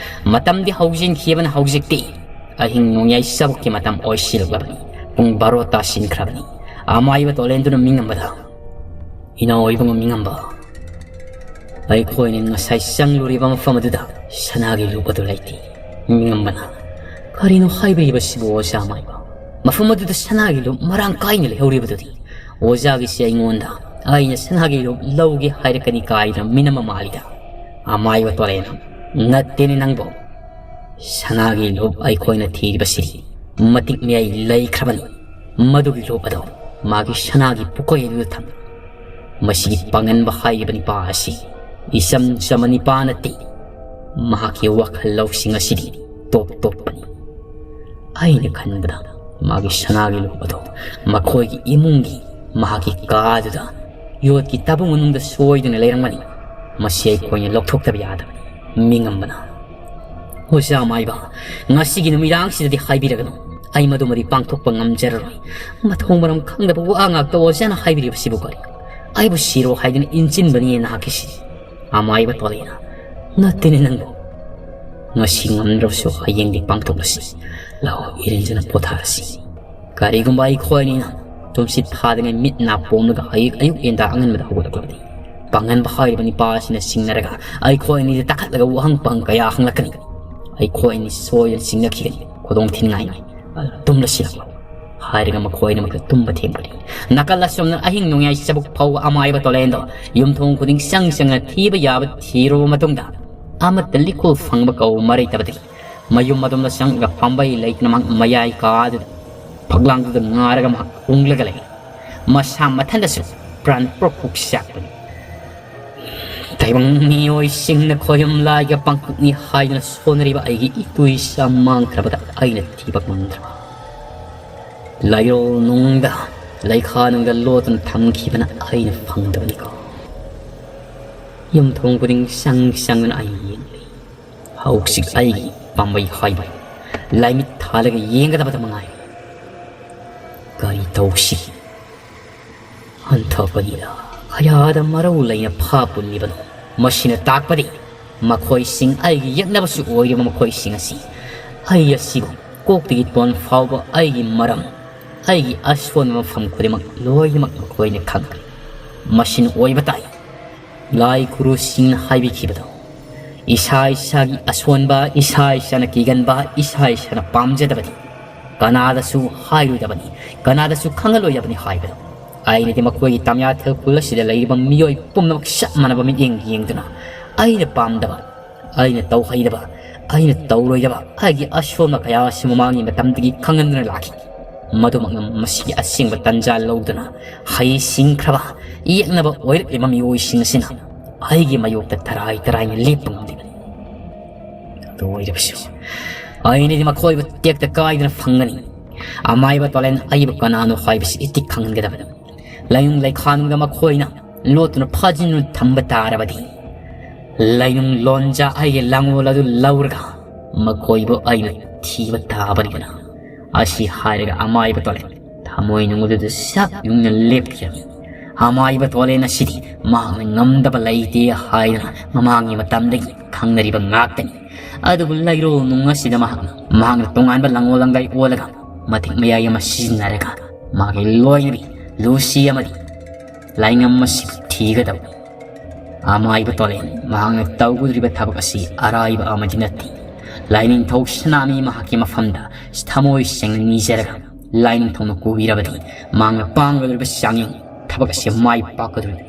ꯃꯇꯝꯗꯤ ꯍꯧꯖꯤꯟꯈꯤꯕꯅ ꯍꯧꯖꯤꯛꯇꯤ ꯑꯍꯤꯡ ꯅꯣꯡꯌꯥꯏ ꯆꯥꯕꯛꯀꯤ ꯃꯇꯝ ꯑꯣꯏꯁꯤꯜꯂꯛꯂꯕꯅꯤ꯫ ꯄꯨꯡ ꯕꯥꯔꯣ ꯇꯥꯁꯤꯟꯈ꯭ꯔꯕꯅꯤ꯫ ꯑꯃꯥꯏꯕ ꯇꯣꯂꯦꯟꯗꯨꯅ ꯃꯤꯡꯉꯝꯕꯗ, "ꯏꯅꯥꯎ ꯏꯕꯨꯡꯉꯣ ꯃꯤꯡꯉꯝꯕ, ꯑꯩꯈꯣꯏꯅ ꯉꯁꯥꯏ ꯆꯪꯂꯨꯔꯤꯕ ꯃꯐꯝ ꯑꯗꯨꯗ ꯁꯅꯥꯒꯤ ꯂꯨꯞ ꯑꯗꯨ ꯂꯩꯇꯦ꯫" ꯃꯤꯡꯉꯝꯕꯅ, "ꯀꯔꯤꯅꯣ ꯍꯥꯏꯕꯤꯔꯤꯕꯁꯤꯕꯨ ꯑꯣꯖꯥ ꯑꯃꯥꯏꯕ? ꯃꯐꯝ ꯑꯗꯨꯗ ꯁꯅꯥꯒꯤ ꯂꯨꯞ ꯃꯔꯥꯡ ꯀꯥꯏꯅ ꯂꯩꯍꯧꯔꯤꯕꯗꯨꯗꯤ? ꯑꯣꯖꯥꯒꯤꯁꯦ ꯑꯩꯉꯣꯟꯗ ꯑꯩꯅ ꯁꯅꯥꯒꯤ ꯂꯨꯞ ꯂꯧꯒꯦ ꯍꯥꯏꯔꯛꯀꯅꯤ ꯀꯥꯏꯅ ꯃꯤꯅꯝꯕ ꯃꯥꯜꯂꯤꯗ?" ꯑꯃꯥꯏꯕ ꯇꯣꯂꯦꯟ, "ꯅꯠꯇꯦꯅꯦ ꯅꯪꯕꯣ꯫ ꯁꯅꯥꯒꯤ ꯂꯨꯞ ꯑꯩꯈꯣꯏꯅ ꯊꯤꯔꯤꯕꯁꯤ ꯃꯇꯤꯛ ꯃꯌꯥꯏ ꯂꯩꯈ꯭ꯔꯕꯅꯤ꯫ ꯃꯗꯨꯒꯤ ꯂꯨꯞ ꯑꯗꯣ ꯃꯥꯒꯤ ꯁꯅꯥꯒꯤ ꯄꯨꯀꯣꯏ ꯑꯗꯨꯗ ꯊꯝꯃꯤ꯫ ꯃꯁꯤꯒꯤ ꯄꯥꯡꯒꯟꯕ ꯍꯥꯏꯔꯤꯕ ꯅꯤꯄꯥ ꯑꯁꯤ ꯏꯆꯝ ꯆꯝꯕ ꯅꯤꯄꯥ ꯅꯠꯇꯦ꯫ ꯃꯍꯥꯛꯀꯤ ꯋꯥꯈꯜ ꯂꯧꯁꯤꯡ ꯑꯁꯤꯗꯤ ꯇꯣꯞ ꯇꯣꯞꯄꯅꯤ꯫ ꯑꯩꯅ ꯈꯟꯕꯗ ꯃꯥꯒꯤ ꯁꯅꯥꯒꯤ ꯂꯨꯞ ꯑꯗꯣ ꯃꯈꯣꯏꯒꯤ ꯏꯃꯨꯡꯒꯤ ꯃꯍꯥꯛꯀꯤ ꯀꯥꯗꯨꯗ ꯌꯣꯠꯀꯤ ꯇꯥꯕꯨ ꯃꯅꯨꯡꯗ ꯁꯣꯏꯗꯨꯅ ꯂꯩꯔꯝꯒꯅꯤ꯫ ꯃꯁꯤ ꯑꯩꯈꯣꯏꯅ ꯂꯧꯊꯣꯛꯇꯕ ꯌꯥꯗꯕꯅꯤ꯫" ꯃꯤꯡꯉꯝꯕꯅ, "ꯑꯣꯖꯥ ꯃꯥꯏꯕ, ꯉꯁꯤꯒꯤ ꯅꯨꯃꯤꯗꯥꯡꯁꯤꯗꯗꯤ ꯍꯥꯏꯕꯤꯔꯒꯅꯨ꯫ ꯑꯩ ꯃꯗꯨꯃꯗꯤ ꯄꯥꯡꯊꯣꯛꯄ ꯉꯝꯖꯔꯔꯣꯏ꯫ ꯃꯊꯣꯡ ꯃꯔꯝ ꯈꯪꯗꯕ ꯋꯥ ꯉꯥꯛꯇ ꯑꯣꯖꯥꯅ ꯍꯥꯏꯕꯤꯔꯤꯕꯁꯤꯕꯨ ꯀꯔꯤ? ꯑꯩꯕꯨ ꯁꯤꯔꯣ ꯍꯥꯏꯗꯨꯅ ꯏꯟꯁꯤꯟꯕꯅꯤ ꯅꯍꯥꯛꯀꯤꯁꯤ꯫" ꯑꯃꯥꯏꯕ ꯇꯣꯂꯦꯅ, "ꯅꯠꯇꯦꯅꯦ ꯅꯪꯕꯨ꯫ ꯉꯁꯤ ꯉꯝꯗ꯭ꯔꯕꯁꯨ ꯍꯌꯦꯡꯗꯤ ꯄꯥꯡꯊꯣꯛꯂꯁꯤ꯫ ꯂꯥꯛꯑꯣ, ꯏꯔꯦꯟꯖꯅ ꯄꯣꯊꯥꯔꯁꯤ꯫ ꯀꯔꯤꯒꯨꯝꯕ ꯑꯩꯈꯣꯏ ꯑꯅꯤꯅ ꯇꯨꯝꯁꯤꯠ ꯐꯥꯗꯉꯩ ꯃꯤꯠ ꯅꯥ ꯄꯣꯝꯂꯒ ꯑꯌꯨꯛ ꯑꯌꯨꯛ ꯌꯦꯟꯗꯥ ꯑꯉꯟꯕꯗ ꯍꯧꯒꯠꯂꯛꯂꯕꯗꯤ, ꯄꯥꯡꯒꯟꯕ ꯍꯥꯏꯔꯤꯕ ꯅꯤꯄꯥ ꯑꯁꯤꯅ ꯆꯤꯡꯅꯔꯒ ꯑꯩꯈꯣꯏ ꯑꯅꯤꯗ ꯇꯥꯈꯠꯂꯒ ꯋꯥꯍꯪ ꯄꯥꯎꯍꯪ ꯀꯌꯥ ꯍꯪꯂꯛꯀꯅꯤ꯫ ꯑꯩꯈꯣꯏ ꯑꯅꯤ ꯁꯣꯏꯗꯅ ꯆꯤꯡꯅꯈꯤꯒꯅꯤ꯫ ꯈꯨꯗꯣꯡ ꯊꯤꯅꯤꯡꯉꯥꯏꯅꯤ꯫ ꯇꯨꯝꯂꯁꯤ ꯂꯥꯛꯂꯣ꯫" ꯍꯥꯏꯔꯒ ꯃꯈꯣꯏꯅꯤꯃꯛꯇ ꯇꯨꯝꯕ ꯊꯦꯝꯈ꯭ꯔꯦ꯫ ꯅꯥꯀꯜ ꯑꯁꯣꯝꯅ ꯑꯍꯤꯡ ꯅꯣꯡꯌꯥꯏ ꯆꯕꯨꯛ ꯐꯥꯎꯕ ꯑꯃꯥꯏꯕ ꯇꯣꯂꯦꯟꯗꯣ ꯌꯨꯝꯊꯣꯡ ꯈꯨꯗꯤꯡ ꯆꯪ ꯆꯪꯅ ꯊꯤꯕ ꯌꯥꯕ ꯊꯤꯔꯨꯕ ꯃꯇꯨꯡꯗ ꯑꯃꯠꯇ ꯂꯤꯀꯣꯜ ꯐꯪꯕ ꯀꯧꯕ ꯃꯔꯩꯇꯕꯗꯒꯤ ꯃꯌꯨꯝ ꯑꯗꯣꯝꯗ ꯆꯪꯂꯒ ꯐꯝꯕꯩ ꯂꯩꯇꯅ ꯃꯍꯥꯛ ꯃꯌꯥꯏ ꯀꯥꯗꯨꯗ ꯐꯛꯂꯥꯡꯗꯨꯗ ꯉꯥꯔꯒ ꯃꯍꯥꯛ ꯎꯪꯂꯒ ꯂꯩ꯫ ꯃꯁꯥ ꯃꯊꯟꯗꯁꯨ ꯄ꯭ꯔꯥꯟ ꯄ꯭ꯔꯣꯛ ꯄ꯭ꯔꯣꯛ ꯆꯥꯛꯄꯅꯤ꯫ "ꯇꯥꯏꯕꯪ ꯃꯤꯑꯣꯏꯁꯤꯡꯅ ꯈꯣꯏꯔꯝ ꯂꯥꯏꯒ ꯄꯥꯡꯊꯣꯛꯅꯤ ꯍꯥꯏꯗꯨꯅ ꯁꯣꯟꯅꯔꯤꯕ ꯑꯩꯒꯤ ꯏꯇꯨ ꯏꯆꯥ ꯃꯥꯡꯈ꯭ꯔꯕꯗ ꯑꯩꯅ ꯊꯤꯕ ꯉꯝꯗ꯭ꯔꯕ꯫ ꯂꯥꯏꯔꯣꯜ ꯅꯨꯡꯗ, ꯂꯩꯈꯥ ꯅꯨꯡꯗ ꯂꯣꯠꯇꯨꯅ ꯊꯝꯈꯤꯕꯅ ꯑꯩꯅ ꯐꯪꯗꯕꯅꯤꯀꯣ꯫" ꯌꯨꯝꯊꯣꯡ ꯈꯨꯗꯤꯡ ꯆꯪ ꯆꯪꯗꯨꯅ ꯑꯩ ꯌꯦꯡꯂꯤ꯫ ꯍꯧꯖꯤꯛ ꯑꯩꯒꯤ ꯄꯥꯝꯕꯩ ꯍꯥꯏꯕ ꯂꯥꯏꯃꯤꯠ ꯊꯥꯜꯂꯒ ꯌꯦꯡꯒꯗꯕꯗ ꯃꯉꯥꯏꯔꯦ꯫ ꯀꯔꯤ ꯇꯧꯁꯤ? ꯍꯟꯊꯕꯅꯤꯅ ꯀꯌꯥꯗ ꯃꯔꯧ ꯂꯩꯅ ꯐꯥ ꯄꯨꯜꯂꯤꯕꯅꯣ? ꯃꯁꯤꯅ ꯇꯥꯛꯄꯗꯤ ꯃꯈꯣꯏꯁꯤꯡ, ꯑꯩꯒꯤ ꯌꯦꯛꯅꯕꯁꯨ ꯑꯣꯏꯔꯤꯕ ꯃꯈꯣꯏꯁꯤꯡ ꯑꯁꯤ ꯑꯩ ꯑꯁꯤꯕꯨ ꯀꯣꯛꯇꯒꯤ ꯇꯣꯟ ꯐꯥꯎꯕ ꯑꯩꯒꯤ ꯃꯔꯝ, ꯑꯩꯒꯤ ꯑꯁꯣꯟꯕ ꯃꯐꯝ ꯈꯨꯗꯤꯡꯃꯛ ꯂꯣꯏꯅꯃꯛ ꯃꯈꯣꯏꯅ ꯈꯪꯒꯅꯤ꯫ ꯃꯁꯤꯅ ꯑꯣꯏꯕ ꯇꯥꯏ꯫ ꯂꯥꯏ ꯒꯨꯔꯨꯁꯤꯡꯅ ꯍꯥꯏꯕꯤꯈꯤꯕꯗꯣ, ꯏꯁꯥ ꯏꯁꯥꯒꯤ ꯑꯁꯣꯟꯕ, ꯏꯁꯥ ꯏꯁꯥꯅ ꯀꯤꯒꯟꯕ, ꯏꯁꯥ ꯏꯁꯥꯅ ꯄꯥꯝꯖꯗꯕꯗꯤ ꯀꯅꯥꯗꯁꯨ ꯍꯥꯏꯔꯣꯏꯗꯕꯅꯤ, ꯀꯅꯥꯗꯁꯨ ꯈꯪꯍꯜꯂꯣꯏꯗꯕꯅꯤ ꯍꯥꯏꯕꯗꯣ꯫ ꯑꯩꯅꯗꯤ ꯃꯈꯣꯏꯒꯤ ꯇꯥꯃꯤꯌꯥꯊꯦꯜ ꯈꯨꯜ ꯑꯁꯤꯗ ꯂꯩꯔꯤꯕ ꯃꯤꯑꯣꯏ ꯄꯨꯝꯅꯃꯛ ꯆꯞ ꯃꯥꯟꯅꯕ ꯃꯤꯠꯌꯦꯡ ꯌꯦꯡꯗꯨꯅ ꯑꯩꯅ ꯄꯥꯝꯗꯕ, ꯑꯩꯅ ꯇꯧꯍꯩꯗꯕ, ꯑꯩꯅ ꯇꯧꯔꯣꯏꯗꯕ ꯑꯩꯒꯤ ꯑꯁꯣꯟꯕ ꯀꯌꯥ ꯑꯁꯤ ꯃꯃꯥꯡꯒꯤ ꯃꯇꯝꯗꯒꯤ ꯈꯪꯍꯟꯗꯨꯅ ꯂꯥꯛꯈꯤ꯫ ꯃꯗꯨꯃꯛꯅ ꯃꯁꯤꯒꯤ ꯑꯁꯦꯡꯕ ꯇꯟꯖꯥ ꯂꯧꯗꯨꯅ ꯍꯩꯁꯤꯡꯈ꯭ꯔꯕ ꯌꯦꯛꯅꯕ ꯑꯣꯏꯔꯛꯂꯤꯕ ꯃꯤꯑꯣꯏꯁꯤꯡ ꯑꯁꯤꯅ ꯑꯩꯒꯤ ꯃꯥꯌꯣꯛꯇ ꯇꯔꯥꯏ ꯇꯔꯥꯏꯅ ꯂꯦꯞꯄ ꯉꯝꯂꯤꯕꯅꯤ꯫ ꯑꯗꯨ ꯑꯣꯏꯔꯕꯁꯨ ꯑꯩꯅꯗꯤ ꯃꯈꯣꯏꯕꯨ ꯇꯦꯛꯇ ꯀꯥꯏꯗꯅ ꯐꯪꯒꯅꯤ꯫ ꯑꯃꯥꯏꯕ ꯇꯣꯂꯦꯟ ꯑꯩꯕꯨ ꯀꯅꯥꯅꯣ ꯍꯥꯏꯕꯁꯤ ꯏꯇꯤꯛ ꯈꯪꯍꯟꯒꯗꯕꯅꯤ꯫ ꯂꯥꯏꯅꯨꯡ ꯂꯩꯈꯥꯅꯨꯡꯗ ꯃꯈꯣꯏꯅ ꯂꯣꯠꯇꯨꯅ ꯐꯥꯖꯤꯟꯗꯨꯅ ꯊꯝꯕ ꯇꯥꯔꯕꯗꯤ, ꯂꯥꯏꯅꯨꯡ ꯂꯣꯟꯖꯥ ꯑꯩꯒꯤ ꯂꯥꯡꯑꯣꯜ ꯑꯗꯨ ꯂꯧꯔꯒ ꯃꯈꯣꯏꯕꯨ ꯑꯩꯅ ꯊꯤꯕ ꯇꯥꯕꯅꯤꯗꯅ꯫ ꯑꯁꯤ ꯍꯥꯏꯔꯒ ꯑꯃꯥꯏꯕ ꯇꯣꯂꯦꯟ ꯊꯃꯣꯏ ꯅꯨꯡ ꯑꯗꯨꯗ ꯁꯛ ꯌꯨꯡꯅ ꯂꯦꯞꯈꯤꯔꯝꯃꯤ꯫ ꯑꯃꯥꯏꯕ ꯇꯣꯂꯦꯟ ꯑꯁꯤꯗꯤ ꯃꯍꯥꯛꯅ ꯉꯝꯗꯕ ꯂꯩꯇꯦ ꯍꯥꯏꯗꯅ ꯃꯃꯥꯡꯒꯤ ꯃꯇꯝꯗꯒꯤ ꯈꯪꯅꯔꯤꯕ ꯉꯥꯛꯇꯅꯤ꯫ ꯑꯗꯨꯕꯨ ꯂꯩꯔꯣꯜ ꯅꯨꯡ ꯑꯁꯤꯗ ꯃꯍꯥꯛꯅ, ꯃꯍꯥꯛꯅ ꯇꯣꯉꯥꯟꯕ ꯂꯥꯡꯑꯣꯜ ꯂꯪꯒꯥꯏ ꯑꯣꯜꯂꯒ ꯃꯇꯤꯛ ꯃꯌꯥꯏ ꯑꯃ ꯁꯤꯖꯤꯟꯅꯔꯒ ꯃꯥꯒꯤ ꯂꯣꯏꯅꯕꯤ ꯂꯨꯁꯤ ꯑꯃꯗꯤ ꯂꯥꯏꯉꯝ ꯑꯁꯤꯕꯨ ꯊꯤꯒꯗꯕ꯫ ꯑꯃꯥꯏꯕ ꯇꯣꯂꯦꯟ, ꯃꯍꯥꯛꯅ ꯇꯧꯒꯗꯧꯔꯤꯕ ꯊꯕꯛ ꯑꯁꯤ ꯑꯔꯥꯏꯕ ꯑꯃꯗꯤ ꯅꯠꯇꯦ꯫ ꯂꯥꯏꯅꯤꯡꯊꯧ ꯁꯅꯥꯃꯤ ꯃꯍꯥꯛꯀꯤ ꯃꯐꯝꯗ ꯊꯃꯣꯏ ꯁꯦꯡꯅ ꯅꯤꯖꯔꯒ ꯂꯥꯏꯅꯤꯡꯊꯧꯅ ꯀꯧꯕꯤꯔꯕꯗꯤ ꯃꯍꯥꯛꯅ ꯄꯥꯡꯒꯗꯧꯔꯤꯕ ꯆꯥꯡꯌꯦꯡ ꯊꯕꯛ ꯑꯁꯤ ꯃꯥꯏ ꯄꯥꯛꯀꯗꯧꯔꯤꯕꯅꯤ꯫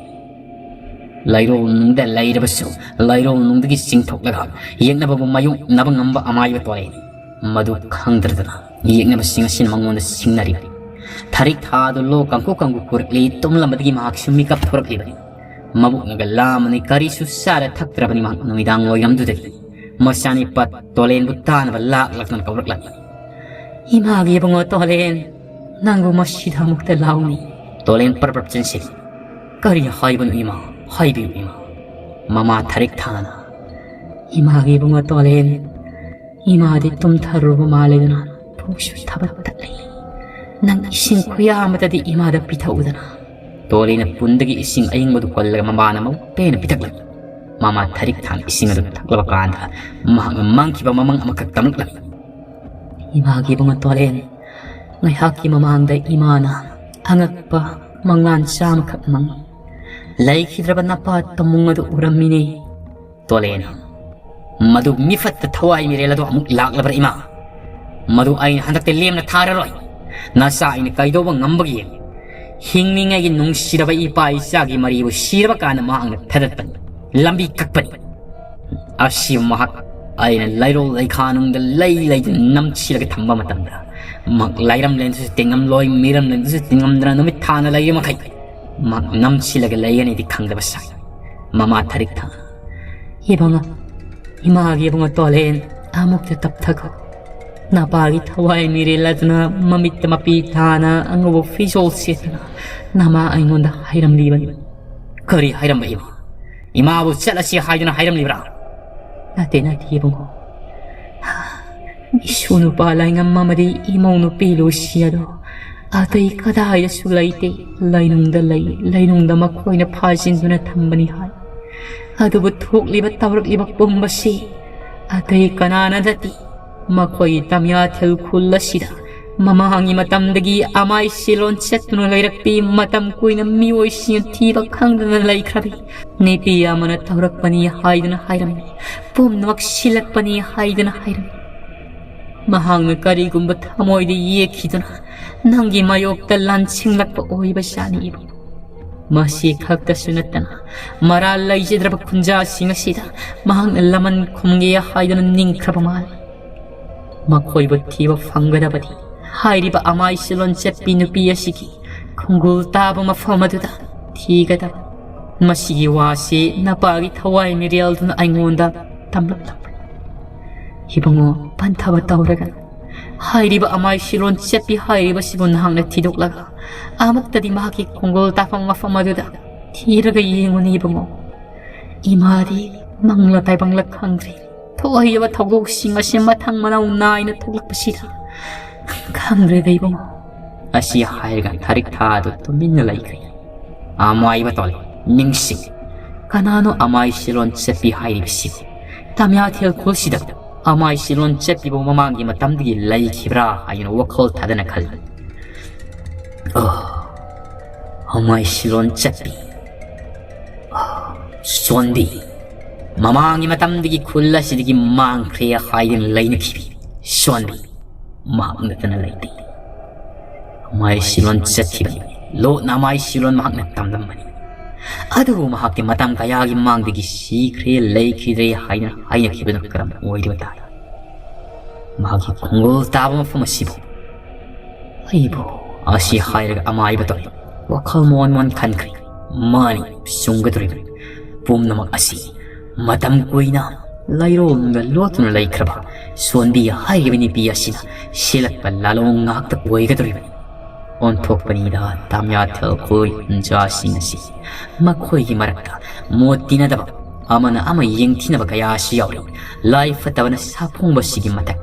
ꯂꯩꯔꯣꯜ ꯅꯨꯡꯗ ꯂꯩꯔꯕꯁꯨ ꯂꯩꯔꯣꯜ ꯅꯨꯡꯗꯒꯤ ꯆꯤꯡꯊꯣꯛꯂꯒ ꯌꯦꯛꯅꯕꯕꯨ ꯃꯥꯌꯣꯛꯅꯕ ꯉꯝꯕ ꯑꯃꯥꯏꯕ ꯇꯣꯔꯦ꯫ ꯃꯗꯨ ꯈꯪꯗ꯭ꯔꯗꯅ ꯌꯦꯛꯅꯕꯁꯤꯡ ꯑꯁꯤꯅ ꯃꯉꯣꯟꯗ ꯁꯤꯡꯅꯔꯤꯕꯅꯤ꯫ ꯊꯥꯔꯤꯛ ꯊꯥꯗꯨ ꯂꯣ ꯀꯥꯡꯀꯨ ꯀꯥꯡꯀꯨ ꯈꯨꯔꯛꯂꯤ ꯇꯨꯝꯂꯝꯕꯗꯒꯤ ꯃꯍꯥꯛꯁꯨ ꯃꯤꯀꯞ ꯊꯣꯔꯛꯂꯤꯕꯅꯤ꯫ ꯃꯕꯨꯛꯅꯒ ꯂꯥꯝꯃꯅꯤ, ꯀꯔꯤꯁꯨ ꯆꯥꯔ ꯊꯛꯇ꯭ꯔꯕꯅꯤ ꯃꯍꯥꯛ ꯅꯨꯃꯤꯗꯥꯡ ꯋꯥꯏꯔꯝꯗꯨꯗꯒꯤ꯫ ꯃꯆꯥꯅꯤꯄꯥ ꯇꯣꯂꯦꯟꯕꯨ ꯇꯥꯅꯕ ꯂꯥꯛꯂꯛꯇꯨꯅ ꯀꯧꯔꯛꯂꯝꯃꯤ꯫ "ꯏꯃꯥꯒꯤ ꯏꯕꯨꯡꯉꯣ ꯇꯣꯂꯦꯟ, ꯅꯪꯕꯨ ꯃꯁꯤꯗ ꯑꯃꯨꯛꯇ ꯂꯥꯎꯅꯤ꯫" ꯇꯣꯂꯦꯟ ꯄꯔꯞ ꯄꯔꯞ ꯆꯦꯟꯁꯤꯜꯂꯤ꯫ "ꯀꯔꯤ ꯍꯥꯏꯕꯅꯣ ꯏꯃꯥ? ꯍꯥꯏꯕꯤꯌꯨ ꯏꯃꯥ꯫" ꯃꯃꯥ ꯊꯔꯤꯛ ꯊꯥꯅ, "ꯏꯃꯥꯒꯤ ꯏꯕꯨꯡꯉꯣ ꯇꯣꯂꯦꯟ, ꯏꯃꯥꯗꯤ ꯇꯨꯝꯊꯔꯨꯕ ꯃꯥꯜꯂꯦꯗꯅ ꯄꯨꯛꯁꯨ ꯊꯕꯛ ꯇꯠꯂꯤ꯫ ꯅꯪ ꯏꯁꯤꯡ ꯈꯨꯌꯥ ꯑꯃꯗꯗꯤ ꯏꯃꯥꯗ ꯄꯤꯊꯛꯎꯗꯅ"꯫ ꯇꯣꯂꯦꯟꯅ ꯄꯨꯟꯗꯒꯤ ꯏꯁꯤꯡ ꯑꯌꯤꯡꯕꯗꯨ ꯀꯣꯜꯂꯒ ꯃꯃꯥꯅ ꯃꯕꯨꯛ ꯄꯦꯟꯅ ꯄꯤꯊꯛꯂꯝꯃꯤ꯫ ꯃꯃꯥ ꯊꯔꯤꯛ ꯊꯥꯅ ꯏꯁꯤꯡ ꯑꯗꯨ ꯊꯛꯂꯕ ꯀꯥꯟꯗ ꯃꯍꯥꯛꯅ ꯃꯪꯈꯤꯕ ꯃꯃꯪ ꯑꯃꯈꯛ ꯇꯝꯂꯛꯂꯝꯃꯤ꯫ "ꯏꯃꯥꯒꯤ ꯏꯕꯨꯡꯉꯣ ꯇꯣꯂꯦꯟ, ꯉꯥꯏꯍꯥꯛꯀꯤ ꯃꯃꯥꯡꯗ ꯏꯃꯥꯅ ꯑꯉꯛꯄ ꯃꯪꯂꯥꯟ ꯆꯥꯝꯃꯈꯛ ꯃꯪꯉꯤ꯫ ꯂꯩꯈꯤꯗ꯭ꯔꯕ ꯅꯄꯥ ꯇꯥꯃꯨꯡ ꯑꯗꯨ ꯎꯔꯝꯃꯤꯅꯦ"꯫ ꯇꯣꯂꯦꯟ, "ꯃꯗꯨ ꯃꯤꯐꯠꯇ ꯊꯋꯥꯏ ꯃꯤꯔꯦꯜ ꯑꯗꯨ ꯑꯃꯨꯛ ꯂꯥꯛꯂꯕ꯭ꯔꯥ ꯏꯃꯥ? ꯃꯗꯨ ꯑꯩꯅ ꯍꯟꯗꯛꯇꯤ ꯂꯦꯝꯅ ꯊꯥꯔꯔꯣꯏ꯫ ꯅꯆꯥ ꯑꯩꯅ ꯀꯩꯗꯧꯕ ꯉꯝꯕꯒꯦ? ꯍꯤꯡꯂꯤꯉꯩꯒꯤ ꯅꯨꯡꯁꯤꯔꯕ ꯏꯄꯥ ꯏꯆꯥꯒꯤ ꯃꯔꯤꯕꯨ ꯁꯤꯔꯕ ꯀꯥꯟꯗ ꯃꯍꯥꯛꯅ ꯊꯗꯠꯄꯅꯤ, ꯂꯝꯕꯤ ꯀꯛꯄꯅꯤ꯫ ꯑꯁꯤꯕꯨ ꯃꯍꯥꯛ ꯑꯩꯅ ꯂꯩꯔꯣꯜ ꯂꯩꯈꯥꯅꯨꯡꯗ ꯂꯩ ꯂꯩꯗꯨꯅ ꯅꯝꯊꯤꯔꯒ ꯊꯝꯕ ꯃꯇꯝꯗ, ꯃꯍꯥꯛ ꯂꯥꯏꯔꯝꯂꯦꯟꯗꯨꯁꯨ ꯇꯤꯡꯉꯝꯂꯣꯏ, ꯃꯤꯔꯝꯂꯦꯟꯗꯨꯁꯨ ꯇꯤꯡꯉꯝꯗꯅ ꯅꯨꯃꯤꯠ ꯊꯥꯅ ꯂꯩꯔꯤ ꯃꯈꯩ ꯃꯍꯥꯛ ꯅꯝꯊꯤꯔꯒ ꯂꯩꯒꯅꯤꯗꯤ ꯈꯪꯗꯕ ꯁꯥꯏ"꯫ ꯃꯃꯥ ꯊꯔꯤꯛ ꯊꯥꯅ, "ꯏꯕꯨꯡꯉꯣ, ꯏꯃꯥꯒꯤ ꯏꯕꯨꯡꯉꯣ ꯇꯣꯂꯦꯟ, ꯑꯃꯨꯛꯇ ꯇꯞꯊꯈꯣ꯫ ꯅꯄꯥꯒꯤ ꯊꯋꯥꯏ ꯃꯤꯔꯦꯜ ꯑꯗꯨꯅ ꯃꯃꯤꯠꯇ ꯃꯄꯤ ꯊꯥꯅ ꯑꯉꯧꯕ ꯐꯤꯖꯣꯜ ꯁꯦꯠꯇꯨꯅ ꯅꯃꯥ ꯑꯩꯉꯣꯟꯗ ꯍꯥꯏꯔꯝꯂꯤꯕꯅꯤ"꯫ "ꯀꯔꯤ ꯍꯥꯏꯔꯝꯕ ꯏꯃꯥ? ꯏꯃꯥꯕꯨ ꯆꯠꯂꯁꯤ ꯍꯥꯏꯗꯨꯅ ꯍꯥꯏꯔꯝꯂꯤꯕ꯭ꯔꯥ?" "ꯅꯠꯇꯦ, ꯅꯠꯇꯦ ꯏꯕꯨꯡꯉꯣ꯫ ꯏꯁꯨ ꯅꯨꯄꯥ ꯂꯥꯏꯉꯝ ꯑꯃꯗꯤ ꯏꯃꯧ ꯅꯨꯄꯤ ꯂꯨꯁꯤ ꯑꯗꯣ ꯑꯇꯩ ꯀꯗꯥꯏꯗꯁꯨ ꯂꯩꯇꯦ꯫ ꯂꯩꯅꯨꯡꯗ ꯂꯩ, ꯂꯩꯅꯨꯡꯗ ꯃꯈꯣꯏꯅ ꯐꯥꯖꯤꯟꯗꯨꯅ ꯊꯝꯕꯅꯤ" ꯍꯥꯏ꯫ "ꯑꯗꯨꯕꯨ ꯊꯣꯛꯂꯤꯕ ꯇꯧꯔꯛꯂꯤꯕ ꯄꯨꯝꯕꯁꯤ ꯑꯇꯩ ꯀꯅꯥꯅ ꯅꯠꯇꯦ꯫ ꯃꯈꯣꯏꯒꯤ ꯇꯝꯌꯥꯊꯦꯜ ꯈꯨꯜ ꯑꯁꯤꯗ ꯃꯃꯥꯡꯒꯤ ꯃꯇꯝꯗꯒꯤ ꯑꯃꯥꯏ ꯁꯤꯂꯣꯟ ꯆꯠꯇꯨꯅ ꯂꯩꯔꯛꯄꯤ, ꯃꯇꯝ ꯀꯨꯏꯅ ꯃꯤꯑꯣꯏꯁꯤꯡꯅ ꯊꯤꯕ ꯈꯪꯗꯅ ꯂꯩꯈ꯭ꯔꯕꯤ ꯅꯨꯄꯤ ꯑꯃꯅ ꯇꯧꯔꯛꯄꯅꯤ ꯍꯥꯏꯗꯨꯅ ꯍꯥꯏꯔꯝꯃꯤ꯫ ꯄꯨꯝꯅꯃꯛ ꯁꯤꯜꯂꯛꯄꯅꯤ ꯍꯥꯏꯗꯨꯅ ꯍꯥꯏꯔꯝꯃꯤ꯫ ꯃꯍꯥꯛꯅ ꯀꯔꯤꯒꯨꯝꯕ ꯊꯃꯣꯏꯗ ꯌꯦꯛꯈꯤꯗꯨꯅ ꯅꯪꯒꯤ ꯃꯥꯌꯣꯛꯇ ꯂꯥꯟꯁꯤꯡꯂꯛꯄ ꯑꯣꯏꯕꯖꯥꯠꯅꯤ ꯏꯕꯨꯡ꯫ ꯃꯁꯤ ꯈꯛꯇꯁꯨ ꯅꯠꯇꯅ ꯃꯔꯥꯜ ꯂꯩꯖꯗ꯭ꯔꯕ ꯈꯨꯟꯖꯥꯁꯤꯡ ꯑꯁꯤꯗ ꯃꯍꯥꯛꯅ ꯂꯃꯟ ꯈꯨꯝꯒꯦ ꯍꯥꯏꯗꯨꯅ ꯅꯤꯡꯈ꯭ꯔꯕ ꯃꯥꯜꯂꯤ꯫ ꯃꯈꯣꯏꯕꯨ ꯊꯤꯕ ꯐꯪꯒꯗꯕꯗꯤ ꯍꯥꯏꯔꯤꯕ ꯑꯃꯥꯏ ꯁꯤꯂꯣꯟ ꯆꯠꯄꯤ ꯅꯨꯄꯤ ꯑꯁꯤꯒꯤ ꯈꯣꯡꯒꯨꯜ ꯇꯥꯕ ꯃꯐꯝ ꯑꯗꯨꯗ ꯊꯤꯒꯗꯕ꯫ ꯃꯁꯤꯒꯤ ꯋꯥꯁꯤ ꯅꯄꯥꯒꯤ ꯊꯋꯥꯏ ꯃꯤꯔꯦꯜꯗꯨꯅ ꯑꯩꯉꯣꯟꯗ ꯇꯝꯂꯛꯂꯝꯕꯅꯤ꯫ ꯏꯕꯨꯡꯉꯣ, ꯄꯟꯊꯕ ꯇꯧꯔꯒꯅꯨ꯫ ꯍꯥꯏꯔꯤꯕ ꯑꯃꯥꯏ ꯁꯤꯂꯣꯟ ꯆꯠꯄꯤ ꯍꯥꯏꯔꯤꯕꯁꯤꯕꯨ ꯅꯍꯥꯛꯅ ꯊꯤꯗꯣꯛꯂꯒ ꯑꯃꯨꯛꯇꯗꯤ ꯃꯍꯥꯛꯀꯤ ꯈꯣꯡꯒꯨꯜ ꯇꯥꯐꯝ ꯃꯐꯝ ꯑꯗꯨꯗ ꯊꯤꯔꯒ ꯌꯦꯡꯉꯨꯅꯦ ꯏꯕꯨꯡꯉꯣ꯫ ꯏꯃꯥꯗꯤ ꯃꯪꯂꯥ ꯇꯥꯏꯕꯪꯂꯥ ꯈꯪꯗ꯭ꯔꯦ꯫ ꯊꯣꯛꯍꯩꯗꯕ ꯊꯧꯗꯣꯛꯁꯤꯡ ꯑꯁꯤ ꯃꯊꯪ ꯃꯅꯥꯎ ꯅꯥꯏꯅ ꯊꯣꯛꯂꯛꯄꯁꯤꯗ ꯈꯪꯗ꯭ꯔꯦꯗ ꯏꯕꯨꯡꯉꯣ꯫ ꯑꯁꯤ ꯍꯥꯏꯔꯒ ꯊꯥꯔꯤꯛꯊꯥ ꯑꯗꯨ ꯇꯨꯃꯤꯟꯅ ꯂꯩꯈ꯭ꯔꯦ꯫ ꯑꯃꯥꯏꯕꯇꯣꯟ, ꯅꯤꯡꯁꯤꯡ꯫ ꯀꯅꯥꯅꯣ ꯑꯃꯥꯏ ꯁꯤꯂꯣꯟ ꯆꯠꯄꯤ ꯍꯥꯏꯔꯤꯕꯁꯤꯕꯨ? ꯇꯥꯃꯤꯌꯥꯊꯦꯜ ꯈꯨꯜꯁꯤꯗ ꯑꯃꯥꯏ ꯁꯤꯂꯣꯟ ꯆꯠꯄꯤꯕꯨ ꯃꯃꯥꯡꯒꯤ ꯃꯇꯝꯗꯒꯤ ꯂꯩꯈꯤꯕ꯭ꯔꯥ ꯍꯥꯏꯗꯨꯅ ꯋꯥꯈꯜ ꯊꯥꯗꯅ ꯈꯜꯂꯤ꯫ ꯑꯣ, ꯑꯃꯥꯏ ꯁꯤꯂꯣꯟ ꯆꯠꯄꯤ꯫ ꯑꯣ, ꯁꯣꯟꯕꯤ꯫ ꯃꯃꯥꯡꯒꯤ ꯃꯇꯝꯗꯒꯤ ꯈꯨꯜ ꯑꯁꯤꯗꯒꯤ ꯃꯥꯡꯈ꯭ꯔꯦ ꯍꯥꯏꯗꯨꯅ ꯂꯩꯅꯈꯤꯕꯤ ꯁꯣꯟꯕꯤ꯫ ꯃꯍꯥꯛ ꯅꯠꯇꯅ ꯂꯩꯇꯦ꯫ ꯑꯃꯥꯏ ꯁꯤꯂꯣꯟ ꯆꯠꯈꯤꯕꯅꯤ꯫ ꯂꯣꯠꯅ ꯑꯃꯥꯏ ꯁꯤꯂꯣꯟ ꯃꯍꯥꯛꯅ ꯇꯝꯂꯝꯕꯅꯤ꯫ ꯑꯗꯨꯕꯨ ꯃꯍꯥꯛꯇꯤ ꯃꯇꯝ ꯀꯌꯥꯒꯤ ꯃꯃꯥꯡꯗꯒꯤ ꯁꯤꯈ꯭ꯔꯦ, ꯂꯩꯈꯤꯗ꯭ꯔꯦ ꯍꯥꯏꯅ ꯍꯥꯏꯅꯈꯤꯕꯗꯨꯅ ꯀꯔꯝ ꯑꯣꯏꯔꯤꯕ ꯇꯥꯏ? ꯃꯍꯥꯛꯀꯤ ꯈꯣꯡꯒꯨꯜ ꯇꯥꯕ ꯃꯐꯝ ꯑꯁꯤꯕꯨ꯫ ꯑꯩꯕꯨ ꯑꯁꯤ ꯍꯥꯏꯔꯒ ꯑꯃꯥꯏꯕꯇꯣꯟ ꯋꯥꯈꯜ ꯃꯣꯟ ꯃꯣꯟ ꯈꯟꯈ꯭ꯔꯦ꯫ ꯃꯥꯅꯤ, ꯆꯨꯝꯒꯗꯧꯔꯤꯕꯅꯤ꯫ ꯄꯨꯝꯅꯃꯛ ꯑꯁꯤ ꯃꯇꯝ ꯀꯨꯏꯅ ꯂꯩꯔꯣꯜꯅ ꯂꯣꯠꯇꯨꯅ ꯂꯩꯈ꯭ꯔꯕ ꯁꯣꯟꯕꯤ ꯍꯥꯏꯔꯤꯕ ꯅꯨꯄꯤ ꯑꯁꯤꯅ ꯁꯤꯜꯂꯛꯄ ꯂꯥꯂꯣꯡ ꯉꯥꯛꯇ ꯑꯣꯏꯒꯗꯧꯔꯤꯕꯅꯤ꯫ ꯑꯣꯟꯊꯣꯛꯄꯅꯤꯗ ꯇꯥꯃꯤꯌꯥꯊꯦꯜ ꯈꯨꯜ ꯈꯨꯟꯖꯥꯁꯤꯡ ꯑꯁꯤ꯫ ꯃꯈꯣꯏꯒꯤ ꯃꯔꯛꯇ ꯃꯣꯠ ꯇꯤꯟꯅꯗꯕ, ꯑꯃꯅ ꯑꯃ ꯌꯦꯡꯊꯤꯅꯕ ꯀꯌꯥꯁꯨ ꯌꯥꯎꯔꯤ꯫ ꯂꯥꯏ ꯐꯠꯇꯕꯅ ꯁꯥꯐꯣꯡꯕꯁꯤꯒꯤ ꯃꯊꯛ